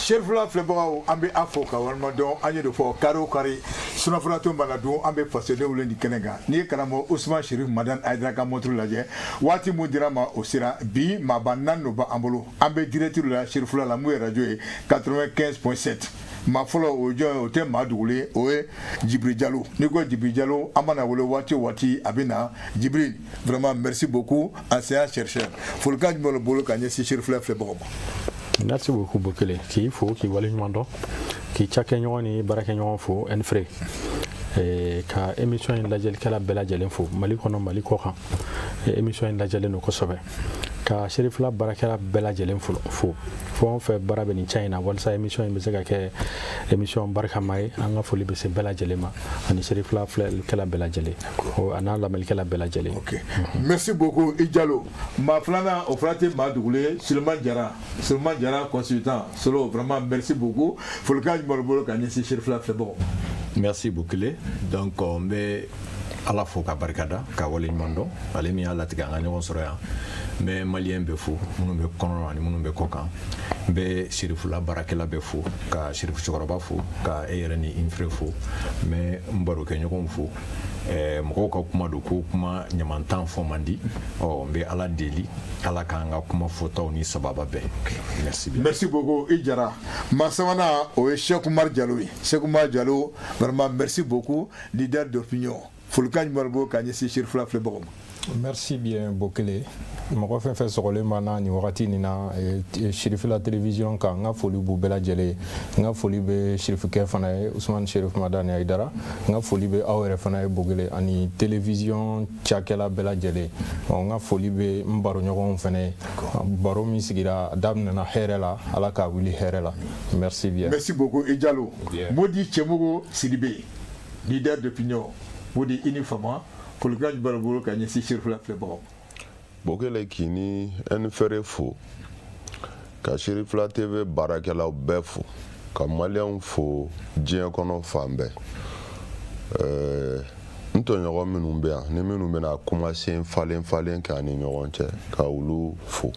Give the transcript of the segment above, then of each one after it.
Serifula filɛbagaw, an bɛ a fo ka walima dɔn. An ye de fɔ, kari o kari, sunafurato mana dun, an bɛ fasodenw wele nin kɛnɛ kan. N'i ye karamɔgɔ Usman Sherif Madani Hayidara ka montre lajɛ, waati mun dira ma, o sera. Bi, maaba naani de b'an bolo. An bɛ direct la Serifula la, mun ye radio ye 95.7. Maa fɔlɔ, o ye jɔn ye? O tɛ maa dogolen, o ye Jibiri Jalo. N'i ko Jibiri Jalo, an mana wele waati o waati, a bɛ na. Jibiri, vraiment merci beaucoup. Enseignant chercheur, folikan jumɛn b'i bolo ka ɲɛsin Serifula filɛbagaw ma? Merci beaucoup Bokele, k'i fo, k'i waleɲuman dɔn, k'i cakɛɲɔgɔn ni baarakɛɲɔgɔn fo, Ɛnfere, ka émission in lajɛlikɛla bɛɛ lajɛlen fo, Mali kɔnɔ, Mali kɔ kan. Émission in lajɛlen don kosɛbɛ. Ka Serifula baarakɛla bɛɛ lajɛlen fo, fɛn o fɛn baara bɛ nin ca in na walasa émission in bɛ se ka kɛ émission barikama ye, an ka foli bɛ se bɛɛ lajɛlen ma, ani Serifula filɛlikɛla bɛɛ lajɛlen, a n'a lamɛnnikɛla bɛɛ lajɛlen. Ok, merci beaucoup i Jalo. Maa filanan, o fana tɛ maa dogolen ye, Sulemani Jara. Sulemani Jara, consultant solo, vraiment merci beaucoup. Folikan jumɛn b'i bolo ka ɲɛsin Serifula filɛbagaw ma? Merci Bokele. Donc n bɛ Ala fo ka barikada, ka waleɲuman dɔn, ale min y'a latigɛ an ka ɲɔgɔn sɔrɔ yan. N bɛ maliyɛn bɛɛ fo, minnu bɛ kɔnɔ ani minnu bɛ kɔ kan. N bɛ Serifula baarakɛla bɛɛ fo, ka Serifu cɛkɔrɔba fo, ka e yɛrɛ ni Infre fo. N bɛ n barokɛɲɔgɔnw fo. Mɔgɔw ka kuma don ko kuma ɲamantan fɔ man di. Ɔ, n bɛ Ala deli, Ala k'an ka kuma fɔtaw ni sababa bɛn. Merci bien. Merci beaucoup i Jara. Maa sabanan, o ye Cheikh Umar Jalo ye. Cheikh Umar Jalo, vraiment merci beaucoup, leader d'opinion. Folikan jumɛn b'i bolo ka ɲɛsin Serifula filɛbagaw ma? Merci bien Bokele. Mɔgɔ fɛn fɛn sɔgɔlen b'an na nin wagati nin na Sirifila télévision kan, n ka foli b'u bɛɛ lajɛlen ye. N ka foli bɛ Sirifukɛ fana ye, Usumani Sherif Madani Hayidara. N ka foli bɛ aw yɛrɛ fana ye Bokele, ani télévision cakɛla bɛɛ lajɛlen. N ka foli bɛ n baroɲɔgɔnw fana ye. Baro min sigira, a daminɛna hɛrɛ la, Ala k'a wuli hɛrɛ la. Merci bien. Merci beaucoup i Jalo. Modi Cɛmugu Sidibe, leader d'opinion. Modi, i ni fama. Folikan jumɛn b'i bolo ka ɲɛsin Serifula filɛbagaw ma? Bokele, k'i ni Ɛnifɛre fo, ka Serifula TV baarakɛlaw bɛɛ fo, ka maliyɛnw fo diɲɛ kɔnɔ fan bɛɛ. N tɔɲɔgɔn minnu bɛ yan ni minnu bɛna kumasen falen falen kɛ an ni ɲɔgɔn cɛ, ka olu fo.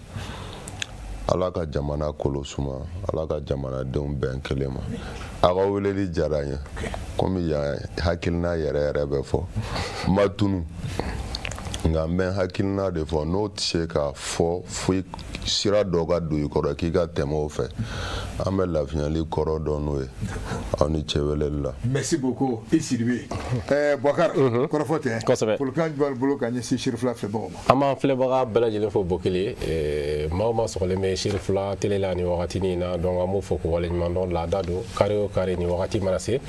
Ala ka jamana kolo suma, Ala ka jamanadenw bɛn kelen ma. Aw ka weleli diyara n ye, komi yan hakilina yɛrɛ yɛrɛ bɛ fɔ. N ma tunu, nka n bɛ n hakilina de fɔ. N'o tɛ se ka fɔ fo sira dɔ ka don i kɔrɔ k'i ka tɛmɛ o fɛ, an bɛ lafiyali kɔrɔ dɔn n'o ye. Aw ni ce weleli la. Merci beaucoup i Sidibe. Boubacar, kɔrɔfɔ tɛ. Kosɛbɛ. Folikan jumɛn b'i bolo ka ɲɛsin Serifula filɛbagaw ma? An b'an filɛbaga bɛɛ lajɛlen fo Bokele. Maa o maa sɔgɔlen bɛ Serifula télé la nin wagati in na, donc an b'o fo k'u waleɲuman dɔn. Laada don, kari o kari nin wagati mana se,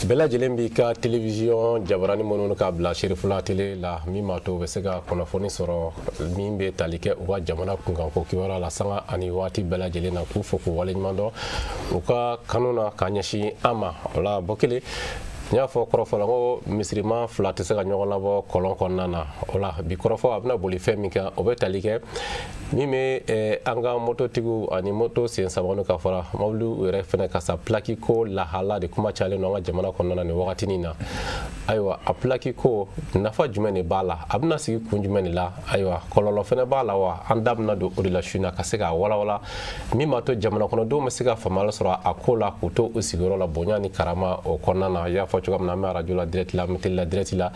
bɛɛ lajɛlen b'i ka télévision jabarani minnu k'a bila Serifula télé la, min b'a to u bɛ se ka kunnafoni sɔrɔ min bɛ tali kɛ u ka jamana kunkanko kibaruya la, sanga ani waati bɛɛ lajɛlen na. K'u fo k'u waleɲuman dɔn u ka kanu na ka ɲɛsin an ma. O la Bokele, n y'a fɔ kɔrɔfɔ la ko misirima fila tɛ se ka ɲɔgɔn labɔ kɔlɔn kɔnɔna na. O la bi kɔrɔfɔ, a bɛna boli fɛn min kan, o bɛ tali kɛ min bɛ an ka mototigiw ani moto sen saba ka fara mɔbiliw yɛrɛ fana ka sa plaque ko lahala de. Kuma cayalen don an ka jamana kɔnɔna na nin wagatinin na. Ayiwa, a plaque ko nafa jumɛn de b'a la? A bɛna sigi kun jumɛn de la? Ayiwa, kɔlɔlɔ fana b'a la wa? An da bɛna don o de la su in na, ka se k'a walawala, min b'a to jamana kɔnɔdenw bɛ se ka faamuyali sɔrɔ a ko la, k'u to u sigiyɔrɔ la bonya ni karama o kɔnɔna na. I y'a fɔ cogoya min na, an bɛ arajo la direct la, an bɛ télé la direct la,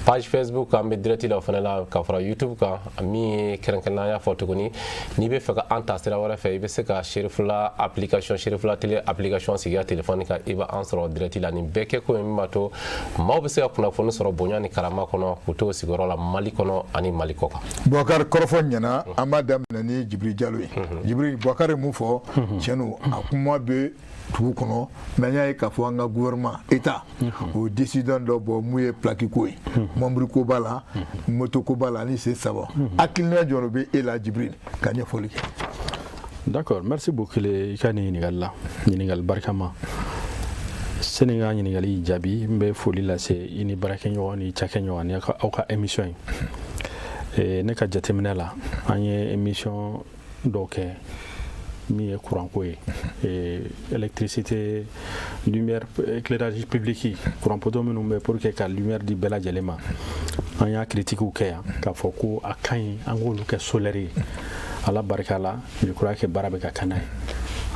page Facebook an bɛ direct la o fana la, ka fara YouTube kan. Min ye kɛrɛnkɛrɛnnenya, an y'a fɔ tuguni, n'i bɛ fɛ ka an ta sira wɛrɛ fɛ, i bɛ se ka Serifula application, Serifula télé application sigi i ka téléphone kan, i b'an sɔrɔ direct la. Nin bɛɛ kɛ ko ye min b'a to maaw bɛ se ka kunnafoni sɔrɔ bonya ni karama kɔnɔ, k'u to sigiyɔrɔ la, Mali kɔnɔ ani Mali kɔ kan. Boubacar, kɔrɔfɔ ɲɛna. An b'a daminɛ ni Jibiri Jalo ye. Jibiri, Boubacar ye mun fɔ? Tiɲɛ don, a kuma bɛ dugu kɔnɔ, mais an y'a ye k'a fɔ an ka gouvernement, état, o ye décision dɔ bɔ mun ye plaque ko ye. Mɔbili ko b'a la, moto ko b'a la, ani sen saba. Hakilina jumɛn bɛ e la Jibiri, ka ɲɛfɔli kɛ? D'accord, merci Bokele i ka nin ɲininkali la, ɲininkali barikama. Sani n ka ɲininkali jaabi, n bɛ foli lase i ni baarakɛɲɔgɔn ni cakɛɲɔgɔn ani aw ka émission ye. Ne ka jateminɛ la, an ye émission dɔw kɛ min ye kuranko ye, électricité, lumière, éclairage public, courant poteau minnu bɛ pour que ka lumière di bɛɛ lajɛlen ma. An y'a critiquew kɛ yan k'a fɔ ko a ka ɲi an k'olu kɛ solaire ye. Ala barika la, je crois que baara bɛ ka kɛ n'a ye.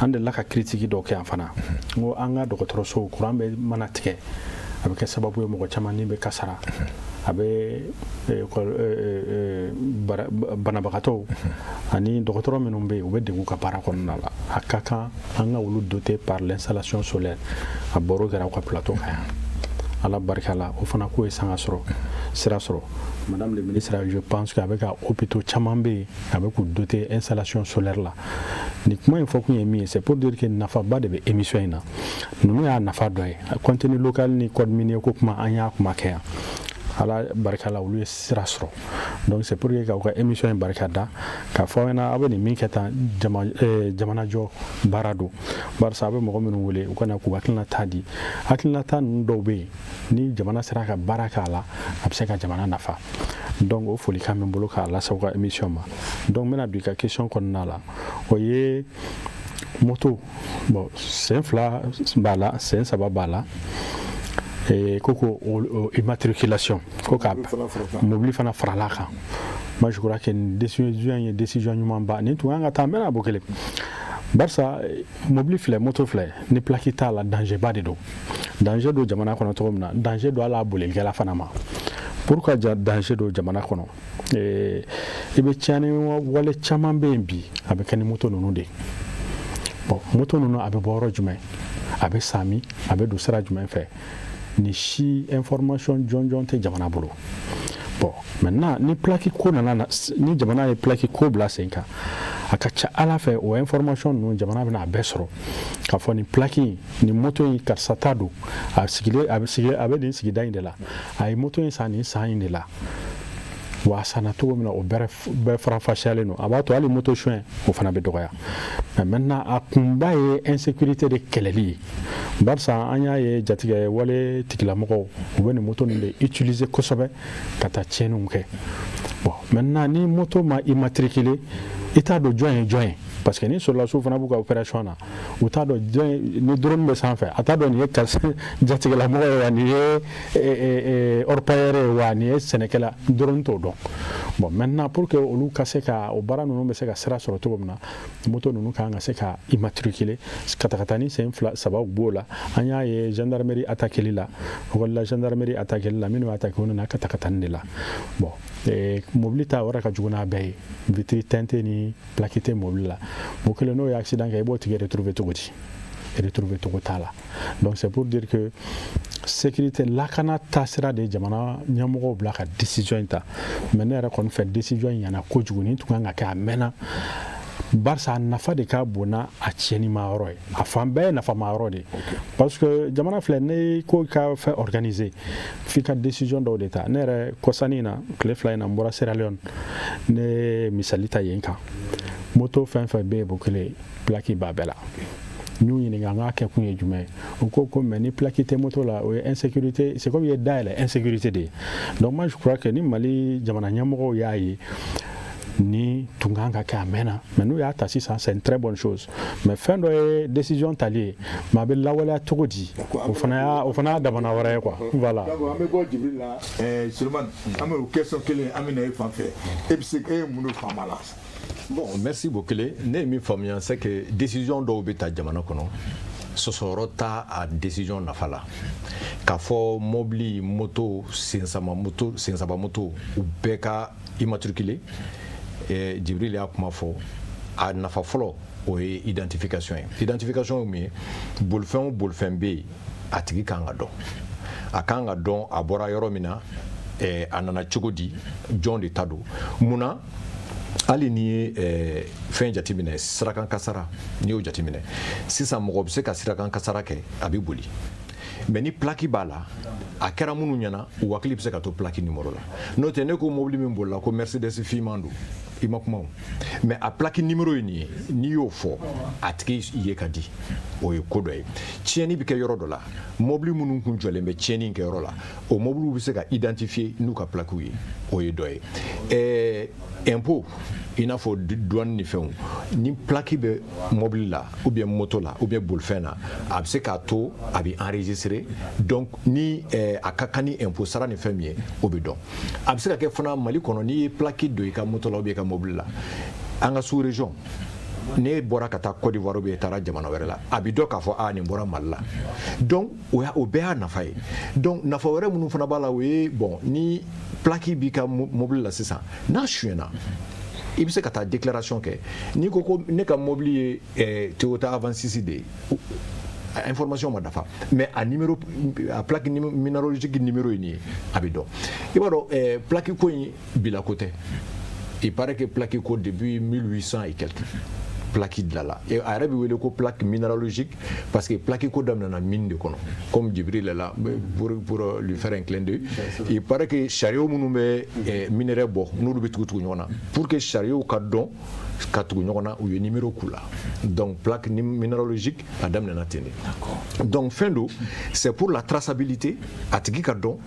An delila ka critique dɔ kɛ yan fana, n ko an ka dɔgɔtɔrɔsow courant bɛ mana tigɛ, a bɛ kɛ sababu ye mɔgɔ caman ni bɛ kasara, a bɛ banabagatɔw ani dɔgɔtɔrɔ minnu bɛ yen, u bɛ degun ka baara kɔnɔna la. A ka kan an ka olu doter par l'installation solaire. A baro kɛra aw ka plateau kan yan. Ala barika la, o fana ko ye sanga sɔrɔ, sira sɔrɔ. Madame le ministre, je pense que a bɛ ka hôpitaux caman bɛ yen, a bɛ k'u doter installation solaire la. Nin kuma in fɔ kun ye min ye, c'est pour dire que nafaba de bɛ émission in na. Ninnu y'a nafa dɔ ye. Contenu local ni code minier ko kuma, an y'a kuma kɛ yan. Ala barika la, olu ye sira sɔrɔ. Donc c'est pour que k'aw ka émission in barika da, k'a fɔ aw ɲɛna, aw bɛ nin min kɛ tan, jamanajɔ baara don, barisa a bɛ mɔgɔ minnu wele u ka na k'u hakilinata di, hakilinata ninnu dɔw bɛ yen, ni jamana sera ka baara k'a la, a bɛ se ka jamana nafa. Donc o folikan bɛ n bolo k'a lase aw ka émission ma. Donc n bɛna don i ka question kɔnɔna la, o ye moto. Bon, sen fila b'a la, sen saba b'a la. Ko immatriculation ko ka mobili fana farala kan, moi je crois que nin décision ye décision ɲuman ba. Nin tun kan ka taa n bɛna bɔ kelen, barisa mobili filɛ, moto filɛ, ni plaque t'a la, danger ba de don. Danger don jamana kɔnɔ cogo min na, danger don hali a bolilikɛla fana ma. Pourquoi danger don jamana kɔnɔ? I bɛ tiɲɛni wale caman bɛ yen bi, a bɛ kɛ ni moto ninnu de ye. Bon, moto ninnu, a bɛ bɔ yɔrɔ jumɛn, a bɛ san min, a bɛ don sira jumɛn fɛ, ni si information jɔnjɔn tɛ jamana bolo. Bon, maintenant ni plaque ko nana, ni jamana ye plaque ko bila sen kan, a ka ca Ala fɛ, o information ninnu, jamana bɛna a bɛɛ sɔrɔ, k'a fɔ nin plaque in, nin moto in, karisa ta don, a sigilen, a bɛ sigi, a bɛ nin sigida in de la, a ye moto in san nin san in de la, wa a sanna cogo min na, o bɛɛ faranfasiyalen don. A b'a to hali moto suɲɛ, o fana bɛ dɔgɔya. Mais maintenant, a kunba ye insécurité de kɛlɛli ye, barisa an y'a ye jatigɛ wale tigilamɔgɔw, u bɛ nin moto ninnu de utiliser kosɛbɛ ka taa tiɲɛniw kɛ. Bon, maintenant ni moto ma immatriculé, i t'a dɔn jɔn ye jɔn ye, parce que ni sɔrɔdasiw fana b'u ka opération na, u t'a dɔn jɔn ye. Ni drone bɛ sanfɛ, a t'a dɔn nin ye karisa jatigɛlamɔgɔ ye wa, nin ye orpailleur ye wa, nin ye sɛnɛkɛla, drone t'o dɔn. Bon, maintenant pour que olu ka se ka o baara ninnu bɛ se ka sira sɔrɔ cogo min na, moto ninnu kan ka se ka immatriculer. Katakatani sen fila saba b'o la. An y'a ye gendarmerie attaqueli la, la gendarmerie attaqueli la, minnu attaqué, o nana katakatani de la. Bon, mobili ta, o yɛrɛ ka jugu n'a bɛɛ ye. Vitre teintée ni plaque tɛ mobili la, o kelen, n'o ye accident kɛ, i b'o tigi retrouver cogo di? Retrouver cogo t'a la. Donc c'est pour dire que sécurité, lakana taasira de jamana ɲɛmɔgɔw bila ka décision in ta. Mais ne yɛrɛ kɔni fɛ, décision in ɲɛna kojugu. Nin tun kan ka kɛ a mɛnna, barisa a nafa de ka bon n'a a tiɲɛnima yɔrɔ ye. A fan bɛɛ ye nafama yɔrɔ de ye, parce que jamana filɛ, ne ko ka fɛn organiser, f'i ka décision dɔw de ta. Ne yɛrɛ, kɔsani in na, tile 2 in na, n bɔra Sierra Leone, ne ye misali ta yen kan. Moto fɛn fɛn bɛ yen, Bokele, plaque b'a bɛɛ la. N y'u ɲininka n k'a kɛ kun ye jumɛn ye. U ko ko mais ni plaque tɛ moto la, o ye insécurité, c'est comme i ye dayɛlɛ insécurité de ye. Donc moi je crois que ni Mali jamana ɲɛmɔgɔw y'a ye, ni tun kan ka kɛ a mɛnna, mais n'u y'a ta sisan, c'est une très bonne chose. Mais fɛn dɔ ye décision tali ye, mais a bɛ lawaleya cogo di, o fana y'a damana wɛrɛ ye quoi, voilà. Donc an bɛ bɔ Jibril la. Sulemani, an bɛ o question kelen, an bɛ na e fan fɛ. E bɛ se, e ye mun de faamu a la? Bon, merci Bokele. Ne ye min faamuya, c'est que décision dɔw bɛ ta jamana kɔnɔ, sɔsɔyɔrɔ t'a a décision nafa la. K'a fɔ mobili, moto, sensama moto, sensaba moto, u bɛɛ ka immatriculé, Jibril y'a kuma fɔ, a nafa fɔlɔ, o ye identification ye. Identification ye mun ye? Bolifɛn o bolifɛn bɛ yen, a tigi kan ka dɔn, a kan ka dɔn a bɔra yɔrɔ min na, a nana cogo di, jɔn de ta don, mun na. Hali n'i ye fɛn jateminɛ, sirakan kasara, n'i y'o jateminɛ sisan, mɔgɔ bɛ se ka sirakan kasara kɛ, a bɛ boli, mais ni plaque b'a la, a kɛra minnu ɲɛna, u hakili bɛ se ka to plaque numéro la. N'o tɛ, ne ko mobili min bolila ko Mercedes finman don, i ma kuma o, mais a plaque numéro ye nin ye, n'i y'o fɔ, a tigi ye ka di. O ye ko dɔ ye. Tiɲɛni bɛ kɛ yɔrɔ dɔ la, mobili minnu kun jɔlen bɛ tiɲɛni kɛ yɔrɔ la, o mobiliw bɛ se ka identifier n'u ka plaques ye. O ye dɔ ye. Impôt, i n'a fɔ douane ni fɛnw, ni plaque bɛ mobili la ou bien moto la ou bien bolifɛn na, a bɛ se k'a to a bɛ enregistrer. Donc ni a ka kan ni impôt sara ni fɛn min ye, o bɛ dɔn. A bɛ se ka kɛ fana Mali kɔnɔ, n'i ye plaque don i ka moto la ou bien i ka mobili la, an ka sous région N'e bɔra ka taa Côte d'Ivoire ou bien i taara jamana wɛrɛ la, a bɛ dɔn k'a fɔ a nin bɔra Mali la. Donc o bɛɛ y'a nafa ye. Donc nafa wɛrɛ minnu fana b'a la, o ye, bon, ni plaque b'i ka mobili la sisan, n'a suyɛnna, i bɛ se ka taa déclaration kɛ. N'i ko ko ne ka mobili ye Toyota Avensis de ye, information ma dafa, mais a numéro, a plaque minéralogique numéro ye nin ye, a bɛ dɔn. I b'a dɔn, plaque ko in bila ko tɛ. Il paraît que plaque ko, depuis 1800 et quelques, plaque dilanla. A yɛrɛ bɛ wele ko plaque minéralogique parce que plaque ko daminɛna mine de kɔnɔ, comme Djibril est là pour lui faire un clin d'œil. Il paraît que chariot minnu bɛ minerai bɔ, n'olu bɛ tugu tugu ɲɔgɔn na, pour que chariot ka dɔn ka tugu ɲɔgɔn na, u ye numéro k'u la. Donc plaque minéralogique a daminɛna ten de. Donc fɛn don, c'est pour la traçabilité, a tigi ka dɔn.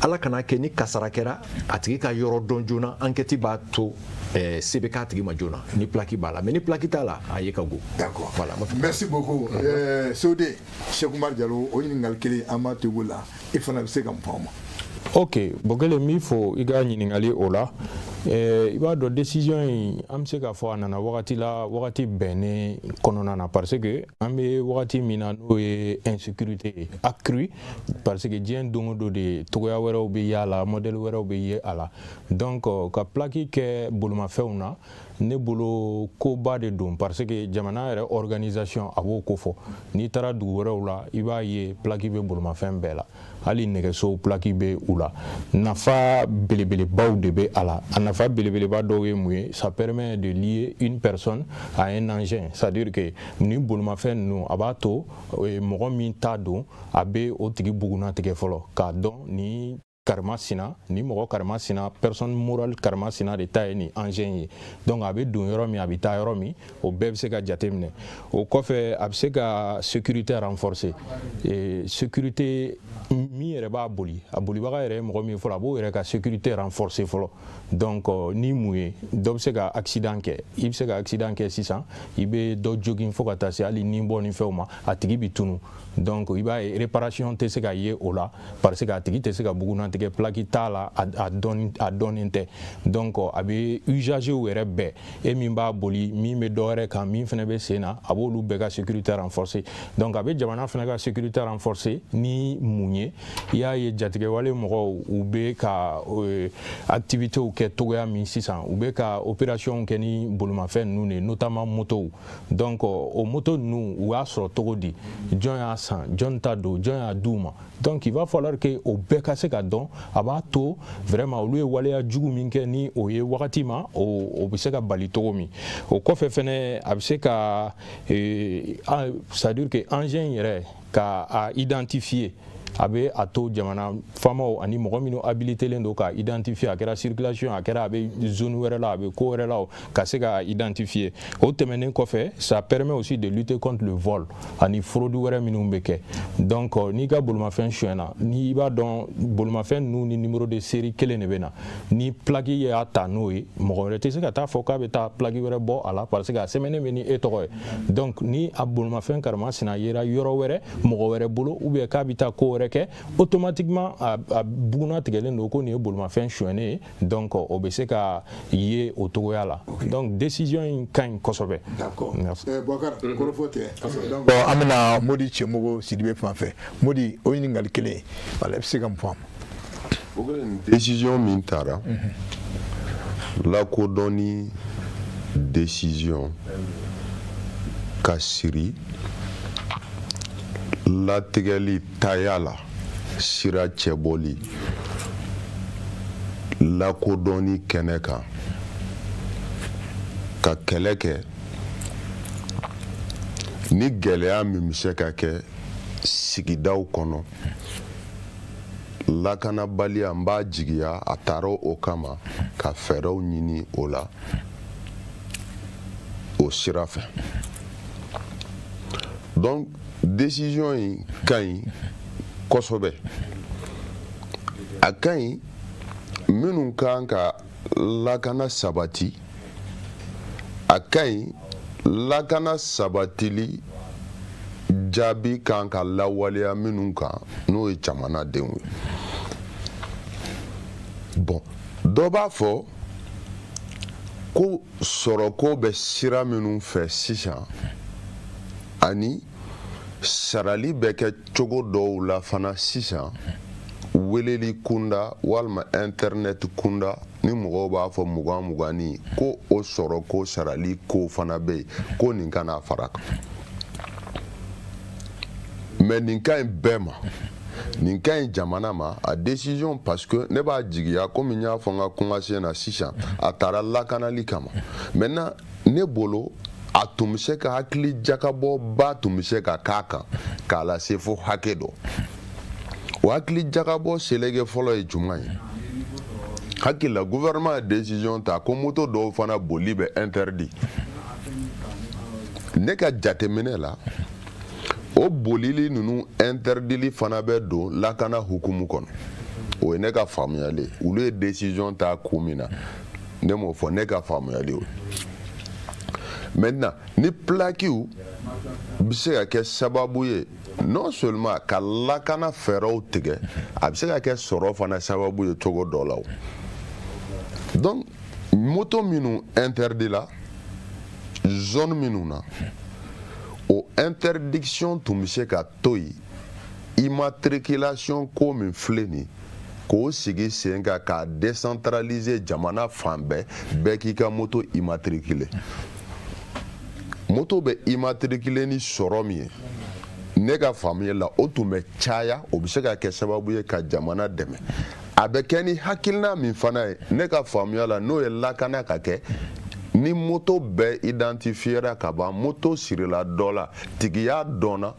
Ala kana kɛ ni kasara kɛra, a tigi ka yɔrɔ dɔn joona. Enquête b'a to se bɛ k'a tigi ma joona ni plaque b'a la, mais ni plaque t'a la, a ye ka go. D'accord. Voilà. Merci beaucoup. Sode Cheikh Oumar Diallo, o ɲininkali kelen, an b'a to i bolo la, i fana bɛ se ka mun fɔ an ma? Ok, Bokele, min fo i ka ɲininkali o la, i b'a dɔn, décision in, an bɛ se k'a fɔ a nana wagati la, wagati bɛnnen kɔnɔna na, parce que an bɛ wagati min na, n'o ye insécurité accrue, parce que diɲɛ don o don de, togoya wɛrɛw bɛ ye a la, modèle wɛrɛw bɛ ye a la. Donc ka plaque kɛ bolimafɛnw na, ne bolo, koba de don, parce que jamana yɛrɛ organisation a b'o ko fɔ. N'i taara dugu wɛrɛw la, i b'a ye plaque bɛ bolimafɛn bɛɛ la, hali nɛgɛsow plaque bɛ u la. Nafa belebelebaw de bɛ a la. A nafa belebeleba dɔw ye mun ye? Ça permet de lier une personne à un engin, c'est à dire que ni bolimafɛn ninnu, a b'a to mɔgɔ min ta don, a bɛ o tigi bugunnatigɛ fɔlɔ k'a dɔn ni karimasina, ni mɔgɔ karimasina, personne morale karimasina de ta ye nin engin ye. Donc a bɛ don yɔrɔ min, a bɛ taa yɔrɔ min, o bɛɛ bɛ se ka jateminɛ. O kɔfɛ, a bɛ se ka sécurité renforcer. Sécurité min yɛrɛ b'a boli, a bolibaga yɛrɛ ye mɔgɔ min ye fɔlɔ, a b'o yɛrɛ ka sécurité renforcer fɔlɔ. Donc ni mun ye, dɔ bɛ se ka accident kɛ, i bɛ se ka accident kɛ sisan, i bɛ dɔ jogin fo ka taa se hali nin bɔ ni fɛnw ma, a tigi bɛ tunu. Donc i b'a ye, réparation tɛ se ka ye o la, parce que a tigi tɛ se ka bugunnatigɛ, plaque t'a la, a dɔnnen tɛ. Donc a bɛ usagers yɛrɛ bɛɛ, e min b'a boli, min bɛ dɔ wɛrɛ kan, min fana bɛ sen na, a b'olu bɛɛ ka sécurité renforcer. Donc a bɛ jamana fana ka sécurité renforcer ni mun ye? I y'a ye, jatigɛwale mɔgɔw, u bɛ ka activités kɛ togoya min sisan, u bɛ ka opération kɛ ni bolimafɛn ninnu de, notamment motow. Donc o moto ninnu, u y'a sɔrɔ cogo di? Jɔn y'a san? Jɔn ta don? Jɔn y'a d'u ma? Donc il va falloir que o bɛɛ ka se ka dɔn. A b'a to vraiment, olu ye waleya jugu min kɛ ni o ye wagati ma, o bɛ se ka bali cogo min. O kɔfɛ fɛnɛ, a bɛ se ka, c'est à dire que engin yɛrɛ ka a identifier, a bɛ a to jamana faamaw ani mɔgɔ minnu habilitélen don k'a identifier, a kɛra circulation, a kɛra a bɛ zone wɛrɛ la, a bɛ ko wɛrɛ la, ka se k'a identifier. O tɛmɛnen kɔfɛ, ça permet aussi de lutter contre le vol ani fraude wɛrɛ minnu bɛ kɛ. Donc n'i ka bolimafɛn sonyɛna, n'i b'a dɔn bolimafɛn ninnu ni numéro de série kelen de bɛ na, ni plaque y'a ta n'o ye, mɔgɔ wɛrɛ tɛ se ka taa fɔ k'a bɛ taa plaque wɛrɛ bɔ a la, parce que a sɛbɛnnen bɛ ni e tɔgɔ ye. Donc ni a bolimafɛn karimasina yera yɔrɔ wɛrɛ, mɔgɔ wɛrɛ bolo, ou bien k'a bɛ taa ko wɛrɛ kɛ, automatiquement a bugunna tigɛlen don ko nin ye bolimafɛn sonyɛnen ye. Donc o bɛ se ka ye o togoya la. Donc décision in ka ɲi kosɛbɛ. D'accord. Merci. Boubacar, kɔrɔfɔ tɛ. Donc an bɛna Modi Cɛmogo Sidibe fan fɛ. Modi, o ɲininkali kelen, voilà, i bɛ se ka mun fɔ a ma? Décision min tara, lakodɔnni décision ka siri latigɛli taya la, sira cɛbɔli lakodɔnni kɛnɛ kan, ka kɛlɛ kɛ ni gɛlɛya min bɛ se ka kɛ sigidaw kɔnɔ, lakanabaliya, n b'a jigiya a taara o kama ka fɛɛrɛw ɲini o la, o sira fɛ. Donc décision in ka ɲi kosɛbɛ, a ka ɲi. Minnu kan ka lakana sabati, a ka ɲi. Lakana sabatili jaabi kan ka lawaleya minnu kan, n'o ye jamanadenw ye. Bon, dɔ b'a fɔ Ko sɔrɔko bɛ sira minnu fɛ sisan, ani sarali bɛ kɛ cogo dɔw la fana sisan, weleli kunda walima internet kunda, ni mɔgɔw b'a fɔ 20 20ni, ko o sɔrɔko sarali ko fana bɛ yen, ko nin kana fara kan. Mais nin ka ɲi bɛɛ ma, nin ka ɲi jamana ma, a décision, parce que ne b'a jigiya, komi n y'a fɔ n ka kumasen na sisan, a taara lakanali kama. Maintenant, ne bolo, a tun bɛ se ka hakili jakabɔba tun bɛ se ka k'a kan k'a lase fo hakɛ dɔ. O hakili jakabɔ seleke fɔlɔ ye jumɛn ye? Hakili la, gouvernement ye décision ta ko moto dɔw fana boli bɛ interdit. Ne ka jateminɛ la, o bolili ninnu interdili fana bɛ don lakana hukumu kɔnɔ. O ye ne ka faamuyali ye. Olu ye décision ta kun min na, ne m'o fɔ, ne ka faamuyali o. Maintenant, ni plaquew bɛ se ka kɛ sababu ye non seulement ka lakana fɛɛrɛw tigɛ, a bɛ se ka kɛ sɔrɔ fana sababu ye cogo dɔ la. O donc, moto minnu interdit la zone minnu na, o interdiction tun bɛ se ka to yen. Immatriculation ko min filɛ nin, k'o sigi sen kan k'a décentraliser jamana fan bɛɛ, bɛɛ k'i ka moto immatriculer. Moto bɛ immatriculer ni sɔrɔ min ye, ne ka faamuya la, o tun bɛ caya. O bɛ se ka kɛ sababu ye ka jamana dɛmɛ. A bɛ kɛ ni hakilina min fana ye, ne ka faamuya la, n'o ye lakana ka kɛ. Ni moto bɛɛ identifiera ka ban, moto sirila dɔ la, tigiya dɔnna,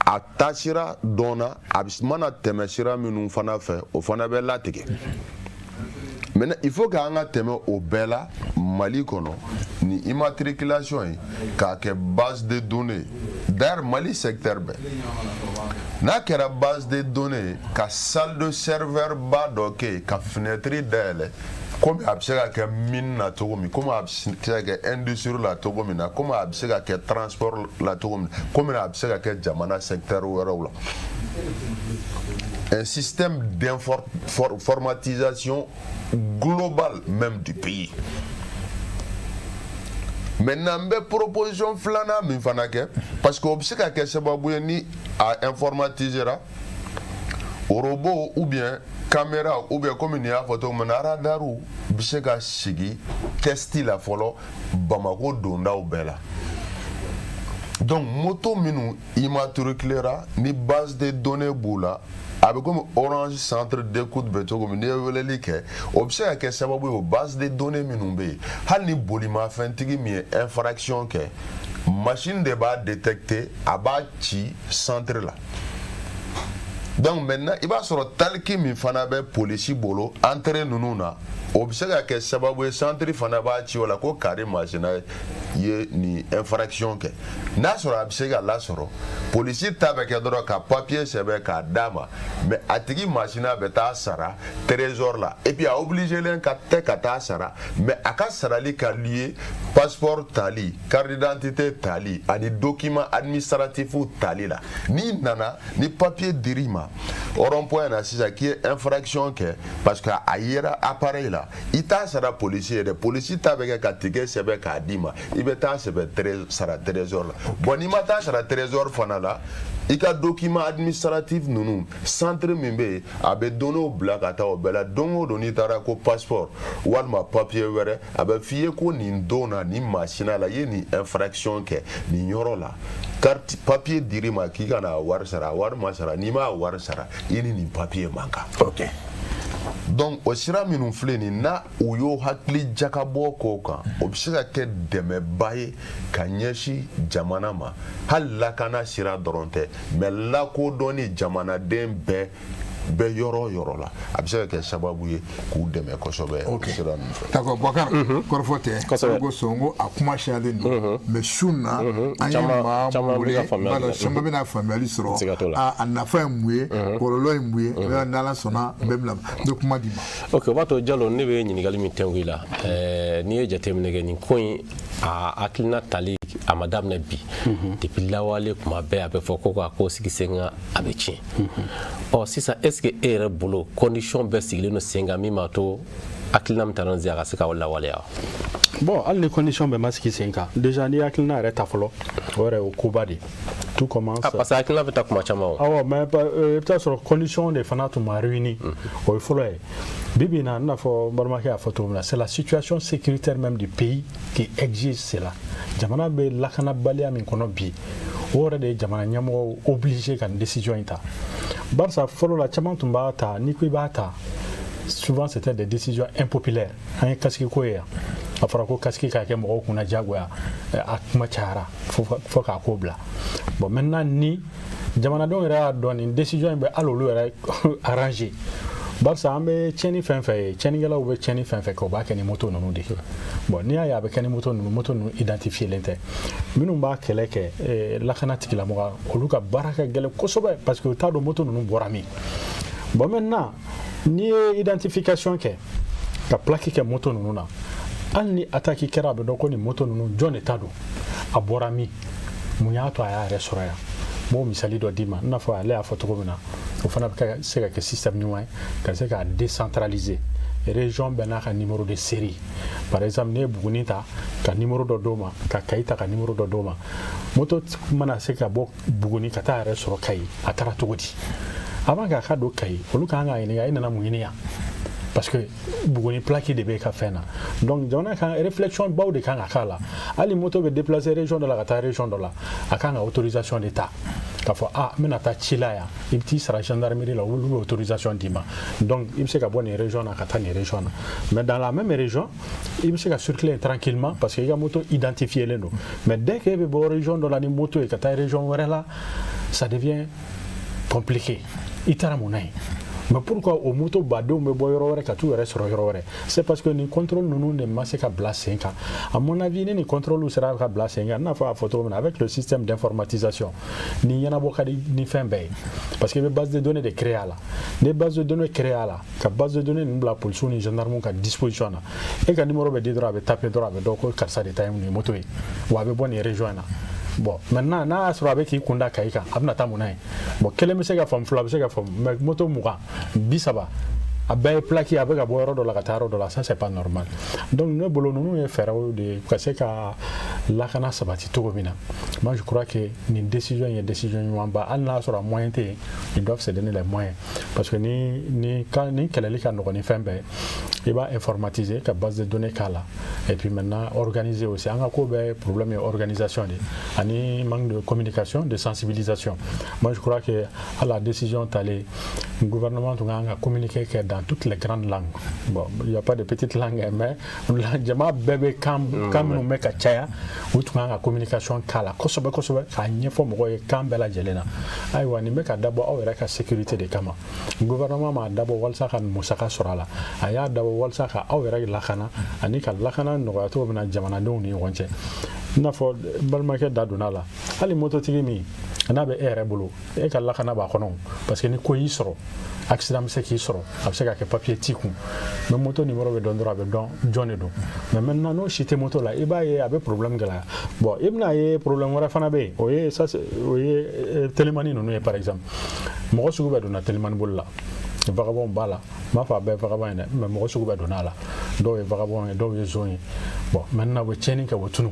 a taasira dɔnna, a mana tɛmɛ sira minnu fana fɛ, o fana bɛ latigɛ. Maintenant, il faut k'an ka tɛmɛ o bɛɛ la Mali kɔnɔ ni immatriculation ye, k'a kɛ base de données. D'ailleurs, Mali secteur bɛɛ n'a kɛra base de données ye, ka salle de serveur ba dɔ kɛ yen, ka fenêtre dayɛlɛ, komi a bɛ se ka kɛ mine na cogo min, komi a bɛ se ka kɛ industrie la cogo min na, komi a bɛ se ka kɛ transport la cogo min na, komi a bɛ se ka kɛ jamana secteur wɛrɛw la, un système d'informatisation global même du pays. Maintenant, n bɛ proposition filanan min fana kɛ, parce que o bɛ se ka kɛ sababu ye, ni a informatisera, robot ou bien caméra ou bien, komi nin y'a fɔ cogo min na, radarw bɛ se ka sigi test la fɔlɔ Bamako dondaw bɛɛ la. Donc moto minnu immatriculera, ni base de données b'u la, a bɛ komi Orange centre d'écoute bɛ cogo min, n'i ye weleli kɛ, o bɛ se ka kɛ sababu ye, o base de données minnu bɛ yen, hali ni bolimafɛntigi min ye infraction kɛ, machine de b'a détecter, a b'a ci centre la. Donc maintenant, i b'a sɔrɔ talkie min fana bɛ polisi bolo entrée ninnu na, o bɛ se ka kɛ sababu ye, centre fana b'a ci o la ko kari masina ye nin infraction kɛ. N'a sɔrɔ a bɛ se ka lasɔrɔ, polisi ta bɛ kɛ dɔrɔn ka papier sɛbɛn k'a d'a ma, mais a tigi masina bɛ taa sara trésor la. Et puis a obligé len ka tɛ ka taa sara, mais a ka sarali ka lié passeport tali, carte d'identité tali ani document administratif tali la. N'i nana ni papier dir'i ma rond point na sisan k'i ye infraction kɛ, parce que a yera appareil la, i t'a sara polisi ye dɛ. Polisi ta bɛ kɛ ka ticket sɛbɛn k'a d'i ma, i bɛ taa sɛbɛn sara trésor la. Bon, n'i ma taa sara trésor fana la, i ka document administratif ninnu, centre min bɛ yen, a bɛ données bila ka taa o bɛɛ la. Don o don, n'i taara ko passeport walima papier wɛrɛ, a bɛ f'i ye ko nin don na, nin masina la, i ye nin infraction kɛ nin yɔrɔ la, carte papier dir'i ma k'i ka na wari sara, a wari ma sara. N'i m'a wari sara, i ni nin papier man kan. Donc o sira minnu filɛ nin na, u y'o hakili jakabɔ k'o kan, o bɛ se ka kɛ dɛmɛba ye ka ɲɛsin jamana ma. Hali lakana sira dɔrɔn tɛ, mais lakodɔnni jamanaden bɛɛ bɛ yɔrɔ o yɔrɔ la, a bɛ se ka kɛ sababu ye k'u dɛmɛ kosɛbɛ o sira ninnu fɛ. D'accord, Boubacar, kɔrɔfɔ tɛ ko sɔn ko a kuma siyalen don, mais su na an ye maa mun wele, b'a dɔn caman bɛna faamuyali sɔrɔ a nafa ye mun ye, kɔlɔlɔ ye mun ye. N'Ala sɔnna, bɛɛ bɛna n bɛ kuma di ma. Ok, o b'a to Jalo, ne bɛ ɲininkali min tɛnku i la, n'i ye jateminɛ kɛ, nin ko in a hakilina tali a ma daminɛ bi. Depuis lawale, kuma bɛɛ a bɛ fɔ ko ka ko sigi sen kan, a bɛ tiɲɛ. Ɔ sisan, est ce que e yɛrɛ bolo, condition bɛɛ sigilen don sen kan min b'a to Hakilina min tara a ka se ka lawaleya. Bon, hali ni condition bɛɛ ma sigi sen kan, déjà n'i hakilina yɛrɛ ta fɔlɔ, o yɛrɛ o koba de tout commence. Ah, parce que hakilina bɛ taa kuma caman o. Awɔ, mais i bɛ taa sɔrɔ condition de fana tun ma réuni, o ye fɔlɔ ye. Bi bi in na, i n'a fɔ n balimakɛ y'a fɔ cogo min na, c'est la situation sécuritaire même du pays qui exige cela. Jamana bɛ lakanabaliya min kɔnɔ bi, o yɛrɛ de ye jamana ɲɛmɔgɔw obligé ka nin décision in ta. Barisa fɔlɔ la, caman tun b'a ta, n'i ko i b'a ta, souvent c'était des décisions impopulaires. An ye casque ko ye yan, a fɔra ko casque k'a kɛ mɔgɔw kunna diyagoya, a kuma cayara fo k'a ko bila. Bon, maintenant ni jamanadenw yɛrɛ y'a dɔn nin décision in bɛ hali olu yɛrɛ arranger, barisa an bɛ tiɲɛni fɛn fɛn ye, tiɲɛnikɛlaw bɛ tiɲɛni fɛn fɛn kɛ, u b'a kɛ ni moto ninnu de ye. Bon, n'i y'a ye a bɛ kɛ ni moto ninnu, moto ninnu identifié tɛ, minnu b'a kɛlɛ kɛ, lakana tigilamɔgɔ, olu ka baara ka gɛlɛn kosɛbɛ, parce que u t'a dɔn moto ninnu bɔra min. Bon, maintenant n'i ye identification kɛ ka plaque kɛ moto ninnu na, hali ni attaque kɛra, a bɛ dɔn ko nin moto ninnu, jɔn de ta don, a bɔra min, mun y'a to a y'a yɛrɛ sɔrɔ yan. N b'o misali dɔ d'i ma, i n'a fɔ ale y'a fɔ cogo min na, o fana bɛ se ka kɛ système ɲuman ye ka se k'a décentraliser, région bɛɛ n'a ka numéro de série. Par exemple, n'i ye Buguni ta ka numéro dɔ d'o ma, ka Kayi ta ka numéro dɔ d'o ma, moto mana se ka bɔ Buguni ka taa yɛrɛ sɔrɔ Kayi, a taara cogo di? Avant k'a ka don Kayi, olu kan k'a ɲininka e nana mun ɲini yan, parce que Buguni plaque de bɛ ka fɛn na. Donc jamana kan, réflexion baw de kan ka k'a la. Hali moto bɛ déplacer région dɔ la ka taa région dɔ la, a kan ka autorisation de ta k'a fɔ a n bɛna taa ci la yan, i bɛ t'i sara gendarmerie la, olu bɛ autorisation d'i ma. Donc i bɛ se ka bɔ nin région na ka taa nin région na, mais dans la même région, i bɛ se ka circuler tranquillement parce que i ka moto identifié len don. Mais dès que e bɛ bɔ région dɔ la ni moto ye ka taa région wɛrɛ la, ça devient compliqué. I taara mun na yen? Mais pourquoi o moto badenw bɛ bɔ yɔrɔ wɛrɛ ka t'u yɛrɛ sɔrɔ yɔrɔ wɛrɛ? C'est parce que nin contrôle ninnu de ma se ka bila sen kan. À mon avis, ni nin contrôle sera ka bila sen kan, i n'a fɔ a fɔ cogo min na, avec le système d'informatisation, ni ɲɛnabɔ ka di ni fɛn bɛɛ ye, parce que i bɛ base de données de créer a la. Ni base de données créer a la, ka base de données ninnu bila policiers ni gendarmes ka disposition na, e ka numéro bɛ di dɔrɔn, a bɛ taper dɔrɔn, a bɛ dɔn ko karisa de ta ye nin moto ye, wa a bɛ bɔ nin région in na. Bon, maintenant n'a y'a sɔrɔ a bɛ k'i kun da Kayi kan, a bɛna taa mun na ye? Bon, kelen bɛ se ka faamu, fila bɛ se ka faamu, mais moto 20, 30, a bɛɛ ye plaque, a bɛ ka bɔ yɔrɔ dɔ la ka taa yɔrɔ dɔ la, ça c'est pas normal. Donc ne bolo, ninnu ye fɛɛrɛw de ye ka se ka lakana sabati cogo min na. Moi je crois que nin décision ye décision ɲumanba. Hali n'a y'a sɔrɔ a moyen tɛ yen, ils doivent se donner les moyens, parce que ni ka ni kɛlɛli ka nɔgɔn ni fɛn bɛɛ ye, i b'a informatiser ka base de données k'a la, et puis maintenant organiser aussi. An ka ko bɛɛ problème ye organisation de ani manque de communication, de sensibilisation. Moi je crois que à la décision talen, gouvernement tun kan ka communiquer kɛ dans toutes les grandes langues. Bon, il y a pas de petites langues, mais jama bɛɛ bɛ kan kan minnu bɛ ka caya, u tun kan ka communication k'a la kosɛbɛ kosɛbɛ, k'a ɲɛfɔ mɔgɔw ye kan bɛɛ lajɛlen na. Ayiwa, nin bɛ ka dabɔ aw yɛrɛ ka sécurité de kama. Gouvernement m'a dabɔ walasa ka musaka sɔrɔ a la, a y'a dabɔ walasa ka aw yɛrɛ lakana ani ka lakana nɔgɔya cogo min na jamanadenw ni ɲɔgɔn cɛ. I n'a fɔ n balimakɛ da donna a la, hali mototigi min n'a bɛ e yɛrɛ bolo, e ka lakana b'a kɔnɔ, parce que ni ko y'i sɔrɔ, accident bɛ se k'i sɔrɔ, a bɛ se ka kɛ papier t'i kun, mais moto numéro bɛ dɔn dɔrɔn, a bɛ dɔn jɔn de don. Mais maintenant n'o si tɛ moto la, i b'a ye a bɛ problème gɛlɛya. Bon, i bɛna ye problème wɛrɛ fana bɛ yen, o ye ça, o ye telimani ninnu ye. Par exemple, mɔgɔ sugu bɛɛ donna telimani boli la, vagabond b'a la, n m'a fɔ a bɛɛ ye vagabond ye dɛ, mais mɔgɔ sugu bɛɛ donna a la, dɔw ye vagabond ye, dɔw ye zon ye. Bon, maintenant u bɛ tiɲɛni kɛ, u bɛ tunu.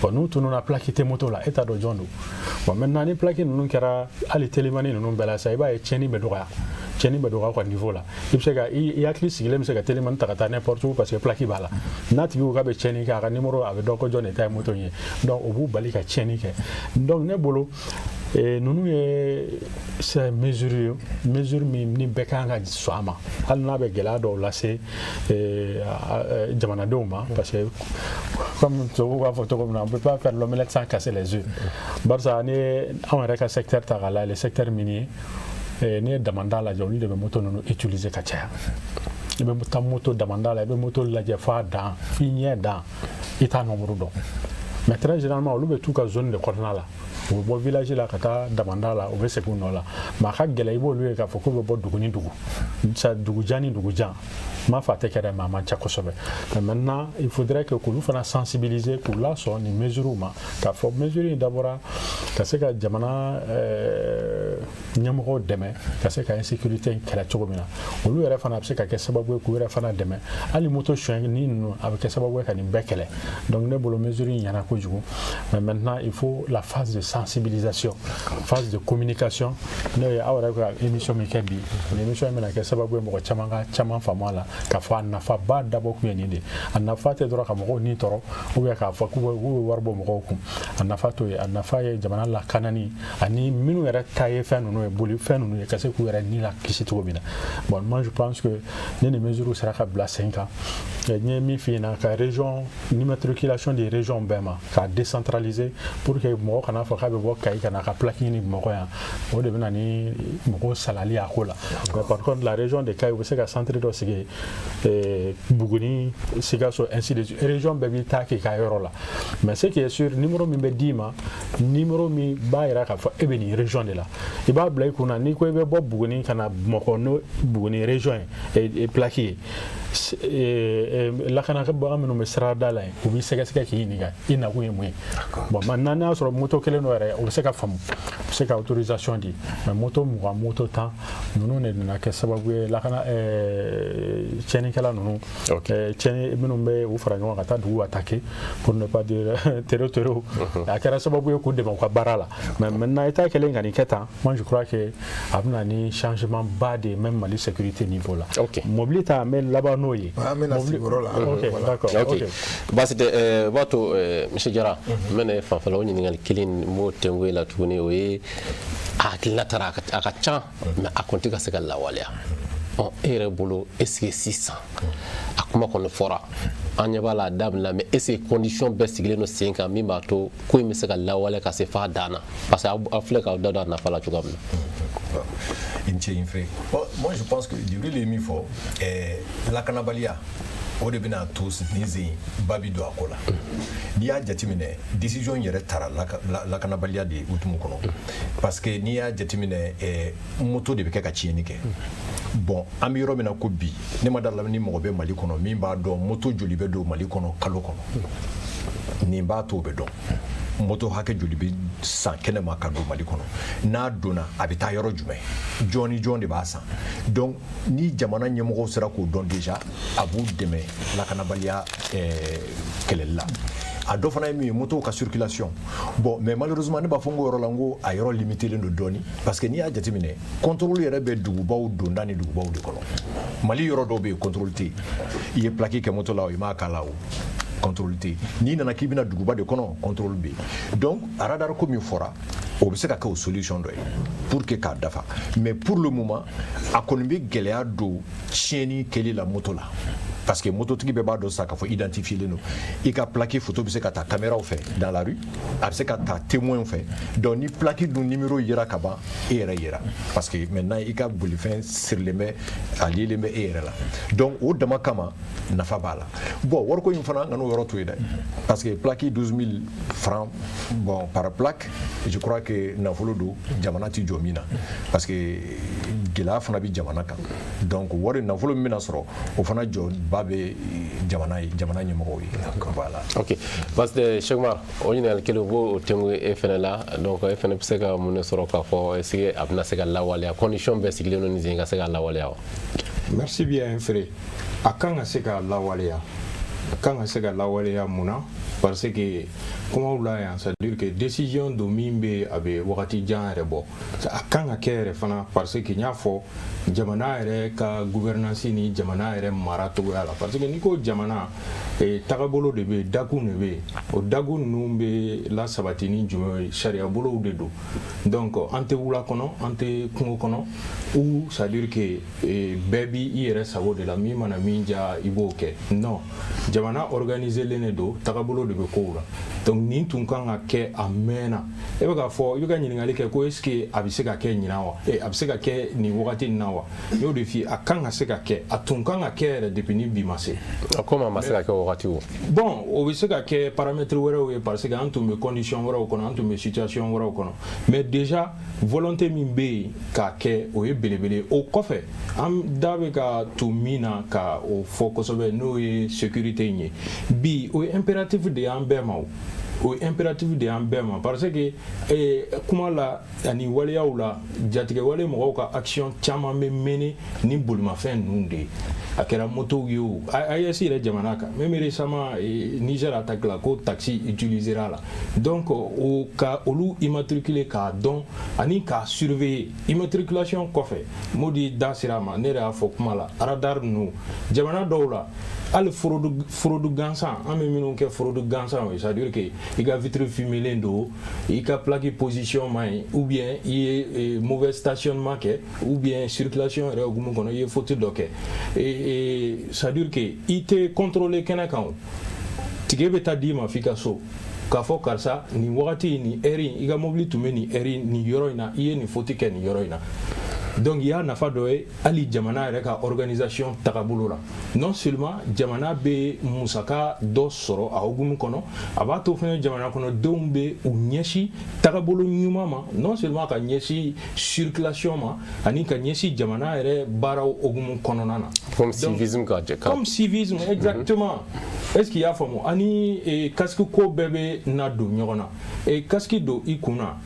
Bon, n'u tununa, plaque tɛ moto la, e t'a dɔn jɔn don. Bon, maintenant ni plaque ninnu kɛra hali telimani ninnu bɛɛ la sisan, i b'a ye tiɲɛni bɛ dɔgɔya, tiɲɛni bɛ dɔgɔya ka niveau la. I bɛ se ka i hakili sigilen bɛ se ka telimani ta ka taa n'importe où, parce que plaque b'a la. N'a tigi ko k'a bɛ tiɲɛni kɛ, a ka numéro a bɛ dɔn ko jɔn de ta ye moto in ye. Donc o b'u bali ka tiɲɛni kɛ. Donc ne bolo, ninnu ye c'est mesure ye, mesure min ni bɛɛ kan ka sɔn a ma, hali n'a bɛ gɛlɛya dɔw lase jamanadenw ma, parce que comme tubabuw b'a fɔ cogo min na, on peut pas faire l'omelette sans casser les œufs. Barisa ni ye anw yɛrɛ ka secteur ta k'a lajɛ, le secteur minier, n'i ye damanda lajɛ, olu de bɛ moto ninnu utiliser ka caya. I bɛ taa moto damanda la, i bɛ moto lajɛ f'a dan, f'i ɲɛ dan, i t'a nombre dɔn. Mais très généralement, olu bɛ t'u ka zone de kɔnɔna la, u bɛ bɔ village la ka taa damanda la, u bɛ segin u nɔ la. Mais a ka gɛlɛn i b'olu ye k'a fɔ k'u bɛ bɔ dugu ni dugu, dugu jan ni dugu jan. N m'a fɔ a tɛ kɛ dɛ, mais a man ca kosɛbɛ. Mais maintenant, il faudrait que k'olu fana sensibiliser, k'u lasɔn nin mesures ma, k'a fɔ mesure in dabɔra ka se ka jamana ɲɛmɔgɔw dɛmɛ ka se ka insécurité in kɛlɛ cogo min na. Olu yɛrɛ fana, a bɛ se ka kɛ sababu ye k'u yɛrɛ fana dɛmɛ. Hali moto suɲɛ ni ninnu, a bɛ kɛ sababu ye ka nin bɛɛ kɛlɛ. Donc ne bolo, mesure in ɲɛna kojugu, mais maintenant il faut la phase de sensibilisation, phase de communication. N'o ye aw yɛrɛ ka émission min kɛ bi. Nin émission in bɛna kɛ sababu ye mɔgɔ caman ka caman faamu a la, k'a fɔ a nafaba dabɔ kun ye nin de ye. A nafa tɛ dɔrɔn ka mɔgɔw ni tɔɔrɔ ou bien k'a fɔ k'u bɛ wari bɔ mɔgɔw kun. A nafa t'o ye. A nafa ye jamana lakanani ani minnu yɛrɛ ta ye fɛn ninnu ye, boli fɛn ninnu ye, ka se k'u yɛrɛ ni la kisi cogo min na. Bon, moi je pense que ni nin mesure sera ka bila sen kan, n ye min f'i ɲɛna, ka région immatriculation des régions bɛɛ ma, k'a décentraliser pour que mɔgɔ kana fɔ k'a bɛ bɔ Kayi ka na ka plaque ɲini Bamakɔ yan, o de bɛ na ni mɔgɔw salali a ko la. Mais par contre, la région de Kayi, u bɛ se ka centre dɔ sigi Buguni, Sikaso, ainsi de suite. Région bɛɛ b'i ta k'i ka yɔrɔ la. Mais ce qui est sûr, numéro min bɛ d'i ma, numéro min b'a yira k'a fɔ e bɛ nin région de la, i b'a bila i kunna. N'i ko i bɛ bɔ Buguni ka na Bamakɔ n'o Buguni région ye plaque ye, lakanabaga minnu bɛ sirada la yen, u b'i sɛgɛsɛgɛ k'i ɲininka i nakun ye mun ye. Bon, maintenant n'a y'a sɔrɔ moto kelen dɔ yɛrɛ, o bɛ se ka faamu, u bɛ se ka autorisation di. Mais moto 20, moto 10 ninnu de nana kɛ sababu ye lakana tiɲɛnikɛla ninnu, tiɲɛni minnu bɛ u fara ɲɔgɔn kan ka taa dugu attaquer, pour ne pas dire terro terro, a kɛra sababu ye k'u dɛmɛ u ka baara la. Mais maintenant État kɛlen ka nin kɛ tan, moi je crois que a bɛ na ni changement ba de ye même Mali sécurité niveau la. Mobili ta, an bɛ laban n'o ye. An bɛna sigi o yɔrɔ la. Ok, d'accord. Ok, baasi tɛ. O b'a to monsieur Jara, n bɛna e fanfɛla o ɲininkali kelen, n b'o tɛnku e la tuguni. O ye a hakilina taara, a ka ca, mais a kun tɛ ka se ka lawaleya. Ɔ, e yɛrɛ bolo, est ce que sisan a kuma kɔni fɔra, an ɲɛ b'a la a daminɛ, mais est ce que condition bɛɛ sigilen don sen kan min b'a to ko in bɛ se ka lawaleya ka se f'a dan na? Parce que aw filɛ k'aw da don a nafa la cogoya min na. I ni ce, Infre. Bon, moi je pense que Jibril ye min fɔ, lakanabaliya, o de bɛna to nin sen ba bi don a ko la. N'i y'a jateminɛ, décision yɛrɛ tara lakanabaliya de hukumu kɔnɔ, parce que n'i y'a jateminɛ, moto de bɛ kɛ ka tiɲɛni kɛ. Bon, an bɛ yɔrɔ min na ko bi, ne ma da la ni mɔgɔ bɛ Mali kɔnɔ min b'a dɔn moto joli bɛ don Mali kɔnɔ kalo kɔnɔ. Nin b'a to o bɛ dɔn moto hakɛ joli bɛ san kɛnɛma ka don Mali kɔnɔ. N'a donna, a bɛ taa yɔrɔ jumɛn, jɔn ni jɔn de b'a san? Donc ni jamana ɲɛmɔgɔw sera k'o dɔn déjà, a b'u dɛmɛ lakanabaliya kɛlɛli la. A dɔ fana ye min ye, motow ka circulation. Bon, mais malheureusement, ne b'a fɔ n ko yɔrɔ la, n ko a yɔrɔ limité len don dɔɔni, parce que n'i y'a jateminɛ, contrôle yɛrɛ bɛ dugubaw donda ni dugubaw de kɔnɔ. Mali yɔrɔ dɔw bɛ yen, contrôle tɛ yen. I ye plaque kɛ moto la o, i m'a k'a la o, contrôle tɛ yen. N'i nana k'i bɛna duguba de kɔnɔ, contrôle bɛ yen. Donc radar ko min fɔra, o bɛ se ka kɛ o solution dɔ ye pour que k'a dafa. Mais pour le moment, a kɔni bɛ gɛlɛya don tiɲɛni kɛli la moto la, parce que mototigi bɛɛ b'a dɔn sisan k'a fɔ identifié len don. I ka plaque photo bɛ se ka ta caméraw fɛ dans la rue, a bɛ se ka ta témoin fɛ. Donc ni plaque dun numéro yera ka ban, e yɛrɛ yera, parce que maintenant i ka bolifɛn sirilen bɛ, a liélen bɛ e yɛrɛ la. Donc o dama kama, nafa b'a la. Bon, wariko in fana, n ka n'o yɔrɔ to yen dɛ, parce que plaque 12 000 francs, bon, par plaque, je crois que nafolo don jamana ti jɔ min na, parce que gɛlɛya fana bɛ jamana kan. Donc wari nafolo min bɛna sɔrɔ, o fana jɔba bɛ jamana ye, jamana ɲɛmɔgɔw ye. Voilà. Ok, parce que Cheikh Umar, o ɲininkali kelen, u b'o tɛnku e fɛnɛ la. Donc e fɛnɛ bɛ se ka mun de sɔrɔ k'a fɔ? Est ce que a bɛna se ka lawaleya? Condition bɛɛ sigilen don nin sen ka se ka lawaleya wa? Merci bien, frère. A kan ka se ka lawaleya, a kan ka se ka lawaleya. Mun na? Parce que kumaw la yan, c'est à dire que décision don min bɛ, a bɛ wagati jan yɛrɛ bɔ. A kan ka kɛ yɛrɛ fana, parce que n y'a fɔ, jamana yɛrɛ ka gouvernance ni jamana yɛrɛ mara cogoya la, parce que n'i ko jamana, tagabolo de bɛ yen, dakun de bɛ yen. O dakun ninnu bɛ lasabati ni jumɛn ye? Sariya bolow de don. Donc an tɛ wula kɔnɔ, an tɛ kungo kɔnɔ ou c'est à dire que bɛɛ b'i i yɛrɛ sago de la, min mana min diya i b'o kɛ. Non, jamana organisé len de don, tagabolo de bɛ kow la. Donc nin tun kan ka kɛ a mɛnna. E bɛ k'a fɔ, i bɛ ka ɲininkali kɛ ko est ce que a bɛ se ka kɛ ɲinan wa, a bɛ se ka kɛ nin wagati in na wa? N y'o de f'i ye, a kan ka se ka kɛ, a tun kan ka kɛ yɛrɛ depuis ni bi ma se. Komi a ma se ka kɛ o wagati o. Bon, o bɛ se ka kɛ paramètre wɛrɛw ye, parce que an tun bɛ condition wɛrɛw kɔnɔ, an tun bɛ situation wɛrɛw kɔnɔ. Mais déjà volonté min bɛ yen k'a kɛ, o ye belebele. O kɔfɛ, an da bɛ ka to min na ka o fɔ kosɛbɛ, n'o ye sécurité in ye bi, o ye impératif de y'an bɛɛ ma. O ye impératif de y'an bɛɛ ma, parce que kuma la ani waleyaw la, jatigɛwale mɔgɔw ka action caman bɛ mener ni bolimafɛn ninnu de ye. A kɛra motow ye o, AES yɛrɛ jamana kan, même récemment Niger attaque la, ko taxi utilisera la. Donc o ka olu immatriculer k'a dɔn ani k'a surveiller. Immatriculation kɔfɛ, Modi da sera a ma, ne yɛrɛ y'a fɔ kuma la, radar ninnu, jamana dɔw la, hali fraude gansan, an bɛ minnu kɛ fraude gansan ye, c'est à dire que i ka vitre fumélen don, i ka plaque position man ɲi, ou bien i ye mauvais stationnement kɛ, ou bien circulation yɛrɛ hukumu kɔnɔ, i ye faute dɔ kɛ, c'est à dire que i tɛ contrôler kɛnɛ kan, o tige bɛ taa d'i ma f'i ka so, k'a fɔ karisa, nin wagati, nin heure in, i ka mobili tun bɛ nin heure, nin yɔrɔ in na, i ye nin faute kɛ nin yɔrɔ in na. Donc i y'a nafa dɔ ye hali jamana yɛrɛ ka organisation tagabolo la. Non seulement jamana bɛ musaka dɔ sɔrɔ a hukumu kɔnɔ, a b'a to fɛnɛ jamana kɔnɔdenw bɛ u ɲɛsin tagabolo ɲuman ma, non seulement ka ɲɛsin circulation ma, ani ka ɲɛsin jamana yɛrɛ baaraw hukumu kɔnɔna na. Comme civisme ka jɛ. Comme civisme, exactement. Est ce qu'il y'a faamu? Ani casque ko bɛɛ bɛ na don ɲɔgɔn na. Casque don i kun na,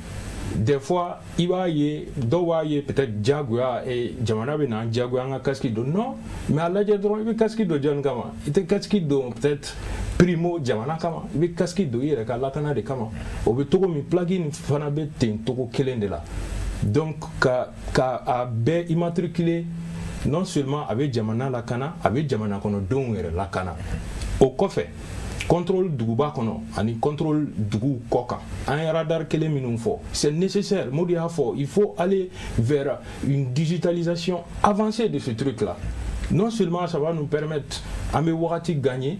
des fois i b'a ye, dɔw b'a ye peut-être diyagoya, jamana bɛ n'an diyagoya an ka casque don. Non, mais a lajɛ dɔrɔn, i bɛ casque don jɔnni kama? I tɛ casque don peut-être primo jamana kama, i bɛ casque don i yɛrɛ ka lakana de kama. O bɛ cogo min, plaque nin fana bɛ ten cogo kelen de la. Donc ka a bɛɛ immatriculer, non seulement a bɛ jamana lakana, a bɛ jamana kɔnɔdenw yɛrɛ lakana. O kɔfɛ, contrôle duguba kɔnɔ ani contrôle dugu kɔ kan, an ye radar kelen minnu fɔ, c'est nécessaire. Modi y'a fɔ, il faut aller vers une digitalisation avancée de ce truc là. Non seulement ça va nous permettre, an bɛ wagati gagner,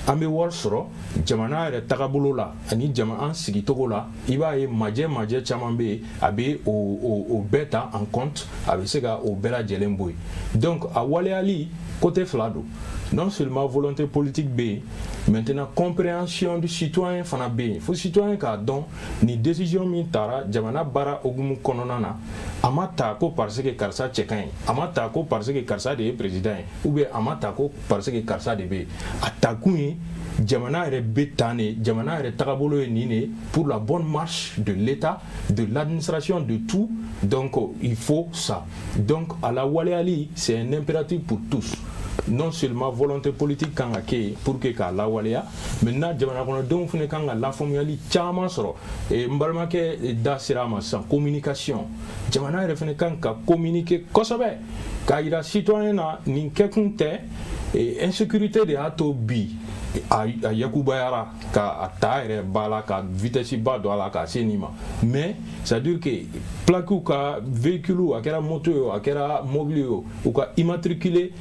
an bɛ wari sɔrɔ jamana yɛrɛ tagabolo la ani jama an sigicogo la. I b'a ye, majɛ majɛ caman bɛ yen, a bɛ o bɛɛ ta en compte, a bɛ se ka o bɛɛ lajɛlen bɔ yen. Donc a waleyali côté fila don. Non seulement volonté politique bɛ yen, maintenant compréhension du citoyen fana bɛ yen. Fo citoyen k'a dɔn nin décision min taara jamana baara hukumu kɔnɔna na, a ma ta ko parce que karisa cɛ ka ɲi, a ma ta ko parce que karisa de ye président ye, ou bien a ma ta ko parce que karisa de bɛ yen. A takun ye jamana yɛrɛ bɛ tan de, jamana yɛrɛ tagabolo ye nin de, pour la bonne marche de l'État, de l'administration, de tout. Donc il faut ça. Donc a la waleyali, c'est un impératif pour tous. Non seulement volonté politique kan ka kɛ yen pour que k'a lawaleya, maintenant jamana kɔnɔdenw fana kan ka lafaamuyali caman sɔrɔ. N balimakɛ da sera a ma sisan, communication, jamana yɛrɛ fana kan ka communiquer kosɛbɛ k'a yira citoyen na nin kɛkun tɛ insécurité de y'a to bi a yakubayara ka a ta yɛrɛ ba la, ka vitesse ba don a la k'a se nin ma. Mais c'est à dire que plaque ka véhicule, a kɛra moto ye o, a kɛra mobili ye o, u ka immatriculer,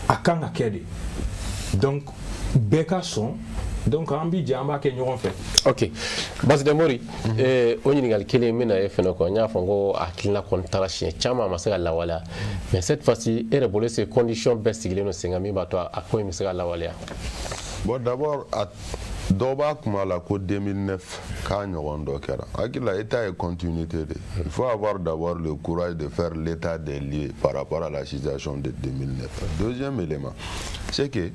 a kan ka kɛ de. Donc bɛɛ ka sɔn, donc an bi jɛ, an b'a kɛ ɲɔgɔn fɛ. Ok, Basidɛ Mori, o ɲininkali kelen n bɛna e fɛnɛ kɔ. N y'a fɔ n ko a hakilina kɔni taara siɲɛ caman, a ma se ka lawaleya, mais cette fois ci, e yɛrɛ bolo, est-ce que condition bɛɛ sigilen don sen kan min b'a to a ko in bɛ se ka lawaleya? Bon, d'abord, a dɔw b'a kuma la ko 2009 k'a ɲɔgɔn dɔ kɛra. Hakili la, état ye continuité de. Il faut avoir d'abord le courage de faire l'état des lieux par rapport à la situation de 2009. Deuxième élément, c'est que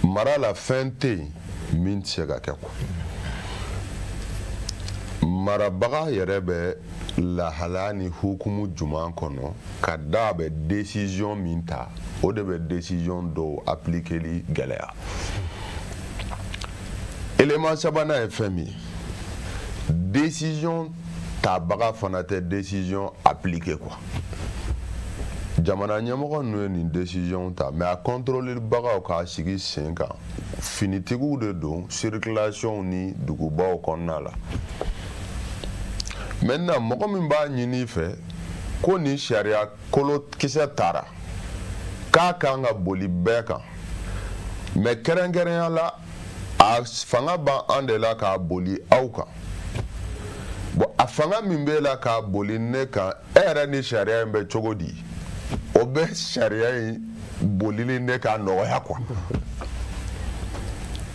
mara la, fɛn tɛ yen min tɛ se ka kɛ quoi. Marabaga yɛrɛ bɛ lahalaya ni hukumu juman kɔnɔ ka da a bɛ décision min ta, o de bɛ décision dɔw appliquer gɛlɛya. Élément sabanan ye fɛn min ye, décision tabaga fana tɛ décision appliquer quoi. Jamana ɲɛmɔgɔ ninnu ye nin décision ta, mais a contrôler bagaw k'a sigi sen kan, finitigiw de don circulation ni dugubaw kɔnɔna la. Maintenant, mɔgɔ min b'a ɲini i fɛ ko nin sariya kolo kisɛ tara k'a kan ka boli bɛɛ kan, mais kɛrɛnkɛrɛnya la A fanga b'an de la k'a boli aw kan. Bon, a fanga min b'e la k'a boli ne kan, e yɛrɛ ni sariya in bɛ cogo di? O bɛ sariya in bolili ne ka nɔgɔya quoi.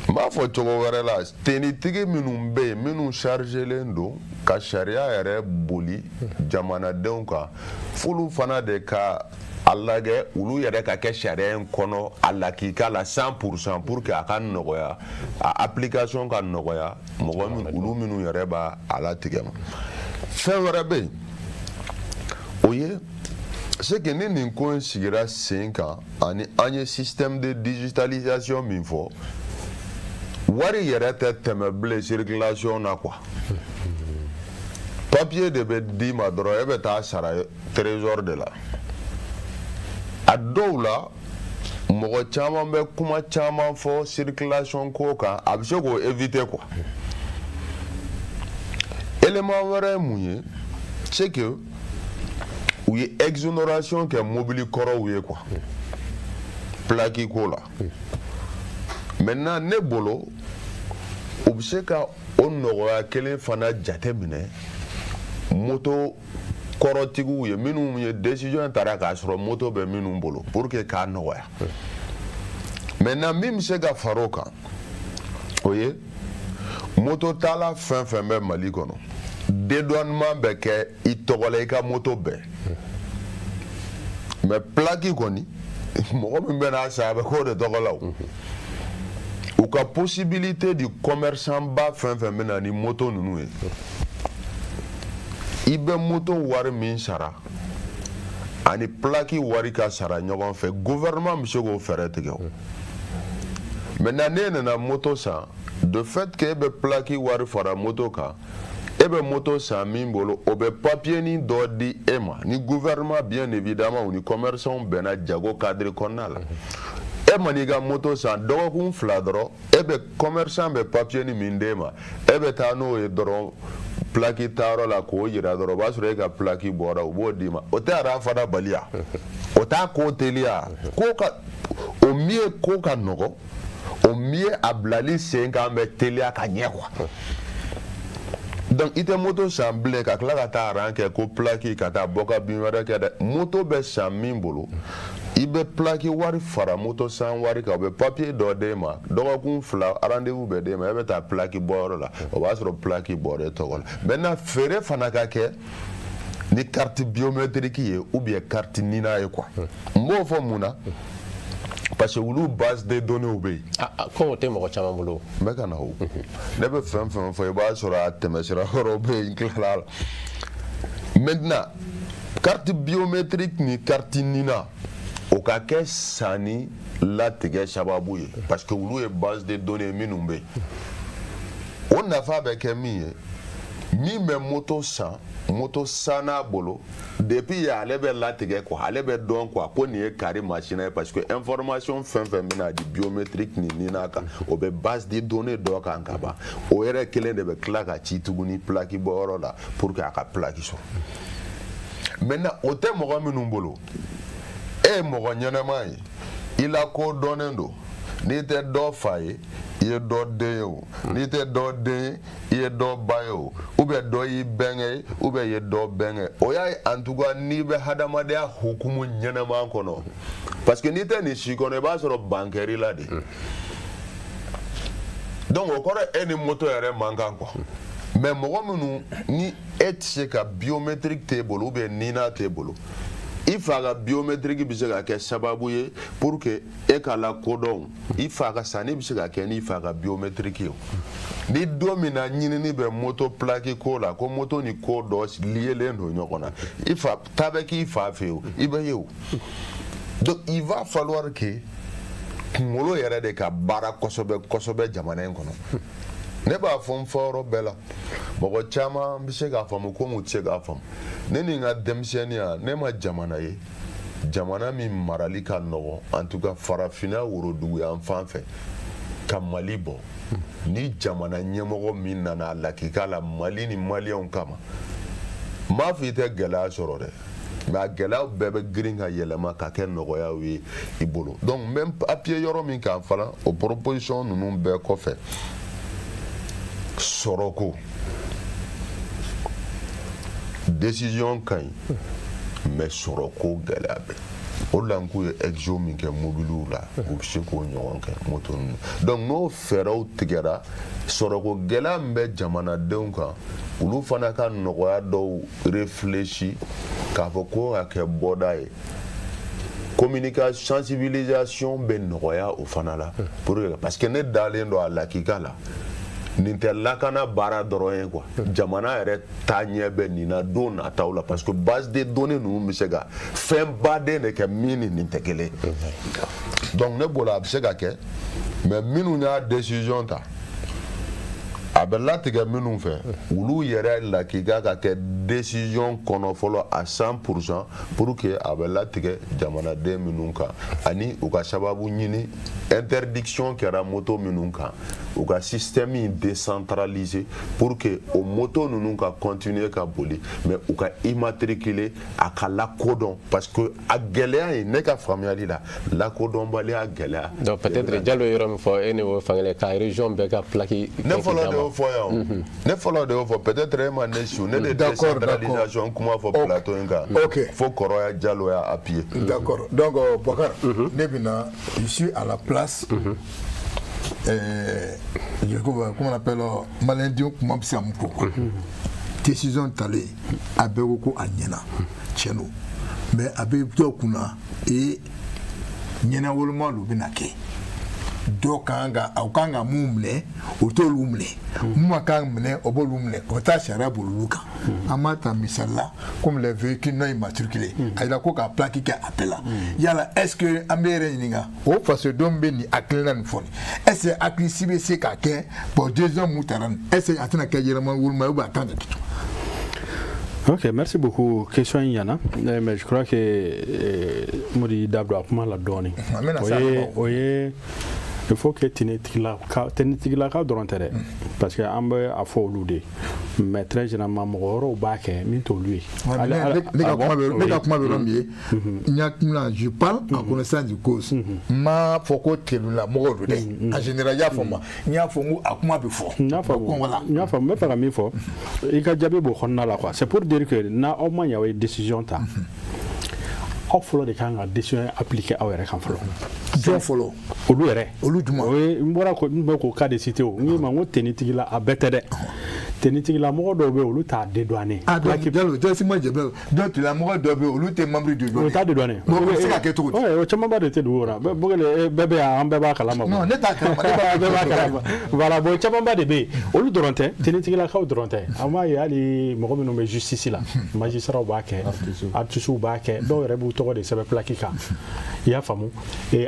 N b'a fɔ cogo wɛrɛ la, tenitigi minnu bɛ yen, minnu chargelen don ka sariya yɛrɛ boli jamanadenw kan, f'olu fana de ka a lajɛ olu yɛrɛ ka kɛ sariya in kɔnɔ a lakika la 100% pour que a ka nɔgɔya, a application ka nɔgɔya mɔgɔ min olu minnu yɛrɛ b'a a latigɛ ma. Fɛn wɛrɛ bɛ yen, o ye c'est que ni nin ko in sigira sen kan ani an ye système de digitalisation min fɔ, wari yɛrɛ tɛ tɛmɛ bilen circulation na quoi. Papier de bɛ d'i ma dɔrɔn, e bɛ taa sara trésor de la. A dɔw la, mɔgɔ caman bɛ kuma caman fɔ circulation ko kan, a bɛ se k'o éviter quoi. Élément wɛrɛ ye mun ye? C'est que u ye exonération kɛ mobili kɔrɔw ye quoi, plaque ko la. Maintenant, ne bolo, u bɛ se ka o nɔgɔya kelen fana jate minɛ moto kɔrɔtigiw ye, minnu ye décision tara k'a sɔrɔ moto bɛ minnu bolo, pour que k'a nɔgɔya. Maintenant, min bɛ se ka fara o kan, o ye moto tala fɛn fɛn bɛ Mali kɔnɔ, dédouanement bɛ kɛ i tɔgɔ la, i ka moto bɛɛ. Mais plaque kɔni, mɔgɔ min bɛ n'a san, a bɛ k'o de tɔgɔ la. O u ka possibilité di commerçant ba fɛn fɛn bɛ na ni moto ninnu ye, i bɛ moto wari min sara ani plaque wari ka sara ɲɔgɔn fɛ, gouvernement bɛ se k'o fɛɛrɛ tigɛ. O maintenant, n'e nana moto san, de fait que e bɛ plaque wari fara moto kan, e bɛ moto san min bolo, o bɛ papier ni dɔ di e ma ni gouvernement, bien évidemment, u ni commerçant bɛnna jago cadre kɔnɔna la. E ma n'i ka moto san, dɔgɔkun 2 dɔrɔn, e bɛ commerçant bɛ papier ni min d'e ma, e bɛ taa n'o ye dɔrɔn plaque taayɔrɔ la k'o yira dɔrɔn, o b'a sɔrɔ e ka plaque bɔra, u b'o d'i ma. O tɛ rang fana baliya, o t'a ko teliya ko ka o min ye ko ka nɔgɔ, o min ye a bilali sen kan bɛ teliya ka ɲɛ quoi. Donc i tɛ moto san bilen ka tila ka taa rang kɛ ko plaque ka taa bɔ ka bin wɛrɛ kɛ dɛ. Moto bɛ san min bolo, i bɛ plaque wari fara moto san wari kan, u bɛ papier dɔ d'e ma, dɔgɔkun 2 rendez-vous bɛ d'e ma, e bɛ taa plaque bɔyɔrɔ la, o b'a sɔrɔ plaque bɔra e tɔgɔ la. Maintenant, feere fana ka kɛ ni carte biométrique ye ou bien carte NINA ye quoi. N b'o fɔ mun na? Parce que olu base de données bɛ yen. Ko o tɛ mɔgɔ caman bolo. N bɛ ka na o, ne bɛ fɛn fɛn fɔ, i b'a sɔrɔ a tɛmɛsira wɛrɛw bɛ yen, n tilala la. Maintenant, carte biométrique ni carte NINA, o ka kɛ sanni latigɛ sababu ye, parce que olu ye base de données minnu bɛ yen. O nafa bɛ kɛ min ye, min bɛ moto san, moto san n'a bolo depuis yen, ale bɛ latigɛ quoi, ale bɛ dɔn quoi ko nin ye kari masina ye, parce que information fɛn fɛn bɛna di biométrique ni NINA kan, o bɛ base de données dɔ kan ka ban. O yɛrɛ kelen de bɛ tila ka ci tuguni plaque bɔyɔrɔ la pour que a ka plaque sɔrɔ. Maintenant, o tɛ mɔgɔ minnu bolo, e ye mɔgɔ ɲɛnɛma ye, i la ko dɔnnen don, n'i tɛ dɔ fa ye, i ye dɔ den ye, o n'i tɛ dɔ den ye, i ye dɔ ba ye, o ou bien dɔ y'i bɛnkɛ ye, ou bien i ye dɔ bɛnkɛ, o y'a ye. En tout cas, n'i bɛ hadamadenya hukumu ɲɛnɛma kɔnɔ, parce que n'i tɛ nin si kɔnɔ, i b'a sɔrɔ ban kɛr'i la de. Donc o kɔrɔ, e ni moto yɛrɛ man kan quoi. Mais mɔgɔ minnu ni e tɛ se ka biométrique t'e bolo ou bien NINA t'e bolo, i fa ka biométrique bɛ se ka kɛ sababu ye pour que e ka lakodɔn. I fa ka sanni bɛ se ka kɛ n'i fa ka biométrique ye. Ni don min na ɲinini bɛ moto plaque ko la, ko moto ni ko dɔ liélen don ɲɔgɔn na, i fa ta bɛ k'i fa fɛ yen, i bɛ ye o. Donc il va falloir que kunkolo yɛrɛ de ka baara kosɛbɛ kosɛbɛ jamana in kɔnɔ. Ne b'a fɔ n fɔyɔrɔ bɛɛ la, mɔgɔ caman bɛ se k'a faamu komi u tɛ se k'a faamu. Ne ni n ka denmisɛnninya, ne ma jamana ye jamana min marali ka nɔgɔn, en tout cas farafinna worodugu yan fan fɛ, ka Mali bɔ. Ni jamana ɲɛmɔgɔ min nana a lakika la Mali ni maliyɛnw kama, n m'a fɔ i tɛ gɛlɛya sɔrɔ dɛ. Mais a gɛlɛyaw bɛɛ bɛ girin ka yɛlɛma ka kɛ nɔgɔyaw ye i bolo. Donc n bɛ appuyer yɔrɔ min kan fana, o proposition ninnu bɛɛ kɔfɛ, sɔrɔko décision ka ɲi, mais sɔrɔko gɛlɛya bɛ. O de la n k'u ye exo min kɛ mobiliw la, u bɛ se k'o ɲɔgɔn kɛ moto ninnu. Donc n'o fɛɛrɛw tigɛra, sɔrɔko gɛlɛya min bɛ jamanadenw kan, olu fana ka nɔgɔya dɔw réfléchi k'a fɔ ko ka kɛ bɔda ye. Communication, sensibilisation bɛ nɔgɔya o fana la, pour que, parce que ne dalen don a lakika la, nin tɛ lakana baara dɔrɔn ye quoi, jamana yɛrɛ taa ɲɛ bɛ nin na don nataw la, parce que base de données ninnu bɛ se ka fɛn baden de kɛ min ni nin tɛ kelen. Donc ne bolo, a bɛ se ka kɛ, mais minnu y'a décision ta, a bɛ latigɛ minnu fɛ, olu yɛrɛ lakika ka kɛ décision kɔnɔ fɔlɔ à 100%, pour que a bɛ latigɛ jamanaden minnu kan, ani u ka sababu ɲini interdiction kɛra moto minnu kan, u ka système in décentraliser pour que o moto ninnu ka continuer ka boli, mais u ka immatriculer, a ka lakodɔn, parce que a gɛlɛya ye, ne ka faamuyali la, lakodɔnbaliya gɛlɛya. Donc peut-être Jalo ye yɔrɔ min fɔ, e ni o fankelen ka région bɛɛ ka plaque. Ne fɔlɔ de y'o fɔ yan o, ne fɔlɔ de y'o fɔ. Peut-être e ma ne su, ne de décentralisation kuma fɔ plateau in kan. Fo kɔrɔya Jalo y'a appuyer. D'accord. Donc Bokar, ne bɛna, je suis à la place, comment on appelle, maliyɛndenw kuma bɛ se ka mun fɔ quoi. Décision talen, a bɛɛ ko ko a ɲɛna, tiɲɛ don, mais a bɛ dɔw kunna e ɲɛnawoloma de bɛna kɛ. Dɔw kan ka, aw kan ka mun minɛ, o t'olu minɛ, mun ma kan minɛ, o b'olu minɛ, o bɛ taa sariya boli olu kan. An b'a ta misali la, comme les véhicules non immatriculés, a yira ko ka plaque kɛ a bɛɛ la. Yala est ce que an bɛ yɛrɛ ɲininka, o fasodenw bɛ nin hakilina nin fɔ nin, est ce que hakili si bɛ se ka kɛ? Bon, décision mun tara nin, est ce que a tɛna kɛ yɛlɛma woloma ye ou bien a kan ka kɛ cogo? Ok, merci beaucoup. Question in ɲɛna, mais je crois que Modi da don a kuma la dɔɔni. O ye, il faut que tenitigilaka dɔrɔn tɛ dɛ, parce que an bɛ a fɔ olu de, mais très généralement mɔgɔ wɛrɛw b'a kɛ min t'olu ye. Ne ka kuma bɛ yɔrɔ min ye, n y'a kuma, je parle en connaissance de cause, n m'a fɔ ko telula mɔgɔw don dɛ, en général, i y'a fɔ ma, n y'a fɔ n ko a kuma bɛ fɔ. N y'a faamu, n y'a faamu. N bɛ fɛ ka min fɔ, i ka jaabi b'o kɔnɔna la quoi. C'est pour dire que n'a aw ma ɲɛ, aw ye décision ta, aw fɔlɔ de kan ka décision appliquer aw yɛrɛ kan fɔlɔ. Jɔn fɔlɔ? Olu yɛrɛ. Olu jumɛn? O ye, n bɔra ko n bɛ k'o cas de citer o, n k'i ma n ko tenitigila, a bɛɛ tɛ dɛ, tenitigila mɔgɔ dɔw bɛ yen, olu t'a dédouaner. Ah, donc Jalo, jasi ma jɛbɛ, donc tigilamɔgɔ dɔw bɛ yen, olu tɛ membre du douane. O t'a dédouaner. O bɛ se ka kɛ cogo di? O camanba de tɛ dugu kɔnɔ. Bokele, bɛɛ bɛ yan, an bɛɛ b'a kalama. Non, ne t'a kalama, ne b'a bɛɛ b'a kalama. Voilà, bon, camanba de bɛ yen, olu dɔrɔn tɛ, tenitigilakaw dɔrɔn tɛ. An b'a ye hali mɔgɔ minnu bɛ justice la, magistrats b'a kɛ, artistes b'a kɛ, dɔw yɛrɛ b'u tɔgɔ de sɛbɛn plaque kan. I y'a faamu?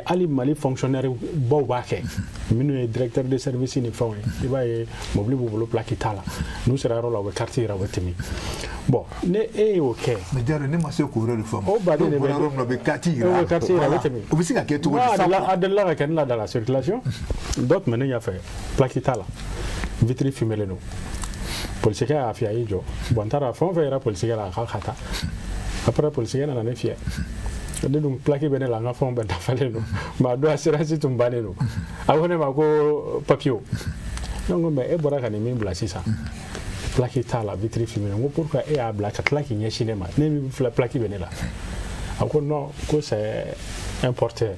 Hali Mali fonctionnaire baw b'a kɛ, minnu ye directeur de service ni fɛnw ye, i b'a ye mobili b'u bolo, plaque t'a la. N'u sera yɔrɔ la, u bɛ carte yira, u bɛ tɛmɛ. Bon, ne e y'o kɛ. Mais Jalo, ne ma se k'o yɔrɔ de faamu. O baden de bɛ yɔrɔ min na, u bɛ carte yira. U bɛ carte yira, u bɛ tɛmɛ. O bɛ se ka kɛ cogo di? A delila ka kɛ ne la dans la circulation, dɔ tun bɛ ne ɲɛfɛ, plaque t'a la, vitre fumée don. Polisikɛ y'a fiyɛ, a y'i jɔ. Bon, n taara fɛn o fɛn yɛrɛ polisikɛ la, a k'a ka taa. Après, polisikɛ nana ne fiyɛ. Ne dun, plaque bɛ ne la, n ka fɛnw bɛɛ dafalen don, mais a don assurance tun bannen don. A ko ne ma ko papier. Ne ko mais e bɔra ka nin min bila sisan, plaque t'a la, vitre fumée. N ko pourquoi e y'a bila ka tila k'i ɲɛsin ne ma, ne min filɛ, plaque bɛ ne la? A ko non, ko c'est un porteur,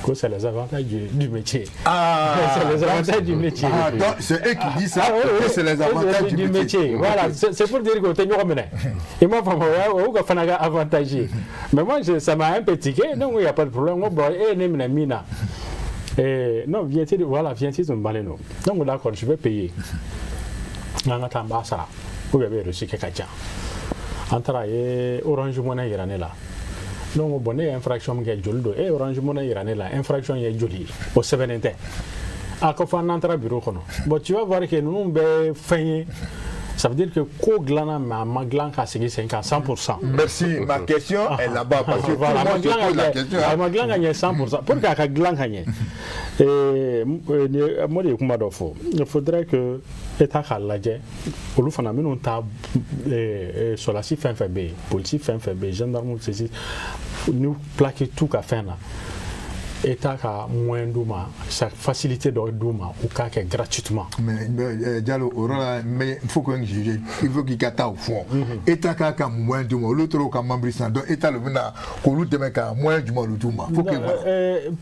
que c'est les avantages du métier. Ah, c'est les avantages du métier. Ah, donc c'est eux qui disent ça, ah, oui, que c'est les avantages du métier. Voilà, c'est pour dire que tu es. Il m'a fait un fana avantage. Mais moi, ça m'a un peu tiqué, donc il n'y a pas de problème. Bon, et ne mina. Et non, viens voilà, viens ici, donc d'accord, je vais payer. N ka taa n b'a sara ou bien bɛ reçu kɛ ka ca. An taara, a ye Orange Money yira ne la. Donc bon, ne ye infraction min kɛ, joli don? E ye Orange Money yira ne la, infraction ye joli ye? O sɛbɛnnen tɛ. A ko fo n'an taara bureau kɔnɔ. Bon, tu vas voir que ninnu bɛɛ fɛn ye. Ça veut dire que ko dilanna, mais a ma dilan ka sigi sen kan 100%. Merci, ma question est là-bas parce que voilà, tout le monde se pose la question. A ma dilan ka ɲɛ 100%. Pour que a ka dilan ka ɲɛ, Modi ye kuma dɔ fɔ, il faudrait que État k'a lajɛ, olu fana minnu ta, sɔrɔdasi fɛn fɛn bɛ yen, polisi fɛn fɛn bɛ yen, gendarme, ceci, ni plaque t'u ka fɛn na, État ka moyen d'u ma, sa facilité dɔ d'u ma, u k'a kɛ gratuitement. Mais Diallo, o yɔrɔ la, mais il faut que juger, il faut qu'il ka taa au fond. État k'a ka moyen d'u ma, olu taara u ka membre san, donc État le bɛna k'olu dɛmɛ ka moyen jumɛn olu d'u ma? Faut que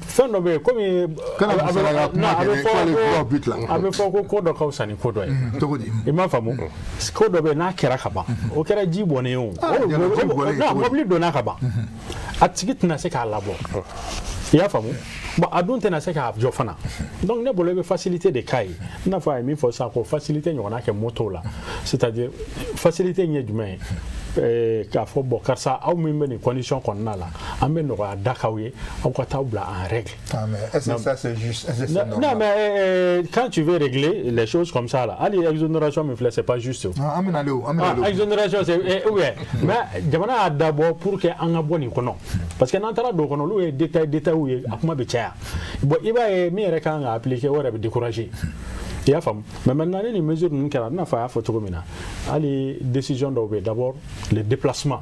Fɛn dɔ bɛ yen komi Kana musala ka kuma kɛ dɛ, faut aller droit au but là. A bɛ fɔ ko ko dɔ ka fisa ni ko dɔ ye. Cogo di? I m'a faamu, ko dɔ bɛ yen, n'a kɛra ka ban, o kɛra ji bɔnnen ye o. Diallo, ji bɔnnen Non, cogo di? Mobili donna ka ban, a tigi tɛna se k'a labɔ, i y'a faamu? Bon, a dun tɛna se k'a jɔ fana. Donc ne bolo, i bɛ facilité de k'a ye, i n'a fɔ a ye min fɔ sisan, ko facilité ɲɔgɔnna kɛ moto la. C'est-à-dire, facilité in ye jumɛn ye? K'a fɔ bon, karisa, aw min bɛ nin condition kɔnɔna la, an bɛ nɔgɔya da k'aw ye, aw ka t'aw bila en règle. Ah, mais est-ce que ça c'est juste? Est-ce que c'est Non, normal? Non, mais quand tu veux régler les choses comme ça là, hali exonération min filɛ, c'est pas juste. Ah, an bɛna ale o, an bɛna Ah, ale o. exonération, c'est ou bien, mais jamana y'a dabɔ pour que an ka bɔ nin kɔnɔ, parce que n'an taara don o kɔnɔ, olu ye détail détail ye, a kuma bɛ caya. Bon, i b'a ye, min yɛrɛ kan ka appliquer, o yɛrɛ bɛ décourager, i y'a faamu? Mais maintenant, ni nin mesure ninnu kɛra, i n'a fɔ a y'a fɔ cogo min na, hali décision dɔw bɛ yen, d'abord le déplacement,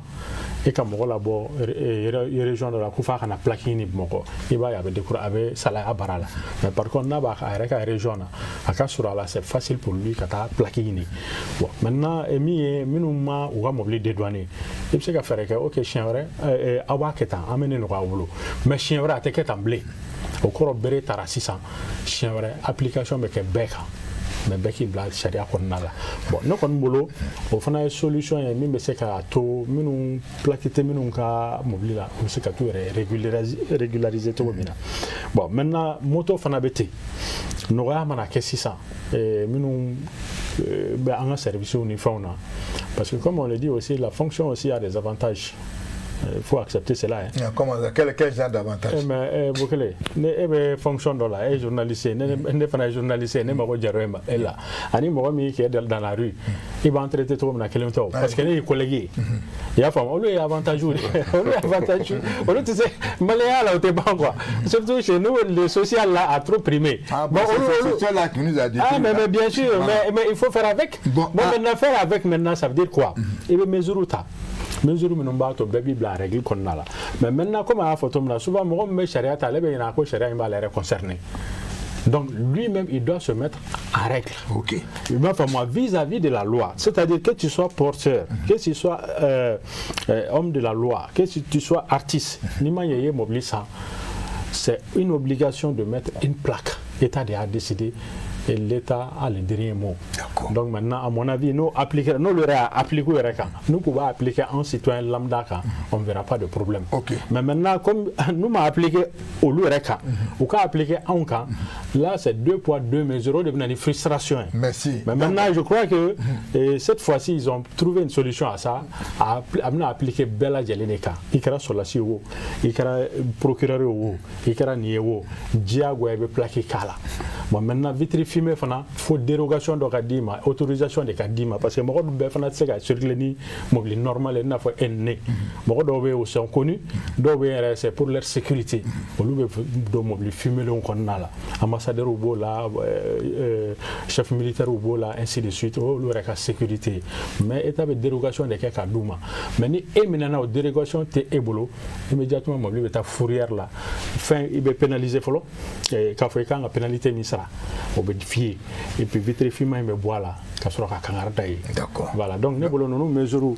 e ka mɔgɔ labɔ région dɔ la ko f'a ka na plaque ɲini Bamakɔ, i b'a ye a bɛ décourager, a bɛ salaya baara la. Mais par contre, n'a b'a a yɛrɛ ka région na, a ka sɔrɔ a la, c'est facile pour lui ka taa plaque ɲini. Bon, maintenant, min ye minnu ma u ka mobili dédouaner, i bɛ se ka fɛɛrɛ kɛ, ok, siɲɛ wɛrɛ aw b'a kɛ tan, an bɛ nin nɔgɔya aw bolo, mais siɲɛ wɛrɛ a tɛ kɛ tan bilen. O kɔrɔ, bere taara sisan, siɲɛ wɛrɛ application bɛ kɛ bɛɛ kan, mais bɛɛ k'i bila sariya kɔnɔna la. Bon, ne kɔni bolo, o fana ye solution ye min bɛ se k'a to minnu plaque tɛ minnu ka mobili la, u bɛ se ka t'u yɛrɛ régulariser cogo min na. Bon, maintenant, moto fana bɛ ten, nɔgɔya mana kɛ sisan, minnu bɛ an ka services ni fɛnw na, parce que comme on le dit aussi, la fonction aussi a des avantages. Il faut accepter cela. Hein. Comment ça? Quel genre d'avantage? Eh, mais Bokele, ne e bɛ fonction dɔ la, e ye journaliste ye, ne fana ye journaliste ye, ne mago jara e ma e la. Ani mɔgɔ min k'e dans la rue, i b'an traité cogo min na, kelen tɛ o, parce que ne y'i collègue ye. I y'a faamu? Olu ye avantage de ye. Olu ye avantage. Olu tɛ se maliyɛnya la, o tɛ ban quoi. Surtout chez nous, le social là a trop primé. Ah bon, c'est le social là qui nous a dit. Ah, mais bien sûr, mais il faut faire avec. Bon, ah. Maintenant, faire avec maintenant, ça veut dire quoi? I bɛ mesure ta. Mesure minnu b'a to bɛɛ b'i bila règle kɔnɔna la. Mais maintenant, comme a y'a fɔ cogo min na, souvent mɔgɔ min bɛ sariya ta, ale bɛ ɲinɛ ko sariya in b'ale yɛrɛ concerné. Donc lui-même, il doit se mettre en règle. Il m'a fait moi vis-à-vis de la loi. C'est-à-dire que tu sois porteur, que tu sois homme de la loi, que tu sois artiste, ni ma ye mobili san, c'est une obligation de mettre une plaque. L'État a décidé et l'État a le dernier mot. Donc maintenant, à mon avis, nous appliquer, nous l'aurons appliqué yɛrɛ kan, nous pouvons appliquer en citoyen lambda kan, on ne verra pas de problème. Mais maintenant, comme nous m'a appliqué olu yɛrɛ kan, u ka appliquer anw kan, là c'est deux poids deux mesures, o de bɛ na ni frustration ye. Merci. Mais maintenant, je crois que cette fois-ci, ils ont trouvé une solution à ça, a bɛna appliquer bɛɛ lajɛlen de kan. I kɛra sɔrɔdasi ye o, i kɛra procureur ye o, i kɛra nin ye o, diyagoya i bɛ plaque k'a la. Bon, maintenant, vitre fumée fana, fo dérogation dɔ ka d'i ma, autorisation de ka d'i ma, parce que mɔgɔ dun bɛɛ fana tɛ se ka circuler ni mobili normal ye, i n'a fɔ e ni ne. Mɔgɔ dɔw bɛ yen, o sont connus, dɔw bɛ yen yɛrɛ, c'est pour leur sécurité, olu bɛ don mobili fumelenw kɔnɔna la. Ambassadeurs b'o la, chef militaire b'o la, ainsi de suite, o y'olu yɛrɛ ka sécurité ye. Mais État bɛ dérogation de kɛ ka d'u ma. Mais ni e minɛna, o dérogation tɛ e bolo, immédiatement mobili bɛ taa fourrière la. Fɛn i bɛ pénaliser fɔlɔ, k'a fɔ i kan ka pénalité min sara, o bɛ f'i ye, et puis vitre finman in bɛ bɔ a la ka sɔrɔ ka kangari da ye. Voilà, donc ne bolo, ninnu mesure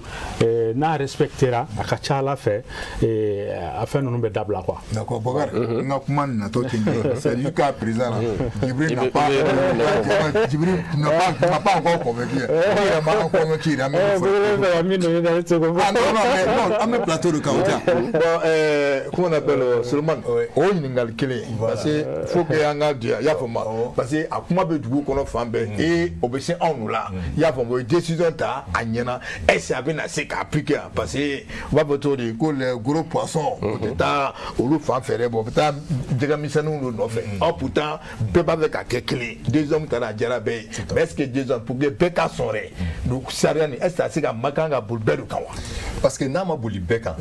n'a respectera, a ka ca ala fɛ, a fɛn ninnu bɛ dabila quoi. D'accord, Bokar, n ka kuma natɔ tɛ nin ye. C'est jusqu'à présent là, Djibril n'a pas, Djibril n'a pas encore convaincu. I yɛrɛ m'a convaincu, an bɛ min fɔ. Bɛ min don ne tɛ se k'o fɔ. Ah non, non, mais non, an bɛ plateau de kan o tɛ. Bon, comment on appelle Solomane, o ɲininkali kelen, parce que faut que an ka di, i y'a faamu, parce que a kuma bɛ dugu kɔnɔ fan bɛɛ et o bɛ se anw la. la, i y'a faamu, o ye décision ta, a ɲɛna. Est ce que a bɛna se k'a appliquer wa? Parce que u b'a fɔ cogo di ko les gros poissons, o tɛ taa olu fan fɛ dɛ, bon, u bɛ taa jɛgɛmisɛnninw de nɔfɛ. Or pourtant bɛɛ b'a fɛ ka kɛ kelen. Décision min taara, a diyara bɛɛ ye, mais est ce que décision pour que bɛɛ ka sɔn dɛ, donc sariya nin, est ce que a se ka ma kan ka boli bɛɛ de kan wa? Parce que n'a ma boli bɛɛ kan,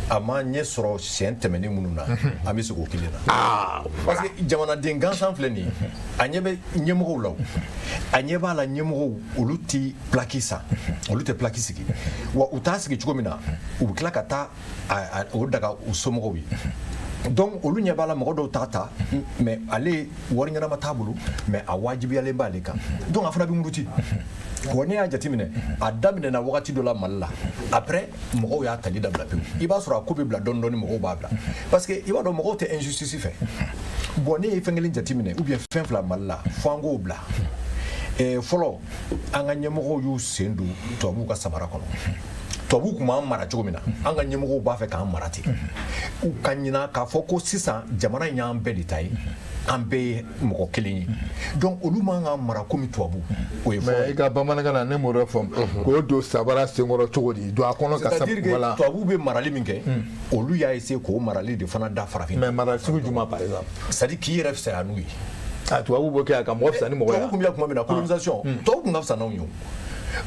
a ma ɲɛ sɔrɔ siɲɛ tɛmɛnen minnu na, an bɛ segin o kelen na. Parce que jamanaden gansan filɛ nin ye, a ɲɛ bɛ ɲɛmɔgɔw la, o a ɲɛ b'a la, ɲɛmɔgɔw olu ti plaque san, olu tɛ plaque sigi wa. U t'a sigi cogo min na, u bɛ tila ka taa o daga u somɔgɔw ye. Donc olu ɲɛ b'a la, mɔgɔ dɔw t'a ta, mais ale wari ɲɛnama t'a bolo, mais a wajibiyalen b'ale kan. Donc a fana bɛ muruti wa. Ne y'a jateminɛ, a daminɛna wagati dɔ la Mali la, après mɔgɔw y'a tali dabila pewu. I b'a sɔrɔ a ko bɛ bila dɔɔni dɔɔni, mɔgɔw b'a bila, parce que i b'a dɔn mɔgɔw tɛ injustice fɛ. Bon, ne ye fɛn kelen jateminɛ ou bien fɛn fila Mali la, fo an k'o bila. Fɔlɔ, an ka ɲɛmɔgɔw y'u sen don tubabuw ka samara kɔnɔ. Tubabuw tun b'an mara cogo min na, an ka ɲɛmɔgɔw b'a fɛ k'an mara ten. U ka ɲina k'a fɔ ko sisan jamana in y'an bɛɛ de ta ye, an bɛɛ ye mɔgɔ kelen ye. Donc olu man ka mara komi tubabu. O ye fɔlɔ. Mais i ka bamanankan na, ne m'o yɔrɔ faamu, k'o don sabara senkɔrɔ cogo di, don a kɔnɔ ka C'est à dire que voilà. Tubabuw bɛ marali min kɛ, olu y'a essayer k'o marali de fana da farafin. Mais mara sugu jumɛn, par exemple? C'est à dire k'i yɛrɛ fisaya n'u ye. Ah, tubabu b'o kɛ ka mɔgɔ fisaya ni mɔgɔ ye. Tubabu tun bɛ yan tuma min na, colonisation, tubabu tun ka fisa n'anw ye.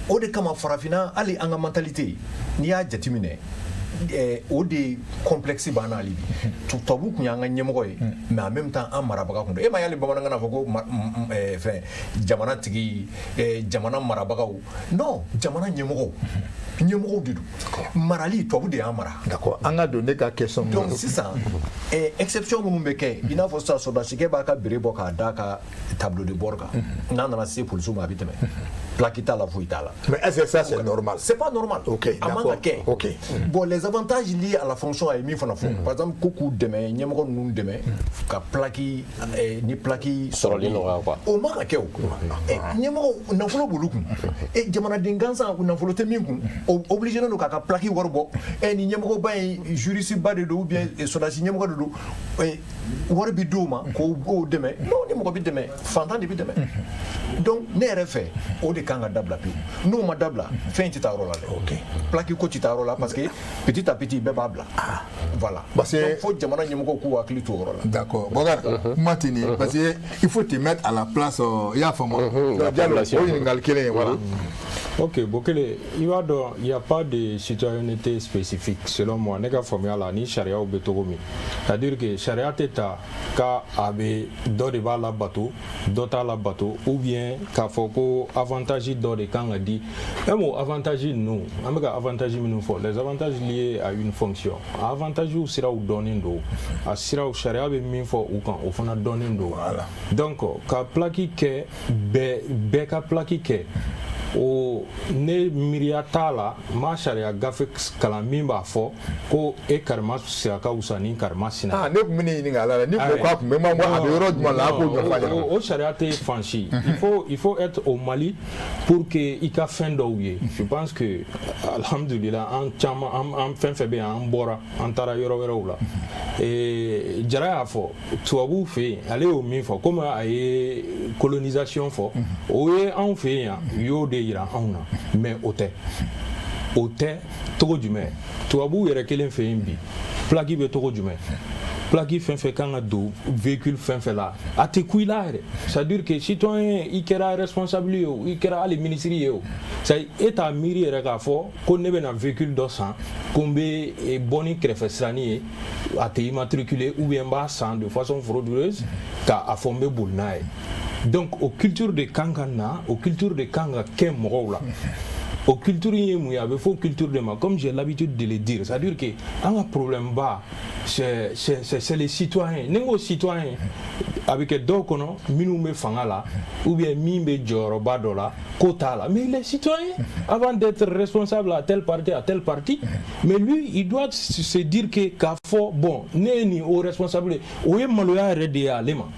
O de kama farafinna, hali an ka mentalité, n'i y'a jateminɛ, o de complexe b'an na hali bi. Tubabu tun y'an ka ɲɛmɔgɔ ye, mais en même temps an marabaga kun don. E ma y'ale bamanankan na fɔ ko fɛn jamana tigi, jamana marabagaw? Non, jamana ɲɛmɔgɔw, ɲɛmɔgɔw de don. Marali, tubabu de y'an mara. D'accord, an ka don ne ka question. Donc sisan, exception minnu bɛ kɛ, i n'a fɔ sisan sɔrɔdasikɛ b'a ka bere bɔ k'a d'a ka tableau de bord kan, n'a nana se polisiw ma, a bɛ tɛmɛ, plaque t'a la, foyi t'a la. Mais est-ce que ça, c'est normal? C'est pas normal. Ok. A man ka kɛ. Bon, les avantages liés à la fonction, a ye min fana fɔ, par exemple, ko k'u dɛmɛ, ɲɛmɔgɔ ninnu dɛmɛ ka plaque ni plaque sɔrɔli nɔgɔya quoi. O man ka kɛ. O ɲɛmɔgɔ nafolo b'olu kun, jamanaden gansan nafolo tɛ min kun, o obligé don k'a ka plaque wari bɔ. Ni ɲɛmɔgɔba in juriste ba de don ou bien sɔrɔdasi ɲɛmɔgɔ de don, wari bi d'o ma k'o dɛmɛ. Non, ni mɔgɔ bi dɛmɛ, fantan de bi dɛmɛ. Donc ne yɛrɛ fɛ, o de kan ka dabila pewu. N'o ma dabila, fɛn in tɛ taa yɔrɔ la dɛ. Plaque ko tɛ taa yɔrɔ la, parce que petit à petit bɛɛ b'a bila. Voilà. Parce que donc fo jamana ɲɛmɔgɔw k'u hakili to o yɔrɔ la. D'accord. Bokar, kuma tɛ nin ye, parce que il faut te mettre à la place, i y'a faamu. La Diallo, o population. ɲininkali kelen ye, voilà. Ok, Bokele, i b'a dɔn, il y a pas de citoyenneté spécifique selon moi. Ne ka faamuya la, ni sariyaw bɛ cogo min, c'est-à-dire que sariya tɛ ta ka a bɛ dɔ de b'a labato, dɔ t'a labato, ou bien k'a fɔ ko avantage dɔ de kan ka di. Même o avantage ninnu, an bɛ ka avantage minnu fɔ, les avantages liés à une fonction, a avantage siraw dɔnnen don, a siraw sariya bɛ min fɔ u kan, o fana dɔnnen don. Donc ka plaque kɛ bɛɛ, bɛɛ ka plaque kɛ, o ne miiriya t'a la. N ma sariya gafe kalan min b'a fɔ ko e karima sira ka wusa ni karima sina. Ah, ne tun bɛ ne ɲininka a la, ni ko k'a tun bɛ ma, a bɛ yɔrɔ jumɛn la, a k'o ɲɛfɔ a ɲɛna. O sariya tɛ fan si. Il faut être au Mali pour que i ka fɛn dɔw ye. Je pense que alhamdulillah, an caman, an fɛn fɛn bɛ yan, an bɔra, an taara yɔrɔ wɛrɛw la. Jara y'a fɔ tubabuw fɛ yen, ale y'o min fɔ, komi a ye colonisation fɔ, o ye anw fɛ yen yan, u y'o de yira anw na. Mais o tɛ, o tɛ cogo jumɛn? Tubabuw yɛrɛ kelen fɛ yen bi, plaque bɛ cogo jumɛn? Plaque fɛn fɛn kan ka don véhicule fɛn fɛn la, a tɛ ku i la yɛrɛ. C'est à dire que citoyen, i kɛra responsable ye o, i kɛra hali ministre ye o, c'est à dire e t'a miiri yɛrɛ k'a fɔ ko ne bɛna véhicule dɔ san, ko n bɛ bɔ ni kɛrɛfɛ siranin ye, a tɛ immatriculé, ou bien n b'a san de façon frauduleuse k'a fɔ n bɛ boli n'a ye. Donc o culture de kan ka na, o culture de kan ka kɛ mɔgɔw la. O culture ye mun ye? A bɛ fɔ culture de ma, comme j'ai l'habitude de le dire, c'est à dire que an ka problème ba, c'est les citoyens. Ni n ko citoyen, a bɛ kɛ dɔw kɔnɔ minnu bɛ fanga la ou bien min bɛ jɔyɔrɔba dɔ la, ko t'a la. Mais les citoyens, avant d'être responsable à tel parti, à tel parti, mais lui, il doit se dire que k'a fɔ bon, ne ye nin o responsable ye, o ye maloya yɛrɛ de ye ale ma,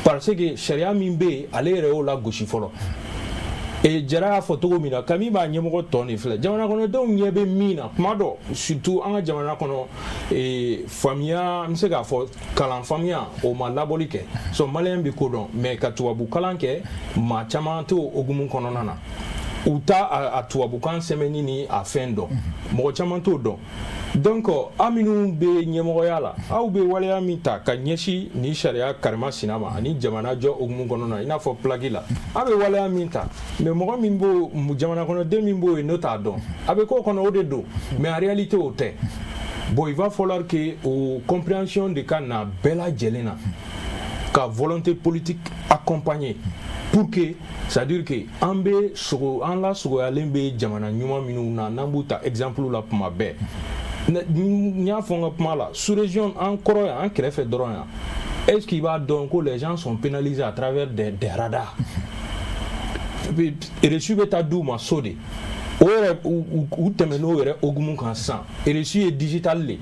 parce que sariya min bɛ yen, ale yɛrɛ y'o lagosi fɔlɔ. Et Jara y'a fɔ cogo min na, Kami b'a ɲɛmɔgɔ tɔ nin filɛ, jamana kɔnɔdenw ɲɛ bɛ min na kuma dɔ, surtout an ka jamana kɔnɔ, faamuya, n bɛ se k'a fɔ kalan faamuya, o ma labɔli kɛ. So maliyɛn bɛ ko dɔn, mais ka tubabu kalan kɛ, maa caman t'o hokumu kɔnɔna na. U t'a a tubabukan sɛbɛnni ni a fɛn dɔn, mɔgɔ caman t'o dɔn. Donc aw minnu bɛ ɲɛmɔgɔya la, aw bɛ waleya min ta ka ɲɛsin nin sariya karima sina ma ani jamana jɔ hokumu kɔnɔna na, i n'a fɔ plaque la, aw bɛ waleya min ta, mais mɔgɔ min b'o, jamana kɔnɔden min b'o ye, n'o t'a dɔn a bɛ k'o kɔnɔ, o de don. Mais en réalité, o tɛ. Bon, il va falloir que o compréhension de ka na bɛɛ lajɛlen na, ka volonté politique accompagner pour que, c'est à dire que an bɛ sogo, an lasogoyalen bɛ jamana ɲuman minnu na, n'an b'u ta exemple la kuma bɛɛ. N y'a fɔ n ka kuma la, sous région, an kɔrɔ yan, an kɛrɛfɛ dɔrɔn yan, est ce qu'il b'a dɔn ko les gens sont pénalisés à travers des radars? Reçu bɛ taa d'u ma so de, o yɛrɛ u tɛmɛ n'o yɛrɛ hokumu kan sisan. Reçu ye digital de,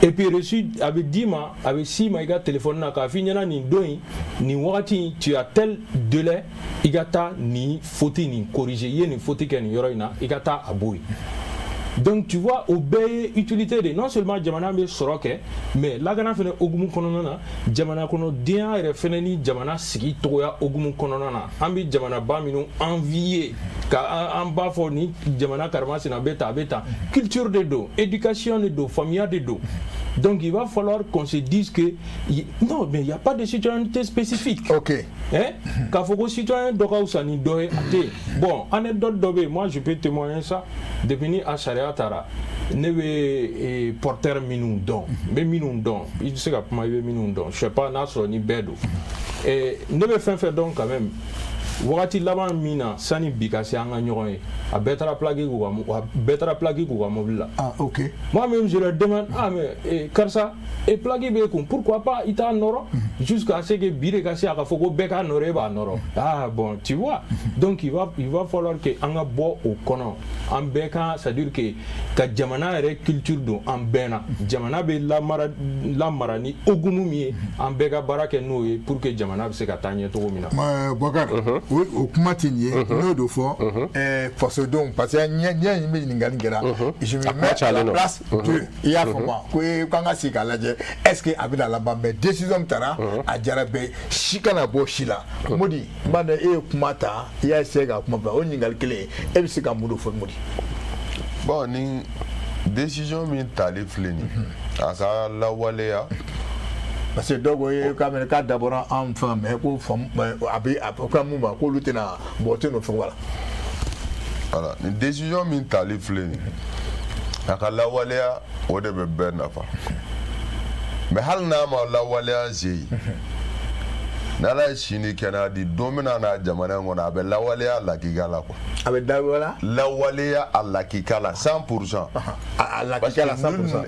et puis reçu a bɛ d'i ma, a bɛ s'i ma i ka téléphone na k'a f'i ɲɛna: nin don in, nin wagati in, tu as tel délai, i ka taa nin faute nin corriger. I ye nin faute kɛ nin yɔrɔ in na, i ka taa a bɔ yen. Donc tu vois, o bɛɛ ye utilité de. Non seulement jamana bɛ sɔrɔ kɛ, mais lakana fɛnɛ hokumu kɔnɔna na, jamana kɔnɔdenya yɛrɛ fɛnɛ ni jamana sigi togoya hokumu kɔnɔna na, an bɛ jamanaba minnu envier, ka an b'a fɔ ni jamana karimasina bɛ tan, a bɛ tan, culture de don, éducation de don, faamuya de don. Donc il va falloir qu'on se dise que non, mais il n'y a pas de citoyenneté spécifique. Hein? K'a fɔ ko citoyen dɔ ka fisa ni dɔ ye, a tɛ yen. Bon, anecdote dɔ bɛ yen, moi je peux témoigner ça. Depuis ni a sariya taara, ne bɛ porteur minnu dɔn, n bɛ minnu dɔn, i bɛ se ka kuma, i bɛ minnu dɔn, je sais pas n'a sɔrɔ ni bɛɛ don. Ne bɛ fɛn fɛn dɔn quand même, wagati laban min na, sani bi ka se an ka ɲɔgɔn ye, a bɛɛ taara plaque k'u ka, a bɛɛ taara plaque k'u ka mobili la. Ah, ok. Moi même, je leur demande: ah mais karisa, plaque b'e kun, pourquoi pas i t'a nɔrɔ? Jusqu'à ce que bi de ka se a ka fɔ ko bɛɛ k'a nɔrɔ, e b'a nɔrɔ. Ah bon, tu vois, donc il va falloir que an ka bɔ o kɔnɔ, an bɛɛ ka, c'est à dire que ka jamana yɛrɛ culture don an bɛɛ na. Jamana bɛ lamara lamara ni hokumu min ye, an bɛɛ ka baara kɛ n'o ye pour que jamana bɛ se ka taa ɲɛ cogo min na. Bɔkari, o kuma tɛ nin ye, n'o de fɔ fasodenw, parce que ɲɛ ɲɛ in bɛ ɲininkali kɛra, je me mets à la place de, i y'a faamu, ko k'an ka sigi k'a lajɛ, est ce que a bɛna laban? Mais décision min taara, a diyara bɛɛ, si kana bɔ si la. Modi, n b'a dɔn e ye kuma ta, i y'a essayer ka kuma bila o ɲininkali kelen, e bɛ se ka mun de fɔ, Modi? Bon, ni décision min tali filɛ nin ye, a ka lawaleya. Parce que dɔw ko ye k'a mɛn k'a dabɔra an fɛ, mais ko faamu a bɛ a ko mun ma k'olu tɛna mɔgɔ tɛ n'o fɛn wala. Voilà, ni décision min tali filɛ nin ye, a ka lawaleya, o de bɛ bɛɛ nafa. Mais hali n'a ma lawaleya ze yen, n'Ala ye si ni kɛnɛya di, don min na n'a jamana in kɔnɔ, a bɛ lawaleya lakika la quoi. A bɛ dabɔla. Lawaleya a lakika la 100%. A lakika la 100%.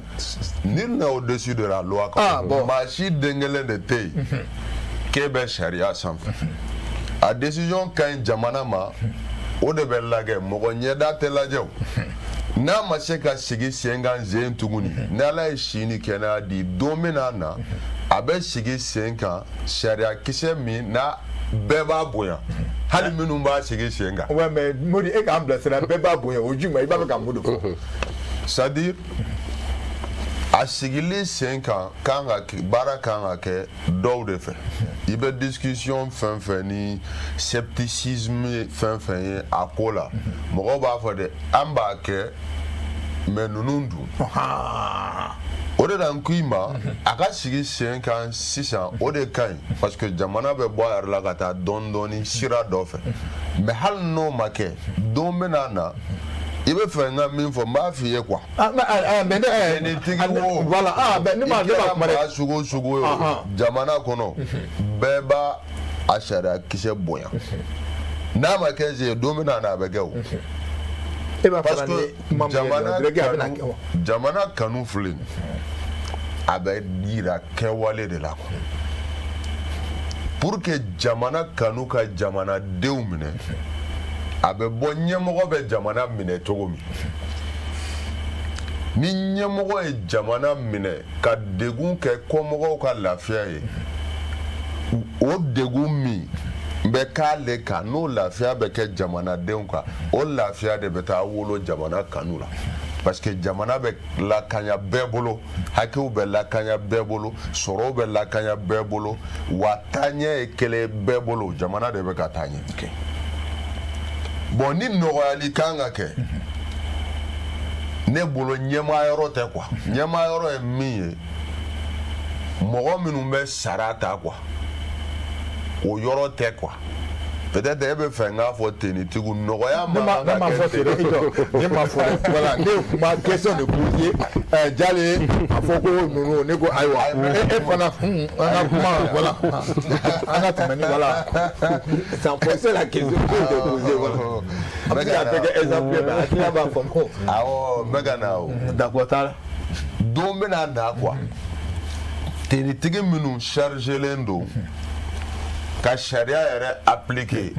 Nul n'est au-dessus de la loi. Ah bon. Maa si den kelen de tɛ yen k'e bɛ sariya sanfɛ. A décision ka ɲi jamana ma, o de bɛ lajɛ, mɔgɔ ɲɛda tɛ lajɛ. O n'a ma se ka sigi sen kan zen tuguni, ni Ala ye si ni kɛnɛya di, don min na na a bɛ sigi sen kan, sariya kisɛ min n'a bɛɛ b'a bonya, hali minnu b'a sigi sen kan. Ouais, mais Modi, e k'an bilasira, bɛɛ b'a bonya, o jumɛn? I b'a fɛ ka mun de fɔ? C'est à dire a sigili sen kan kan ka kɛ, baara kan ka kɛ dɔw de fɛ. I bɛ discussion fɛn fɛn ni scepticisme fɛn fɛn ye a ko la, mɔgɔw b'a fɔ de an b'a kɛ, mais ninnu dun, o de la n ko i ma, a ka sigi sen kan sisan, o de ka ɲi, parce que jamana bɛ bɔ a yɛrɛ la ka taa dɔɔni dɔɔni sira dɔ fɛ. Mais hali n'o ma kɛ, don bɛna na, i bɛ fɛ n ka min fɔ, n b'a f'i ye quoi. Ah mais ah mais ne ni tigi wo. Voilà, ah mais ne ma kuma dɛ. I kɛra maa sugu o sugu ye o, jamana kɔnɔ, bɛɛ b'a a sariya kisɛ bonya. N'a ma kɛ zen, don bɛna na, a bɛ kɛ o. E b'a parce fɔ ni que kuma min ye, jamana on dirait que a bɛna kanu kɛ wa. Jamana kanu filɛ nin ye, a bɛ yira kɛwale de la quoi. Pour que jamana kanu ka jamanadenw minɛ, a bɛ bɔ ɲɛmɔgɔ bɛ jamana minɛ cogo min. Ni ɲɛmɔgɔ ye jamana minɛ ka degun kɛ kɔmɔgɔw ka lafiya ye, o degun min bɛ k'ale kan, n'o lafiya bɛ kɛ jamanadenw kan, o lafiya de bɛ taa wolo jamana kanu la, parce que jamana bɛ lakanya bɛɛ bolo, hakɛw bɛ lakanya bɛɛ bolo, sɔrɔw bɛ lakanya bɛɛ bolo, wa taaɲɛ ye kelen bɛɛ bolo, jamana de bɛ ka taa ɲɛ. Bon, ni nɔgɔyali kan ka kɛ, ne bolo ɲɛmaa yɔrɔ tɛ quoi. Ɲɛmaa yɔrɔ ye min ye, mɔgɔ minnu bɛ sara ta quoi, o yɔrɔ tɛ quoi. Peut-être e bɛ fɛ n k'a fɔ tenitigiw nɔgɔya ma kan ka kɛ ten. Ne ma fɔ, voilà, ne ye kuma question de poser Jale a fɔ ko ninnu, ne ko ayiwa, e fana an ka kuma, voilà, an ka tɛmɛ ni, voilà, sans poser la question que je posé, voilà, a bɛ se ka kɛ exemple ye, mais hakilina b'a faamu. Awɔ, n bɛ ka na o. D'accord, t'a la. Don bɛna na quoi, tenitigi minnu chargelen don ka sariya yɛrɛ appliquer,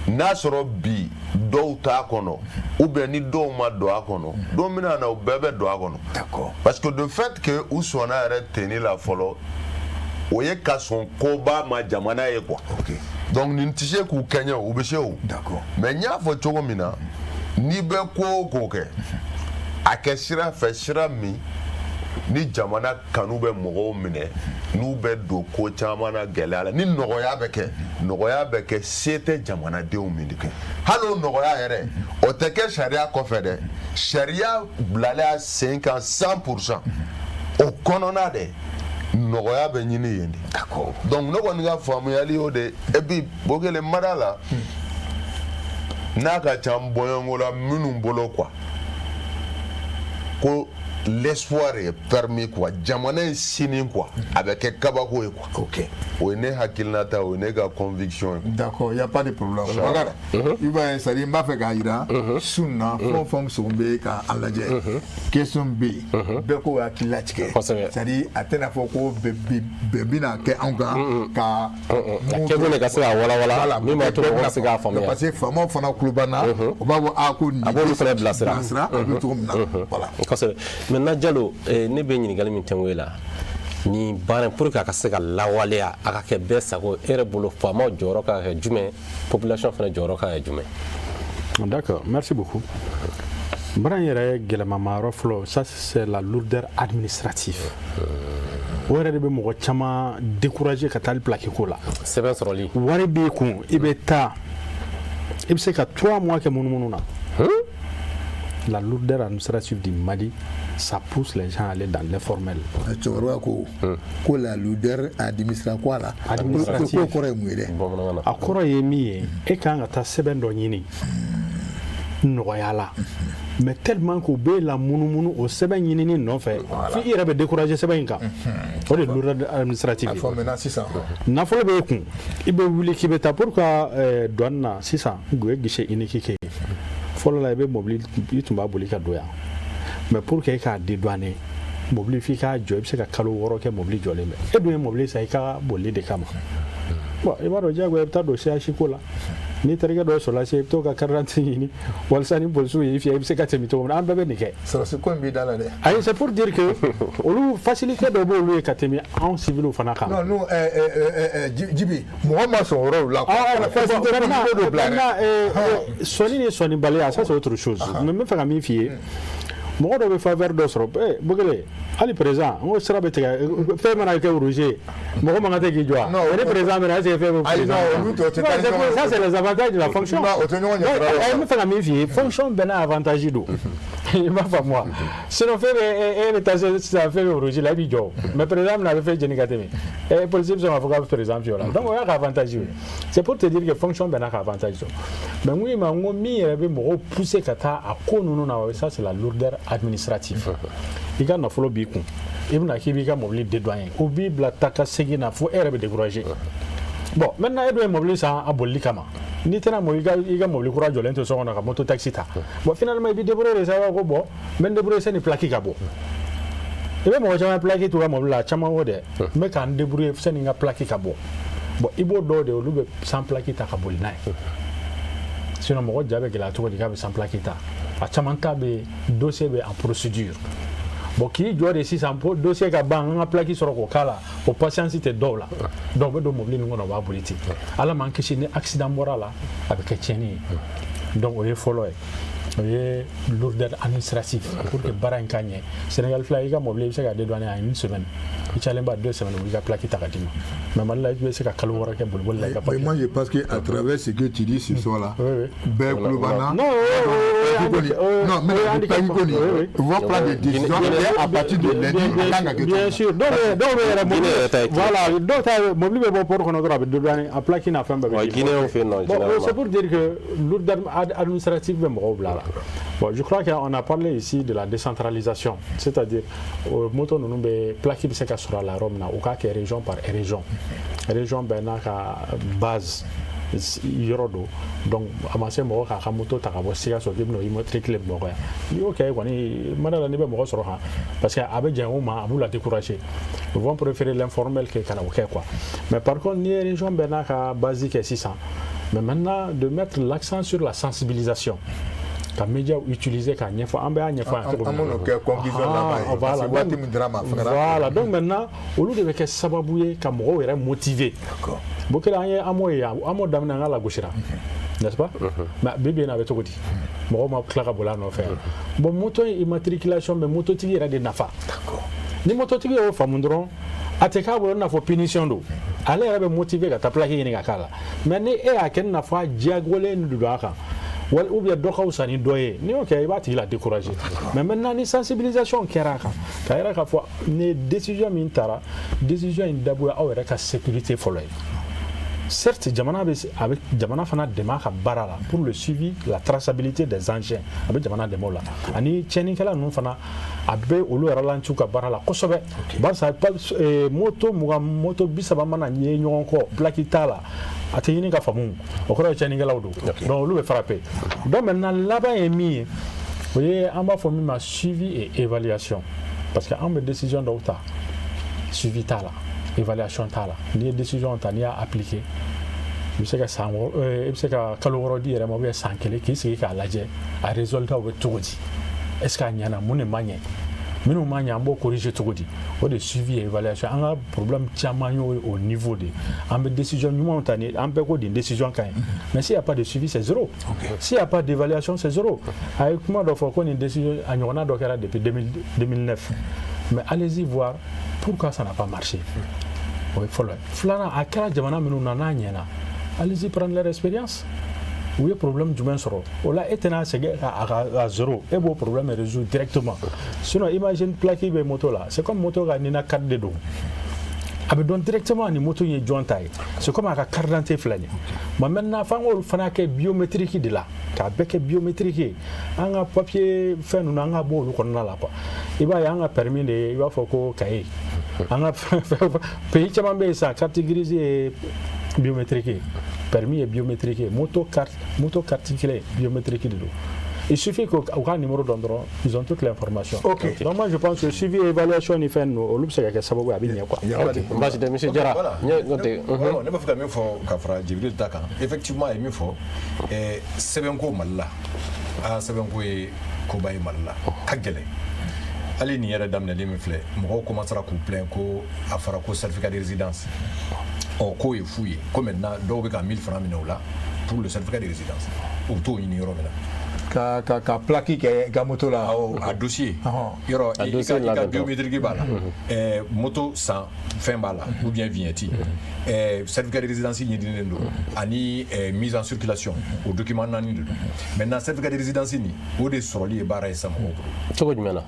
n'a sɔrɔ bi dɔw t'a kɔnɔ ou bien ni dɔw ma don a kɔnɔ, don bɛna na u bɛɛ bɛ don a kɔnɔ. Parce que de fait que u sɔnna yɛrɛ tenue la fɔlɔ, o ye ka sɔn koba ma jamana ye quoi. Donc nin tɛ se k'u kɛɲɛ, u bɛ se o. Mais n y'a fɔ cogo min na, n'i bɛ ko o ko kɛ, a kɛ sira fɛ, sira min ni jamana kanu bɛ mɔgɔw minɛ, n'u bɛ don ko caman na gɛlɛya la, ni nɔgɔya bɛ kɛ, nɔgɔya bɛ kɛ se tɛ jamanadenw min de kɛ. Hali o nɔgɔya yɛrɛ, o tɛ kɛ sariya kɔfɛ dɛ. Sariya bilalen a sen kan 100%, o kɔnɔna dɛ, nɔgɔya bɛ ɲini yen de. Donc ne kɔni ka faamuyali y'o de. Et puis Bokele, mara la n'a ka ca bɔɲɔgɔnko la minnu bolo quoi, ko l'espoir est permis quoi, jamana in sini quoi, a bɛ kɛ kabako ye quoi. O ye ne hakilinata, o ye ne ka conviction ye. D'accord, il y a pas de problème. Bakari, i b'a ye, c'est à dire n b'a fɛ k'a jira su in na, fɛn o fɛn sogo bɛ k'a lajɛ, question bɛ yen, bɛɛ k'o hakili latigɛ. C'est à dire a tɛna fɔ ko bɛn bɛna kɛ anw kan ka. A kɛkun de ka se ka walawala min b'a to mɔgɔw bɛ se k'a faamuya. Parce que faamaw fana tulo b'an na, u b'a fɔ a ko nin. A b'olu fana bilasira. Bilasira a bɛ cogo min na, voilà. Kosɛbɛ. Maintenant Jalo, ne bɛ ɲininkali min tɛnku e la nin baara, pour que a ka se ka lawaleya, a ka kɛ bɛɛ sago, e yɛrɛ bolo faamaw jɔyɔrɔ ka kɛ jumɛn, population fana jɔyɔrɔ ka kɛ jumɛn? D'accord, merci beaucoup. Baara in yɛrɛ gɛlɛmama yɔrɔ fɔlɔ, ça c'est la lourdeur administrative. O yɛrɛ de bɛ mɔgɔ caman décourager ka taa hali plaque ko la. Sɛbɛn sɔrɔli. Wari b'i kun, i bɛ taa, i bɛ se ka 3 mois kɛ munumunu na. La lourdeur administrative du Mali, ça pousse les gens à aller dans l'informel. Cɛkɔrɔba ko ko la lourdeur administrative quoi la. Administrative. Ko kɔrɔ ye mun ye dɛ? A kɔrɔ ye min ye, e kan ka taa sɛbɛn dɔ ɲini nɔgɔya la, mais tellement k'u b'e la munumunu o sɛbɛn ɲinini nɔfɛ, f'i i yɛrɛ bɛ décourager sɛbɛn in kan. O de ye lourdeur administrative ye. A fɔ maintenant sisan. Nafolo b'e kun, i bɛ wuli k'i bɛ taa pour que douane na sisan, o ye guichet unique kɛ yen. Fɔlɔ la, i bɛ mobili, i tun b'a boli ka don yan, mais pour que e k'a dédouaner, mobili f'i k'a jɔ, i bɛ se ka kalo 6 kɛ mobili jɔlen bɛ. E dun ye mobili san i ka bolili de kama. Bon, i b'a dɔn diyagoya i bɛ taa don CH ko la, n'i terikɛ dɔ ye sɔrɔlasi ye, i bɛ t'o ka carte d'identité ɲini walasa ni polisiw y'i fiyɛ, i bɛ se ka tɛmɛ cogo min na. An bɛɛ bɛ nin kɛ. Sɔrɔsi ko in b'i da la dɛ. Ayi, c'est pour dire que olu facilité dɔ b'olu ye ka tɛmɛ anw civils fana kan. Non, non, Jibi, mɔgɔ ma sɔn o yɔrɔw la quoi. Facilité ko dɔ bila dɛ. Sɔnni ni sɔnnibaliya, ça c'est autre chose. Mais n bɛ fɛ ka min f'i ye, mɔgɔ dɔw bɛ faveur dɔ sɔrɔ Bokele, hali président, n ko sira bɛ tigɛ, fɛn mana kɛ rouge ye, mɔgɔ man kan tɛ k'i jɔ wa? Ni président bɛ na, est ce que fɛn bɛ président? Ayi, non, olu tɔ tɛ taa ɲɔgɔn. Ça c'est les avantages de la fonction. Non, o tɛ ɲɔgɔn ɲɛ sira la. N bɛ fɛ ka min f'i ye, fonction bɛɛ n'a avantage don. I b'a faamu wa? Sinon fɛn bɛ e bɛ taa se sisan, fɛn bɛ rouge la, i b'i jɔ, mais président bɛ na, a bɛ fɛn jeni ka tɛmɛ, policier bɛ sɔn k'a fɔ k'a bɛ président fiyɛ o la. Donc o y'a ka avantage ye. C'est pour te dire que fonction bɛɛ n'a ka avantage don. Mais n ko i ma, n ko min yɛrɛ bɛ mɔgɔw pousser ka taa a ko ninnu na, ça c'est la lourdeur administrative. I ka nafolo b'i kun, i bɛna k'i b'i ka mobili dédouaner, o b'i bila taa ka segin na fo e yɛrɛ bɛ décourager. Bon, maintenant e dun ye mobili san a bolili kama, n'i tɛna i ka mobili kura jɔlen to so kɔnɔ ka moto taxi ta, bon, finalement i b'i débrouiller de sa, ko bon, n bɛ n débrouiller sani plaque ka bɔ. I bɛ mɔgɔ caman plaque t'u ka mobili la, a caman o dɛ, n bɛ ka n débrouiller sani n ka plaque ka bɔ. Bon, i b'o dɔw de, olu bɛ sans plaque ta ka boli n'a ye. Sinon mɔgɔ ja bɛ gɛlɛya cogo di k'a bɛ sans plaque ta? A caman ta bɛ dossier bɛ en procédure. Bon, k'i jɔ de sisan dossier ka ban, an ka plaque sɔrɔ k'o k'a la, o patience tɛ dɔw la. Donc u bɛ don mobili nin kɔnɔ, u b'a boli ten. Ala m'an kisi, ni accident bɔra la, a bɛ kɛ tiɲɛni ye. Donc o ye fɔlɔ ye, o ye lourdeur administrative. Pour que baara in ka ɲɛ, Sénégal filɛ, i ka mobili, i bɛ se ka dédouaner en une semaine, i cayalen ba 2 semaines, u b'i ka plaque ta ka d'i ma. Mais Mali la, i bɛ se ka kalo 6 kɛ boliboli la i ka Mais papier. moi, je pense qu'à travers ce que tu dis ce soir-là, Oui. bɛɛ tulo b'an na. Non, oui. Non, mais oui, plaque kɔni, oui. ils vont prendre des décisions et à partir de lundi, a kan ka kɛ Bien sûr, dɔw bɛ yɛrɛ mobili Guinée yɛrɛ ta ye kelen. Voilà, dɔw ta ye mobili bɛ bɔ port kɔnɔ dɔrɔn, a bɛ dédouaner, a plaque n'a fɛn bɛɛ bɛ Ouais, di. Guinéens fɛ yen nɔ, Bon, généralement. c'est pour dire que lourdeur administrative bɛ mɔgɔw bila la. Bon, je crois qu'on a parlé ici de la décentralisation, c'est-à-dire moto ninnu bɛ plaque bɛ se ka sɔrɔ a la yɔrɔ min na, u k'a kɛ région par région, région bɛɛ n'a ka base yɔrɔ don. Donc a ma se mɔgɔ k'a ka moto ta ka bɔ Sikaso k'i bɛna immatriculer Bamakɔ yan. N'i y'o kɛ kɔni, mana la, n'i bɛ mɔgɔ sɔrɔ kan, parce que a bɛ jɛn u ma, a b'u la décourager. Ils vont préférer l'informel que ka na o kɛ quoi. Mais par contre, n'i ye région bɛɛ n'a ka base kɛ sisan, mais maintenant de mettre l'accent sur la sensibilisation, ka médias utiliser k'a ɲɛfɔ, an bɛɛ y'a ɲɛfɔ yan cogo An min na. b'o kɛ conclusion laban ye, parce que waati min dira ma, a fɛngɛra. Voilà, donc maintenant olu de bɛ kɛ sababu ye ka mɔgɔw yɛrɛ motiver. Bokele, an ye AMO ye yan, AMO daminɛ, an ka lagosira, n'est-ce pas? Mais bi bi in na, a bɛ cogo di? Mɔgɔw ma tila ka boli a nɔfɛ yan. Bon, moto in immatriculation bɛ mototigi yɛrɛ de nafa. Ni mototigi y'o faamu dɔrɔn, a tɛ k'a bolo i n'a fɔ punition don, ale yɛrɛ bɛ motiver ka taa plaque ɲini ka k'a la. Mais ni e y'a kɛ i n'a fɔ a diyagolen de don a kan, wali ou bien dɔ ka fisa ni dɔ ye, n'i y'o kɛ, i b'a tigi la décourager. Mais maintenant, ni sensibilisation kɛra a kan, k'a yɛrɛ k'a fɔ ni décision min taara, décision in dabɔ ye aw yɛrɛ ka sécurité fɔlɔ ye. Certes, jamana bɛ a bɛ jamana fana dɛmɛ a ka baara la pour le suivi, la traçabilité des engins, a bɛ jamana dɛmɛ o la, ani tiɲɛnikɛla ninnu fana, a bɛ olu ralentir ka baara la kosɛbɛ, barisa moto 20, moto 30 mana ye ɲɔgɔn kɔ, plaque t'a la, a tɛ ɲini ka faamu, o kɔrɔ ye tiɲɛnikɛlaw don. Donc olu bɛ frapper. Donc maintenant, laban ye min ye, o ye an b'a fɔ min ma suivi et évaluation, parce que an bɛ décision dɔw ta, suivi t'a la, évaluation t'a la. N'i ye décision ta, n'i y'a appliquer, i bɛ se ka san 6, i bɛ se ka kalo 6 di yɛrɛ ma, ou bien san kelen, k'i sigi k'a lajɛ a résultat bɛ cogo di, est ce que a ɲɛna, mun de ma ɲɛ, minnu ma ɲɛ, an b'o corriger cogo di. O de suivi et évaluation. An ka problème caman y'o au niveau de, an bɛ décision ɲumanw ta, ni an bɛɛ ko nin décision ka ɲi, mais s'il y a pas de suivi, c'est zéro. S'il y a pas d'évaluation, c'est zéro. A ye kuma dɔ fɔ ko nin décision a ɲɔgɔnna dɔ kɛra depuis 2009, mais allez-y voir pourquoi ça n'a pas marché. O ye fɔlɔ ye. Filanan, a kɛra jamana minnu na n'a ɲɛna, allez-y prendre leur expérience, u ye problème jumɛn sɔrɔ o la. E tɛna segin a ka à zéro, e b'o problème résoudre directement. Sinon, imagine, plaque bɛ moto la, c'est comme moto ka NINA carte de don, a bɛ dɔn directement ni moto in ye jɔn ta ye. C'est comme a ka carte d'identité filɛ nin ye. Bon, maintenant, f'an k'olu fana kɛ biométrique de la, k'a bɛɛ kɛ biométrique ye. An ka papier fɛn ninnu, an ka bɔ olu kɔnɔna la quoi. I b'a ye, an ka permis de ye, i b'a fɔ ko cahier. An ka pays caman bɛ yen sisan, carte grise ye biométrique ye, permis ye biométrique ye, moto carte, moto carte kelen biométrique de don. Il suffit qu'u ka numéro dɔn dɔrɔn, ils ont toute l'information. Donc moi, je pense que suivi, évaluation ni fɛn ninnu, olu bɛ se ka kɛ sababu ye a bɛ ɲɛ quoi. Ok, baasi tɛ, monsieur Jara. Voilà. Ɲɛ n'o tɛ. Voilà, ne b'a fɛ ka min fɔ ka fara Jibril ta kan, effectivement, a ye min fɔ, sɛbɛnko Mali la, a sɛbɛnko ye koba ye Mali la, ka gɛlɛn. Hali nin yɛrɛ daminɛlen min filɛ, mɔgɔw commencera k'u plaint ko a fɔra ko certificat de résidence, ɔ k'o ye fu ye, ko maintenant dɔw bɛ ka 1000 francs minɛ o la pour le certificat de résidence, u bɛ t'o ɲini yɔrɔ min na. Ka plaque kɛ i ka moto la. Awɔ, a dossier yɔrɔ, A i dossier ka i ka labɛntɔ. biométrique b'a la, moto san fɛn b'a la, ou bien vignette, certificat de résidence ɲininen don, ani mise en circulation, o document naani de don. Maintenant, certificat de résidence nin, o de sɔrɔli ye baara ye sisan mɔgɔw bolo. Cogo jumɛn na?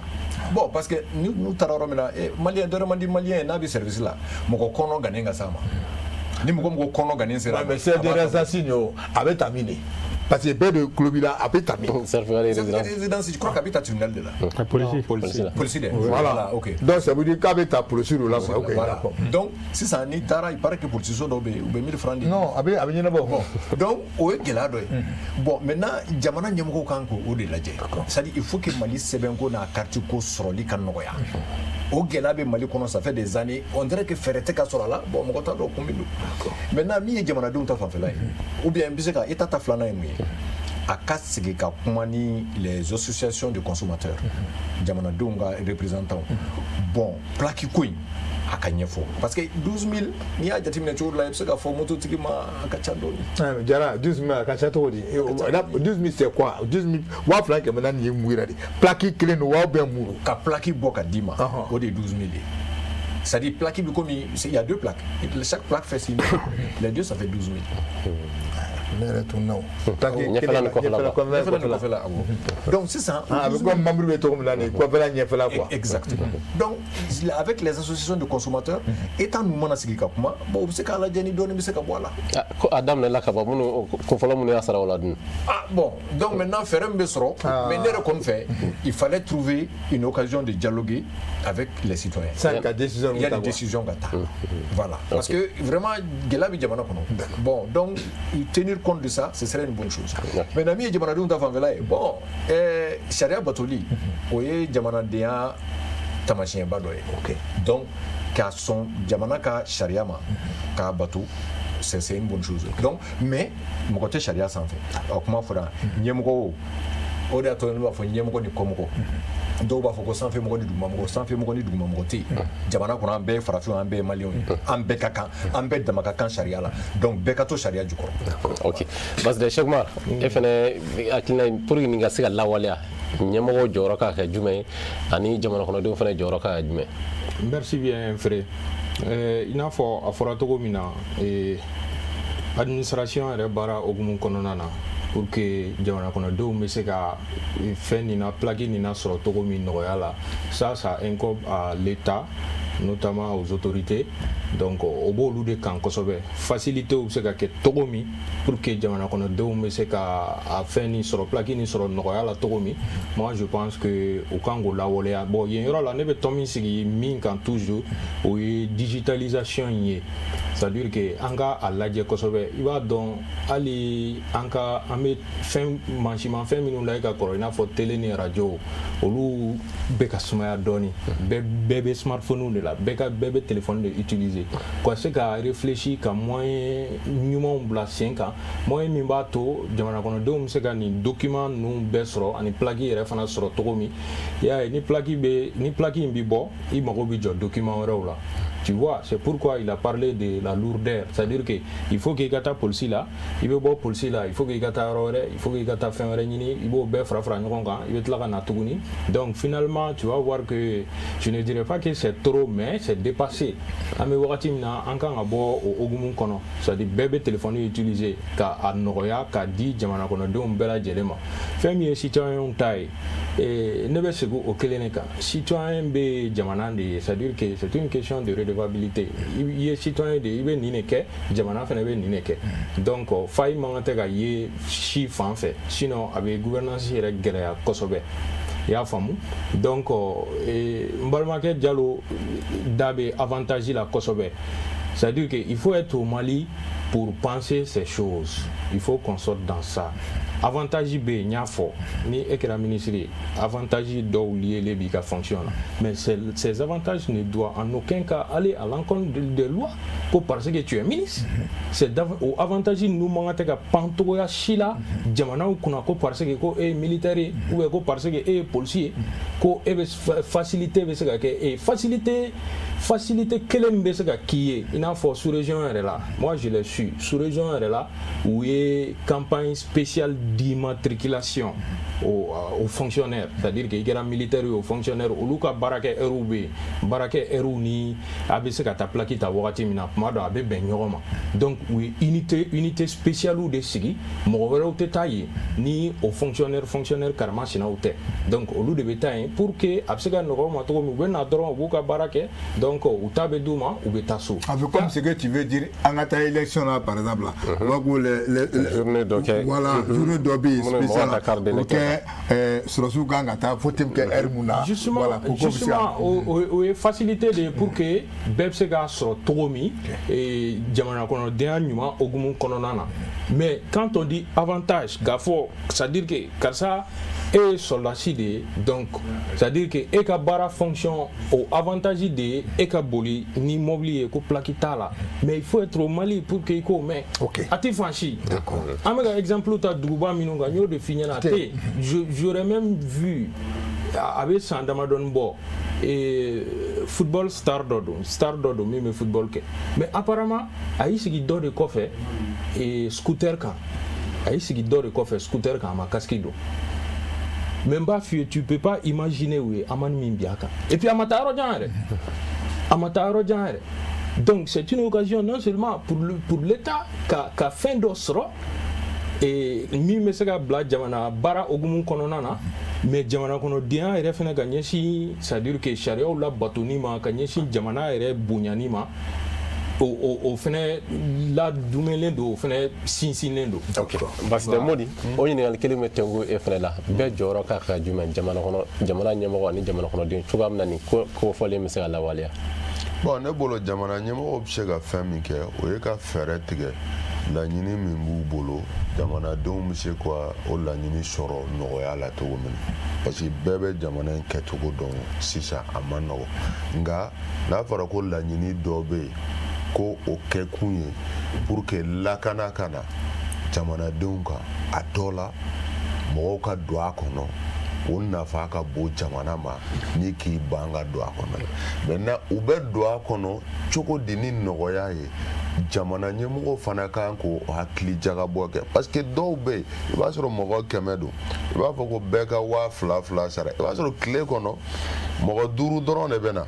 Bon, parce que n'u taara yɔrɔ min na, malien dɔ man di, malien ye n'a bɛ service la, mɔgɔ kɔnɔ gannen ka s'a ma, ni mɔgɔ kɔnɔ gannen sera a ma, Mais certificat de a b'a résidence nin, o a bɛ ta min de, parce que bɛɛ de tulo b'i la, a bɛ ta min? Certificat de Certificat résidence. de résidence, je crois qu'a bɛ ta tribunal de la. Polisi. Polisi la. Polisi dɛ. Voilà. Ok. Donc ça veut dire k'a bɛ ta polisi de la quoi. Ok. Voilà. D'accord. Donc sisan n'i taara, il paraît que polisiso dɔw bɛ yen, u bɛ 1000 francs di. Non, a bɛ ɲɛnabɔ. Donc o ye gɛlɛya dɔ ye. Bon, maintenant, jamana ɲɛmɔgɔw kan k'o de lajɛ, c'est à dire il faut que Mali sɛbɛnko n'a carte ko sɔrɔli ka nɔgɔya. O gɛlɛya bɛ Mali kɔnɔ, ça fait des années, on dirait que fɛɛrɛ tɛ ka sɔrɔ a la. Bon, mɔgɔ t'a dɔn kun min don. Maintenant, min ye jamanadenw ta fanfɛla ye, ou bien n bɛ se ka état ta filanan ye mun ye? A ka sigi ka kuma ni les associations de consommateurs, jamanadenw ka représentants. Bon, plaque ko in, a ka ɲɛfɔ, parce que 12 000, n'i y'a jateminɛ cogo dɔ la, i bɛ se k'a fɔ mototigi ma a ka ca dɔɔni. Jara, 12 000 a ka ca cogo di? 12 000, c'est quoi? 12 000, 2400 ye mun yɛrɛ de? Plaque kelen don wa ou bien mun don? Ka plaque bɔ ka d'i ma, o de ye 12 000 ye. C'est-à-dire plaque bi komi il y a deux plaques, chaque plaque fait 6 000, les deux, ça fait 12 000. Ne yɛrɛ tun na o. Ɲɛfɛla ni kɔfɛla. Ɲɛfɛla ni kɔfɛla, awɔ. Donc sisan A bɛ komi membre bɛ cogo min na nin, kɔfɛla, ɲɛfɛla quoi. Exactement. Donc avec les associations de consommateurs, État ninnu mana sigi ka kuma, bon, u bɛ se k'a lajɛ ni dɔɔni bɛ se ka bɔ a la. Ko a daminɛla ka ban, minnu kun fɔlɔ minnu y'a sara o la dun? Ah bon, donc maintenant fɛɛrɛ min bɛ sɔrɔ, mais ne yɛrɛ kɔni fɛ, il fallait trouver une occasion de dialoguer avec les citoyens. Sans ka décision. Il y a des décisions ka ta. Voilà. Parce que vraiment gɛlɛya bɛ jamana kɔnɔ. Bon, donc tenir compte de ça, ce serait une bonne chose. Maintenant, min ye jamanadenw ta fanfɛla ye, bon, sariya batoli, o ye jamanadenya taamasiyɛnba dɔ ye. Donc k'a sɔn jamana ka sariya ma k'a bato, c'est une bonne chose. Donc mais mɔgɔ tɛ sariya sanfɛ. A kuma fɔra ɲɛmɔgɔ o, o de y'a to ne b'a fɔ ɲɛmɔgɔ ni kɔmɔgɔ. Dɔw b'a fɔ ko sanfɛmɔgɔ ni dugumamɔgɔ. Sanfɛmɔgɔ ni dugumamɔgɔ tɛ yen jamana kɔnɔ. An bɛɛ ye farafinw, an bɛɛ ye maliyɛnw ye, an bɛɛ ka kan, an bɛɛ dama ka kan sariya la. Donc bɛɛ ka to sariya jukɔrɔ. Ok, basi dɛ. Cheikh Umar, e fɛnɛ hakilina ye, pour que nin ka se ka lawaleya, ɲɛmɔgɔw jɔyɔrɔ ka kɛ jumɛn ye ani jamana kɔnɔdenw fɛnɛ jɔyɔrɔ ka kɛ jumɛn? Merci bien, frère. I n'a fɔ a fɔra cogo min na, administration yɛrɛ baara hokumu kɔnɔna na, pour que jamana kɔnɔdenw bɛ se ka fɛn nin na, plaque nin na sɔrɔ cogo min nɔgɔya la, ça incombe à l'État, notamment aux autorités. Donc o b'olu de kan kosɛbɛ. Facilité bɛ se ka kɛ cogo min pour que jamana kɔnɔdenw bɛ se ka a fɛn nin sɔrɔ, plaque nin sɔrɔ nɔgɔya la cogo min, moi je pense que u kan k'o lawaleya. Bon, yen yɔrɔ la, ne bɛ tɔn min sigi min kan toujours, o ye digitalisation in ye. C'est à dire que an ka a lajɛ kosɛbɛ. I b'a dɔn, hali an ka an bɛ fɛn mansimafɛn minnu la ka kɔrɔ, i n'a fɔ télé ni radio, olu bɛ ka sumaya dɔɔni. Bɛɛ bɛɛ bɛ smartphone de la, bɛɛ ka bɛɛ bɛ téléphone de utiliser. Ka se ka réfléchir ka moyen ɲumanw bila sen kan, moyen min b'a to jamana kɔnɔdenw bɛ se ka nin document ninnu bɛɛ sɔrɔ ani plaque yɛrɛ fana sɔrɔ cogo min. I y'a ye, ni plaque bɛ, ni plaque in bɛ bɔ, i mago bɛ jɔ document wɛrɛw la. Tu vois, c'est pourquoi il a parlé de la lourdeur. C'est-à-dire que il faut qu'il ka taa polisi la, i bɛ bɔ polisi la, il faut qu'il ka taa yɔrɔ wɛrɛ, il faut qu'il ka taa fɛn wɛrɛ ɲini, i b'o bɛɛ fara fara ɲɔgɔn kan, i bɛ tila ka na tuguni. Donc finalement, tu vas voir que je ne dirais pas que c'est trop, mais c'est dépassé. An bɛ wagati min na, an kan ka bɔ o hokumu kɔnɔ. C'est-à-dire bɛɛ bɛ téléphone utiliser, ka a nɔgɔya ka di jamana kɔnɔdenw bɛɛ lajɛlen ma. Fɛn min ye citoyen ta ye, ne bɛ segin o kelen de kan. Citoyen bɛ jamana de ye, c'est-à-dire que c'est une question de redevabilité. I ye citoyen de ye, i bɛ nin de kɛ, jamana fana bɛ nin de kɛ. Donc faille man kan tɛ ka ye si fan fɛ, sinon a bɛ gouvernance yɛrɛ gɛlɛya kosɛbɛ. I y'a faamu? Donc n balimakɛ Jalo da bɛ avantage la kosɛbɛ. C'est-à-dire que il faut être au Mali pour penser ces choses. Il faut qu'on sorte dans ça. Avantage bɛ yen, n y'a fɔ, ni e kɛra ministre ye, avantage dɔw lié b'i ka fonction na, mais ces avantages ne doivent en aucun cas aller à l'encontre des lois, ko parce que tu es ministre. C'est o avantage ninnu man kan tɛ ka pan togoya si la jamanaw kunna, ko parce que ko e ye militaire ye ou bien ko parce que e ye policier ye, ko e bɛ facilité bɛ se ka kɛ e ye. Facilité kelen min bɛ se ka k'i ye, i n'a fɔ sous région yɛrɛ la, moi je l'ai su, sous région yɛrɛ la, u ye campagne spéciale d'immatriculation aux fonctionnaires. C'est-à-dire que i kɛra militaire ye o, fonctionnaire, olu ka baarakɛ heures bɛ yen, baarakɛ heures ni a bɛ se ka taa plaque ta wagati min na, tuma dɔ a bɛ bɛn ɲɔgɔn ma. Donc u ye unité spéciale de sigi, mɔgɔ wɛrɛw tɛ taa yen ni o fonctionnaire karamasinaw tɛ. Donc olu de bɛ taa yen pour que a bɛ se ka nɔgɔya u ma cogo min. U bɛ na dɔrɔn, u b'u ka baara kɛ, donc u ta bɛ d'u ma, u bɛ taa so. A bɛ comme ce que tu veux dire, an ka taa élection la par exemple la, u b'a ko les journée dɔ kɛ. Voilà, journée dɔ bɛ yen spécial, o kɛ sɔrɔdasiw kan ka taa vote bɛ kɛ heure mun na. Justement, justement, o ye facilité de ye pour que bɛɛ bɛ se k'a sɔrɔ cogo min jamana kɔnɔdenya ɲuman hokumu kɔnɔna na. Mais quand on dit avantage, k'a fɔ, c'est à dire que karisa, e ye sɔrɔdasi de ye, donc c'est à dire que e ka baara fonction, o avantage de ye e ka boli ni mobili ye ko plaque t'a la. Mais il faut être au Mali pour que i k'o mɛn. A tɛ fan si. An bɛ ka exemple ta duguba minnu kan, n y'o de f'i ɲɛna, a tɛ yen. J'aurais même vu, a bɛ san damadɔni bɔ, football star dɔ don, star dɔ don min bɛ football kɛ, mais apparemment a y'i sigi dɔ de kɔfɛ scooter kan, a y'i sigi dɔ de kɔfɛ scooter kan, a ma casque don. Mais n b'a f'i ye, tu peux pas imaginer u ye amende min bin a kan. Et puis a ma taa yɔrɔ jan yɛrɛ, a ma taa yɔrɔ jan yɛrɛ. Donc c'est une occasion non seulement pour l'État ka fɛn dɔ sɔrɔ et min bɛ se ka bila jamana baara hokumu kɔnɔna na, mais jamana kɔnɔdenya yɛrɛ fana ka ɲɛsin, c'est à dire que sariyaw labatoni ma, ka ɲɛsin jamana yɛrɛ bonyani ma, o fɛnɛ ladumɛlen don, o fɛnɛ sinsinlen don. Ok, basi tɛ. Modi, o ɲininkali kelen bɛ tɛnku e fɛnɛ la. Bɛɛ jɔyɔrɔ ka kan jumɛn jamana kɔnɔ, jamana ɲɛmɔgɔ ani jamana kɔnɔden, cogoya min na nin ko kofɔlen bɛ se ka lawaleya? Bon, ne bolo, jamana ɲɛmɔgɔw bɛ se ka fɛn min kɛ, o ye ka fɛɛrɛ tigɛ. Laɲini min b'u bolo, jamanadenw bɛ se ka o laɲini sɔrɔ nɔgɔya la cogo min na, parce que bɛɛ bɛ jamana in kɛcogo dɔn sisan, a ma nɔgɔ. Nka n'a fɔra ko laɲini dɔ bɛ yen ko o kɛkun ye pour que lakana ka na jamanadenw kan, a dɔ la mɔgɔw ka don a kɔnɔ, o nafa ka bon jamana ma ni k'i ban ka don a kɔnɔ. Maintenant, u bɛ don a kɔnɔ cogo di ni nɔgɔya ye? Jamana ɲɛmɔgɔw fana kan k'o hakili jagabɔ kɛ, parce que dɔw bɛ yen, i b'a sɔrɔ mɔgɔ 100 don, i b'a fɔ ko bɛɛ ka 2000 2000 sara, i b'a sɔrɔ tile kɔnɔ mɔgɔ duuru dɔrɔn de bɛ na.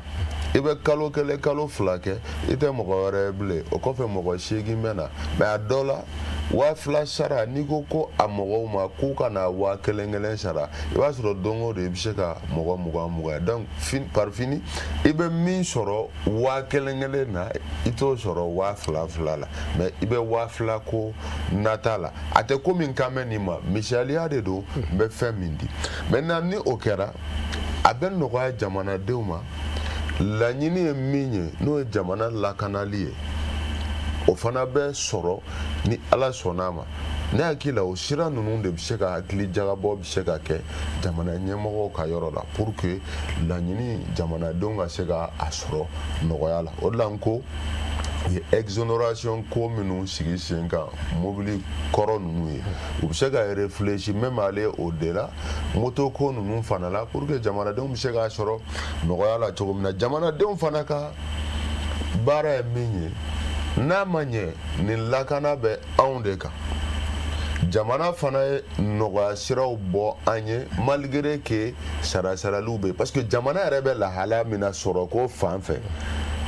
I bɛ kalo kelen, kalo fila kɛ, i tɛ mɔgɔ wɛrɛ ye bilen. O kɔfɛ, mɔgɔ seegin bɛ na. Mais a dɔ la, 2000 sara, n'i ko ko a mɔgɔw ma k'u ka na 1000 1000 sara, i b'a sɔrɔ don o don i bɛ se ka mɔgɔ 20 20 ye. Donc par fini, i bɛ min sɔrɔ 1000 1000 na, i t'o sɔrɔ 2000 2000 la. Mais i bɛ 2000 ko nata la. A tɛ komi n kan bɛ nin ma, misaliya de don, n bɛ fɛn min di. Maintenant, ni o kɛra, a bɛ nɔgɔya jamanadenw ma. Laɲini ye min ye, n'o ye jamana lakanali ye, o fana bɛ sɔrɔ ni Ala sɔnna a ma. Ne hakili la, o sira ninnu de bɛ se ka hakili jagabɔ bɛ se ka kɛ jamana ɲɛmɔgɔw ka yɔrɔ la pour que laɲini, jamanadenw ka se ka a sɔrɔ nɔgɔya la. O de la n ko u ye exonération ko minnu sigi sen kan mobili kɔrɔ ninnu ye, u bɛ se ka réfléchir même aller au delà moto ko ninnu fana la, pour que jamanadenw bɛ se k'a sɔrɔ nɔgɔya la cogo min na. Jamanadenw fana ka baara ye min ye, n'a ma ɲɛ nin lakana bɛ anw de kan, jamana fana ye nɔgɔya siraw bɔ an ye, malgré que sarasaraliw bɛ yen, parce que jamana yɛrɛ bɛ lahalaya min na sɔrɔko fan fɛ,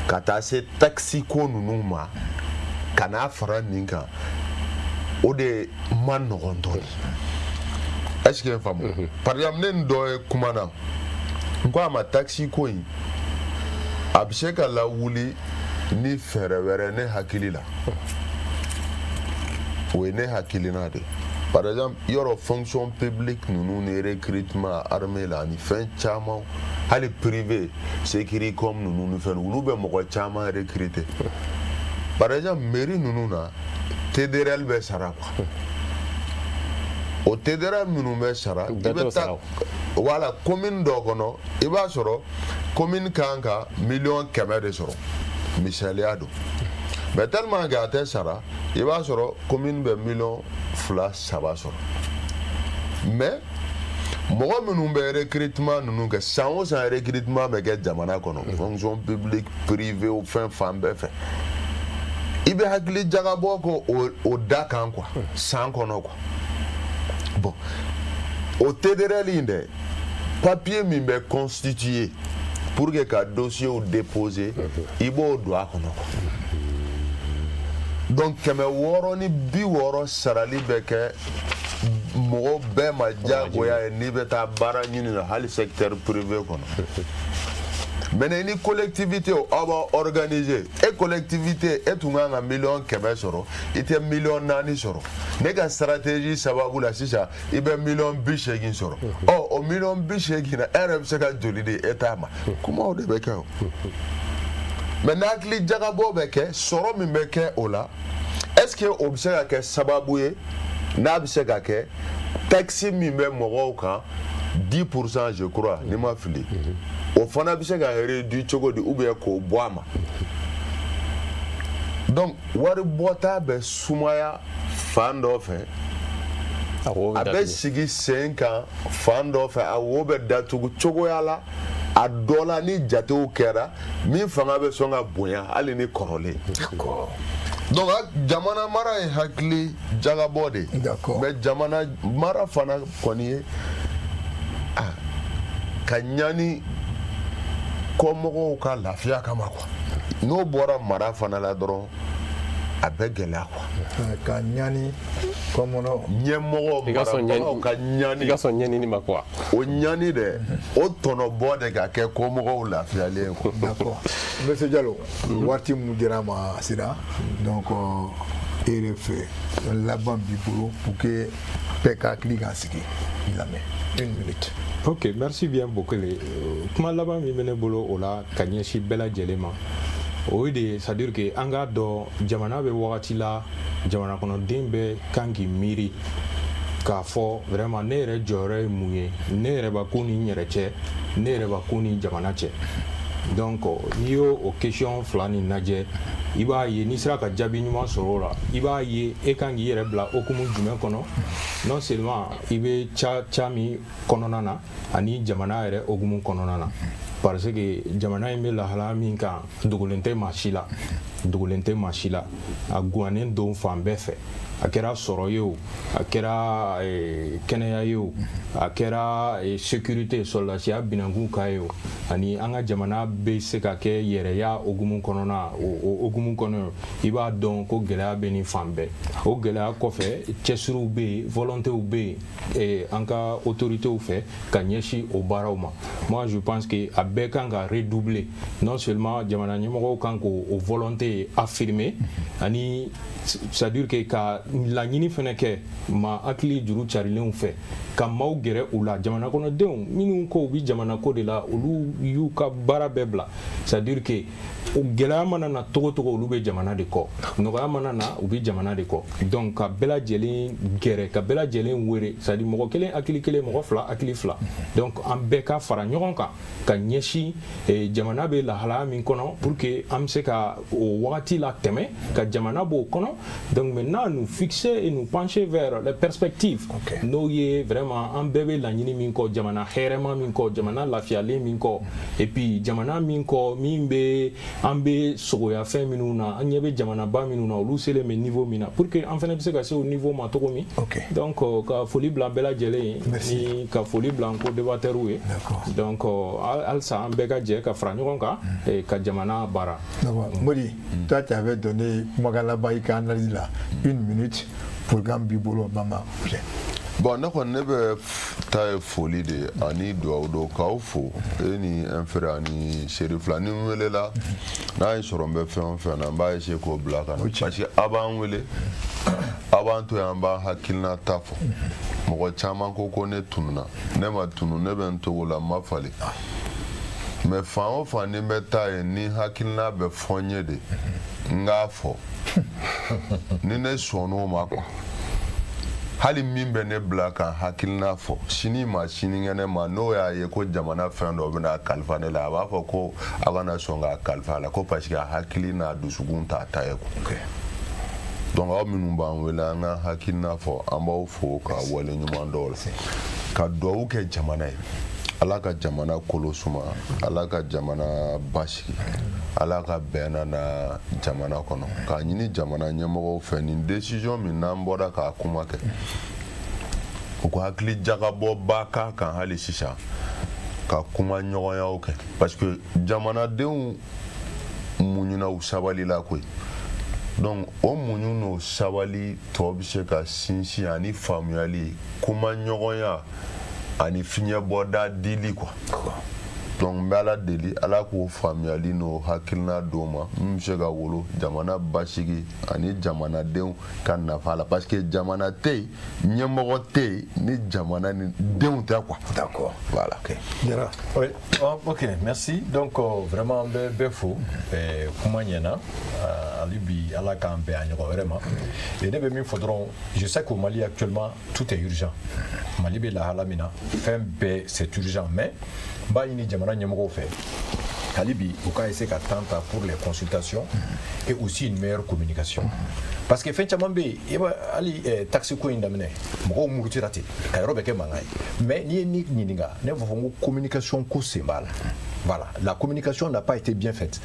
ka taa se taxe ko ninnu ma, ka n'a fara nin kan, o de ma nɔgɔn dɔɔni. Est ce que n faamu? Par exemple, ne ni dɔ ye kuma na, n ko a ma, taxe ko in, a bɛ se ka lawuli ni fɛɛrɛ wɛrɛ. Ne hakili la, o ye ne hakilina de. Par exemple, yɔrɔ fonction publique ninnu ni recrutement armée la ani fɛn caman, hali privé, Securicom ninnu ni fɛn, olu bɛ mɔgɔ caman recruter. Par exemple, mairie ninnu na, TDRL bɛ sara quoi. O TDRL minnu bɛ sara, i bɛ taa wala commune dɔ kɔnɔ, i b'a sɔrɔ commune kan ka miliyɔn 100 de sɔrɔ, misaliya don. Mais tellement que a tɛ sara, i b'a sɔrɔ commune bɛ miliyɔn 2, 3 sɔrɔ. Mais mɔgɔ minnu bɛ recrutement ninnu kɛ, san o san recrutement bɛ kɛ jamana kɔnɔ, fonction publique, privé, o fɛn fan bɛɛ fɛ, i bɛ hakili jagabɔ ko o da kan quoi, san kɔnɔ quoi. Bon, o TDRL in dɛ, papier min bɛ constituer pour que ka dossier déposer, i b'o don a kɔnɔ quoi. Donc 660 sarali bɛ kɛ mɔgɔ bɛɛ ma diyagoya ye n'i bɛ taa baara ɲini na, hali secteur privé kɔnɔ. Maintenant, ni collectivité aw b'a organiser, e collectivité, e tun kan ka miliyɔn 100 sɔrɔ, i tɛ miliyɔn 4 sɔrɔ. Ne ka stratégie sababu la, sisan i bɛ miliyɔn 80 sɔrɔ. Ɔ, o miliyɔn 80 na, e yɛrɛ bɛ se ka joli di État ma? Kumaw de bɛ kɛ o. Mais n'a hakili jagabɔ bɛ kɛ, sɔrɔ min bɛ kɛ o la, est ce que o bɛ se ka kɛ sababu ye, n'a bɛ se ka kɛ, taxe min bɛ mɔgɔw kan, 10 %, je crois, ni ma fili, o fana bɛ se ka réduit cogo di, ou bien k'o bɔ a ma? Donc wari bɔta bɛ sumaya fan dɔ fɛ, a bɛ sigi sen kan fan dɔ fɛ, a wo bɛ datugu cogoya la a dɔ la ni jatew kɛra min fanga bɛ sɔn ka bonya hali ni kɔrɔlen. Donc jamana mara ye hakili jagabɔ de ye. Mais jamana mara fana kɔni ye ka ɲani kɔmɔgɔw ka lafiya kama quoi. N'o bɔra mara fana la dɔrɔn, a bɛ gɛlɛya quoi. Ka ɲani kɔmɔnɔ ɲɛmɔgɔ marabagaw ka ɲani, i ka sɔn ɲɛnini ma quoi. O ɲani dɛ, o tɔnɔbɔ de ka kɛ kɔmɔgɔw lafiyalen quoi. D'accord, monsieur Diallo, waati mun dira ma sira, donc e yɛrɛ fɛ, laban b'i bolo pour que bɛɛ ka hakili ka sigi i lamɛn, une minute. Ok, merci bien Bokele. Kuma laban min bɛ ne bolo o la ka ɲɛsin bɛɛ lajɛlen ma, o ye de, c'est à dire que an k'a dɔn jamana bɛ wagati la, jamana kɔnɔden bɛɛ kan k'i miiri k'a fɔ vraiment ne yɛrɛ jɔyɔrɔ ye mun ye, ne yɛrɛ bakun ni n yɛrɛ cɛ, ne yɛrɛ bakun ni jamana cɛ. Donc n'i y'o o question fila nin lajɛ, i b'a ye n'i sera ka jaabi ɲuman sɔrɔ o la, i b'a ye e kan k'i yɛrɛ bila hokumu jumɛn kɔnɔ, non seulement i bɛ ca ca min kɔnɔna na ani jamana yɛrɛ hokumu kɔnɔna na, parce que jamana in bɛ lahalaya min kan, dogolen tɛ maa si la, dogolen tɛ maa si la. A guwannen don fan bɛɛ fɛ, a kɛra sɔrɔ ye o, a kɛra kɛnɛya ye o, a kɛra sécurité sɔrɔdasiya binankun ka ye o, ani an ka jamana bɛ se ka kɛ yɛrɛya hokumu kɔnɔna, o hokumu kɔnɔ, i b'a dɔn ko gɛlɛya bɛ nin fan bɛɛ. O gɛlɛya kɔfɛ, cɛsiriw bɛ yen, volontéw bɛ yen an ka autorités fɛ ka ɲɛsin o baaraw ma. Moi, je pense que a bɛɛ kan ka redoubler. Non seulement jamana ɲɛmɔgɔw kan k'o volonté affirmer, ani c'est à dire que ka laɲini fɛnɛ kɛ ma hakili juru carilenw fɛ ka maaw gɛrɛ u la, jamana kɔnɔdenw minnu ko u bi jamana ko de la, olu y'u ka baara bɛɛ bila. C'est à dire que o gɛlɛya mana na togo togo, olu bɛ jamana de kɔ, nɔgɔya mana na, u bɛ jamana de kɔ. Donc ka bɛɛ lajɛlen gɛrɛ, ka bɛɛ lajɛlen wele, c'est à dire mɔgɔ kelen hakili kelen, mɔgɔ fila hakili fila. Donc an bɛɛ ka fara ɲɔgɔn kan ka ɲɛsin jamana bɛ lahalaya min kɔnɔ, pour que an bɛ se ka o wagati la tɛmɛ ka jamana b'o kɔnɔ. Donc maintenant nous fixer et nous pencher vers les perspectives, n'o ye vraiment an bɛɛ bɛ laɲini min kɔ, jamana hɛrɛma min kɔ, jamana lafiyalen min kɔ, et puis jamana min kɔ min bɛ an bɛ sogoya fɛn minnu na, an ɲɛ bɛ jamanaba minnu na, olu selen bɛ niveau min na, pour que an fana bɛ se ka se o niveau ma cogo min. Donc ka foli bila bɛɛ lajɛlen ye, ni ka foli bila n ko débatteurs ye. Donc halisa an bɛɛ ka jɛ ka fara ɲɔgɔn kan ka jamana baara. Modi, toi tu avais donné kumakan laban i ka analyse la, une minute, programme b'i bolo Bamba. Bon, ne kɔni ne bɛ ta ye foli de ye ani dugawu don k'aw fo, e ni n frère ani Serifila. Ni n welela n'a ye sɔrɔ n bɛ fɛn o fɛn na, n b'a essayer k'o bila ka na, parce que a b'an wele, a b'an to yan, an b'an hakilina ta fɔ. Mɔgɔ caman ko ko ne tununa, ne ma tunu, ne bɛ n togo la, n ma falen. Mais fan o fan ni n bɛ taa yen, ni hakilina bɛ fɔ n ye de, n k'a fɔ ni ne sɔnn'o ma quoi. Hali min bɛ ne bila ka hakilina fɔ sini ma, sinikɛnɛ ma, n'o y'a ye ko jamana fɛn dɔ bɛna kalifa ne la, a b'a fɔ ko a kana sɔn k'a kalifa a la, ko parce que a hakili n'a dusukun t'a ta ye quoi. Donc aw minnu b'an wele an ka hakilina fɔ, an b'aw fo ka wale ɲuman dɔw la, ka duwawu kɛ jamana ye. Ala ka jamana kolo suma, Ala ka jamana basigi, Ala ka bɛn na jamana kɔnɔ, k'a ɲini jamana ɲɛmɔgɔw fɛ, nin décision min n'an bɔra k'a kuma kɛ, u ka hakili jagabɔba k'a kan hali sisan, ka kuma ɲɔgɔnyaw kɛ, parce que jamanadenw muɲuna, u sabali la koyi. Donc o muɲu n'o sabali tɔ bɛ se ka sinsin ani faamuyali, kuma ɲɔgɔnya ani fiɲɛbɔda dili quoi. Donc n bɛ Ala deli, Ala k'o faamuyali n'o hakilina d'o ma min bɛ se ka wolo jamana basigi ani jamanadenw ka nafa la, parce que jamana tɛ yen, ɲɛmɔgɔ tɛ yen ni jamana ni denw tɛ quoi. D'accord. Voilà. Ok. Jara. Oui, oh, ok, merci. Donc, vraiment, an bɛ bɛɛ fo. Kuma ɲɛna. Hali bi Ala k'an bɛn a ɲɔgɔn wɛrɛ ma. Et ne bɛ min fɔ dɔrɔn, je sais qu'au Mali actuellement, tout est urgent. Mali bɛ lahala min na, fɛn bɛɛ c'est urgent. Mais n b'a ɲini jamana ɲɛmɔgɔw fɛ. Hali bi u ka essayer ka temps ta pour les consultations et aussi une meilleure communication, parce que fɛn caman bɛ yen, i b'a hali taxe ko in daminɛ, mɔgɔw murutira ten ka yɔrɔ bɛɛ kɛ mankan ye. Mais n'i ye ne ɲininka, ne b'a fɔ n ko communication ko sen b'a la. Voilà, la communication n'a pas été bien faite.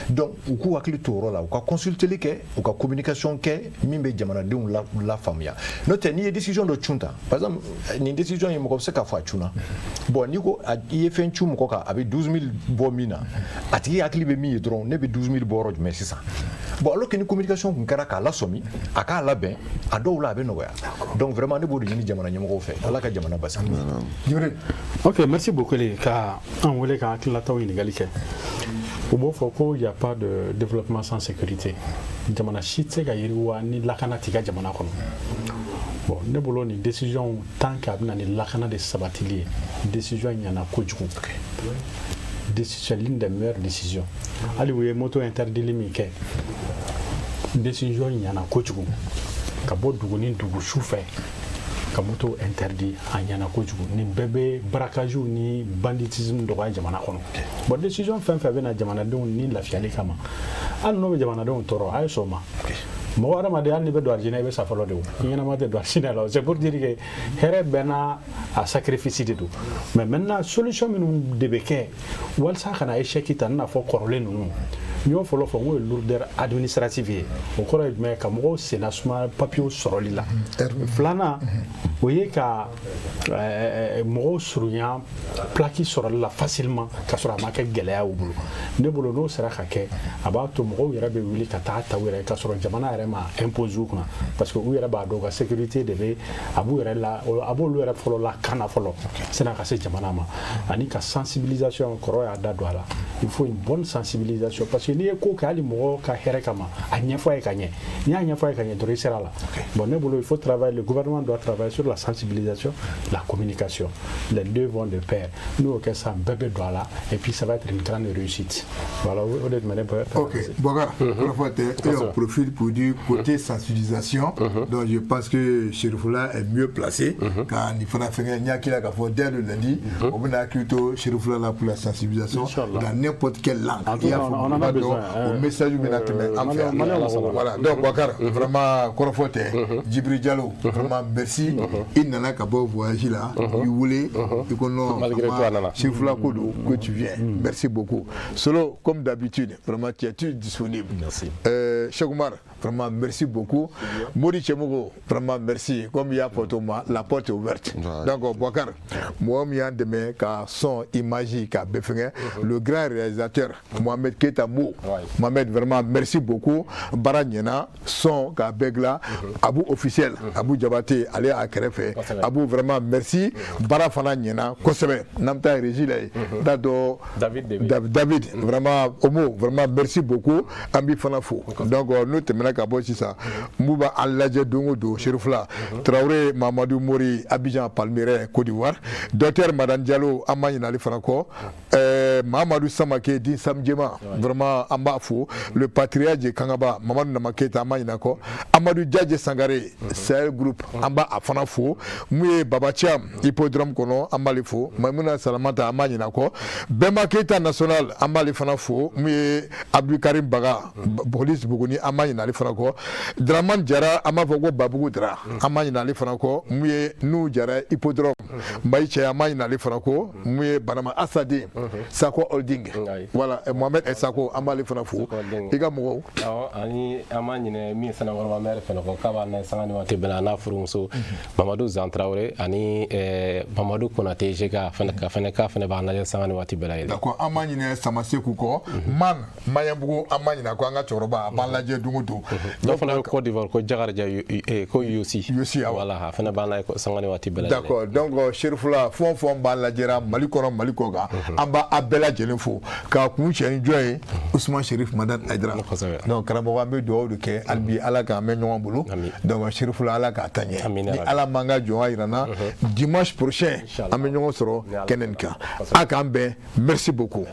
Donc u k'u hakili to o yɔrɔ la, u ka consulteli kɛ, u ka communication kɛ min bɛ jamanadenw la lafaamuya. N'o tɛ, n'i ye décision dɔ cun ta, par exemple nin décision in, mɔgɔ bɛ se k'a fɔ a cunna. Bon, n'i ko i ye fɛn cun mɔgɔ kan, a bɛ 12 000 bɔ min na, a tigi hakili bɛ min ye dɔrɔn, ne bɛ 12 000 bɔ yɔrɔ jumɛn sisan? Bon, alors que ni communication tun kɛra k'a lasɔmi, a k'a labɛn, a dɔw la a bɛ nɔgɔya. Donc vraiment, ne b'o de ɲini jamana ɲɛmɔgɔw fɛ. Ala ka jamana basigi. Jibril. Ok, merci beaucoup ka an wele ka hakililataw ɲininkali kɛ. U b'o fɔ ko y a pas de développement sans sécurité. Jamana si tɛ se ka yiriwa ni lakana t'i ka jamana kɔnɔ. Bon, ne bolo, nin décision, tant que a bɛ na ni lakana de sabatili ye, décision ɲɛna kojugu. C'est l'une des meilleures décisions. Hali u ye moto interdili min kɛ, décision ɲɛna kojugu. Ka bɔ dugu ni dugu su fɛ ka moto interdit, a ɲɛna kojugu. Nin bɛɛ bɛ braquage ni banditisme dɔgɔya jamana kɔnɔ. Bon, décision fɛn fɛn bɛ na jamanadenw ni lafiyali kama, hali n'o bɛ jamanadenw tɔɔrɔ, a ye sɔn o ma. Mɔgɔ hadamaden, hali n'i bɛ don arijinɛ, i bɛ sa fɔlɔ de. O i ɲɛnama tɛ don arijinɛ la. C'est pour dire que hɛrɛ bɛɛ n'a a sacrifice de don. Mais maintenant, solution minnu de bɛ kɛ walasa ka na échec ta, i n'a fɔ kɔrɔlen ninnu, n y'o fɔlɔ fɔ, n k'o ye lourdeur administrative ye. O kɔrɔ ye jumɛn ye? Ka mɔgɔw senna suma papiyew sɔrɔli la. Filanan, o ye ka mɔgɔw surunya plaque sɔrɔli la facilement, ka sɔrɔ a ma kɛ gɛlɛya y'u bolo. Ne bolo, n'o sera ka kɛ, a b'a to mɔgɔw yɛrɛ bɛ wuli ka taa ta u yɛrɛ, ka sɔrɔ jamana yɛrɛ ma impose u kunna, parce que u yɛrɛ b'a dɔn u ka sécurité de bɛ a b'u yɛrɛ la, a b'olu yɛrɛ fɔlɔ lakana fɔlɔ sani a ka se jamana ma. Ani ka sensibilisation, kɔrɔ y'a da don a la, il faut une bonne sensibilisation, parce que n'i ye ko kɛ, hali mɔgɔ ka hɛrɛ kama, a ɲɛfɔ a ye ka ɲɛ. N'i y'a ɲɛfɔ a ye ka ɲɛ dɔrɔn, i sera la. Bon, ne bolo, il faut travailler, le gouvernement doit travailler sur la sensibilisation, la communication, les deux vont de pair. N'o y'o kɛ sisan, bɛɛ bɛ don a la et puis ça va être une grande réussite. Voilà, o de tun bɛ ne fɛ. Ok, Bokar, et on profite pour dire côté sensibilisation, donc je pense que Chérifoula est mieux placé quand il fana fɛngɛ n hakili la k'a fɔ dès le lundi, o bɛna hakili to Chérifoula la pour la sensibilisation dans n'importe quelle langue. En tout cas, on en a besoin. O message bɛna tɛmɛ an fɛ yan. Voilà, donc Bokar, vraiment kɔrɔfɔ tɛ. Djibril Diallo, vraiment merci. I nana ka bɔ voyage la, i wele, i ko non, malgré toi, nana. Chérifoula ko don, que tu viens. Merci beaucoup. Solo, comme d'habitude, vraiment tu es toujours disponible. Merci. Cheikh Oumar, vraiment merci beaucoup. Mori Tchemogo, vraiment merci. Comme il y a pour moi, la porte est ouverte. Donc, Bokar, moi, je dɛmɛ ka son, image, ka bɛɛ fɛngɛ. Le grand réalisateur, Mohamed Keita Mou. Mohamed, vraiment merci beaucoup. Baara ɲɛna, son ka bɛɛ dilan. Abu officiel, Abu Jabate, ale y'a kɛrɛfɛ. Abu, vraiment merci. Baara fana ɲɛna kosɛbɛ. N'an bɛ taa régie la yen. N t'a dɔn. David. David, vraiment, Omo, vraiment merci beaucoup. An b'i fana fo. Donc, n'o tɛmɛna ka bɔ sisan, n b'u b'an lajɛ don o don, Serifula Traoré, Mamadou Mori, Abidjan, Palmyre, Côte d'Ivoire. Docteur Madame Diallo, an ma ɲinɛ ale fana kɔ. Mamadou Samake din Samjema, vraiment an b'a fo. Le patriarche de Kangaba, Mamadou Nama Keita, an ma ɲinɛ a kɔ. Amadou Diadje Sangare, Sahel Group, an b'a a fana fo. Mun ye Baba Thiam, Hippodrome kɔnɔ, an b'ale fo. Maimuna Salamata, an ma ɲinɛ a kɔ. Bɛnba Keita National, an b'ale fana fo. Mun ye Abdou Karim Baga, police Buguni, an ma ɲinɛ ale fana kɔ. Dramane Jara, an b'a fɔ ko Babugu Dra, an ma ɲinɛ ale fana kɔ. Mun ye N'u Jara, Hippodrome, Mayi Cɛ, an ma ɲinɛ ale fana kɔ. Mun ye Banama Asade, Sako Holding, voilà, Mohamed Sako, an b'ale fana fo. I ka mɔgɔw. Awɔ, ani an ma ɲinɛ min Sanakɔrɔba maire fana kɔ, k'a b'a na sanga ni waati bɛɛ la, a n'a furumuso Mamadu Zan Tarawele ani Mamadu Konate Jega fana ka fana k'a fana b'an lajɛ sanga ni waati bɛɛ lajɛlen. D'accord, an ma ɲinɛ Samaseku kɔ, Man Maɲanbugu, an ma ɲinɛ ko an ka cɛkɔrɔba, a b'an lajɛ don o don. Dɔ fana bɛ Côte d'Ivoire, ko Jakarija, ko Yosi. Yosi, awɔ. Voilà, a fana b'an lajɛ sanga ni waati bɛɛ lajɛlen. D'accord, donc Serifula, fɛn o fɛn b'an lajɛra Mali kɔnɔ, Mali kɔ kan, an b'a bɛɛ lajɛlen fo k'a kun cɛ ni jɔn ye? Usman Serif Madani Hayidara. Donc karamɔgɔ, an bɛ dugawu de kɛ hali bi, Ala k'an mɛn ɲɔgɔn bolo. Donc Serifula, Ala k'a ta ɲɛ. Ni Ala m'an ka jɔnya jira n na, dimanche prochain an bɛ ɲɔgɔn sɔrɔ kɛnɛ nin kan. A k'an bɛn, merci beaucoup.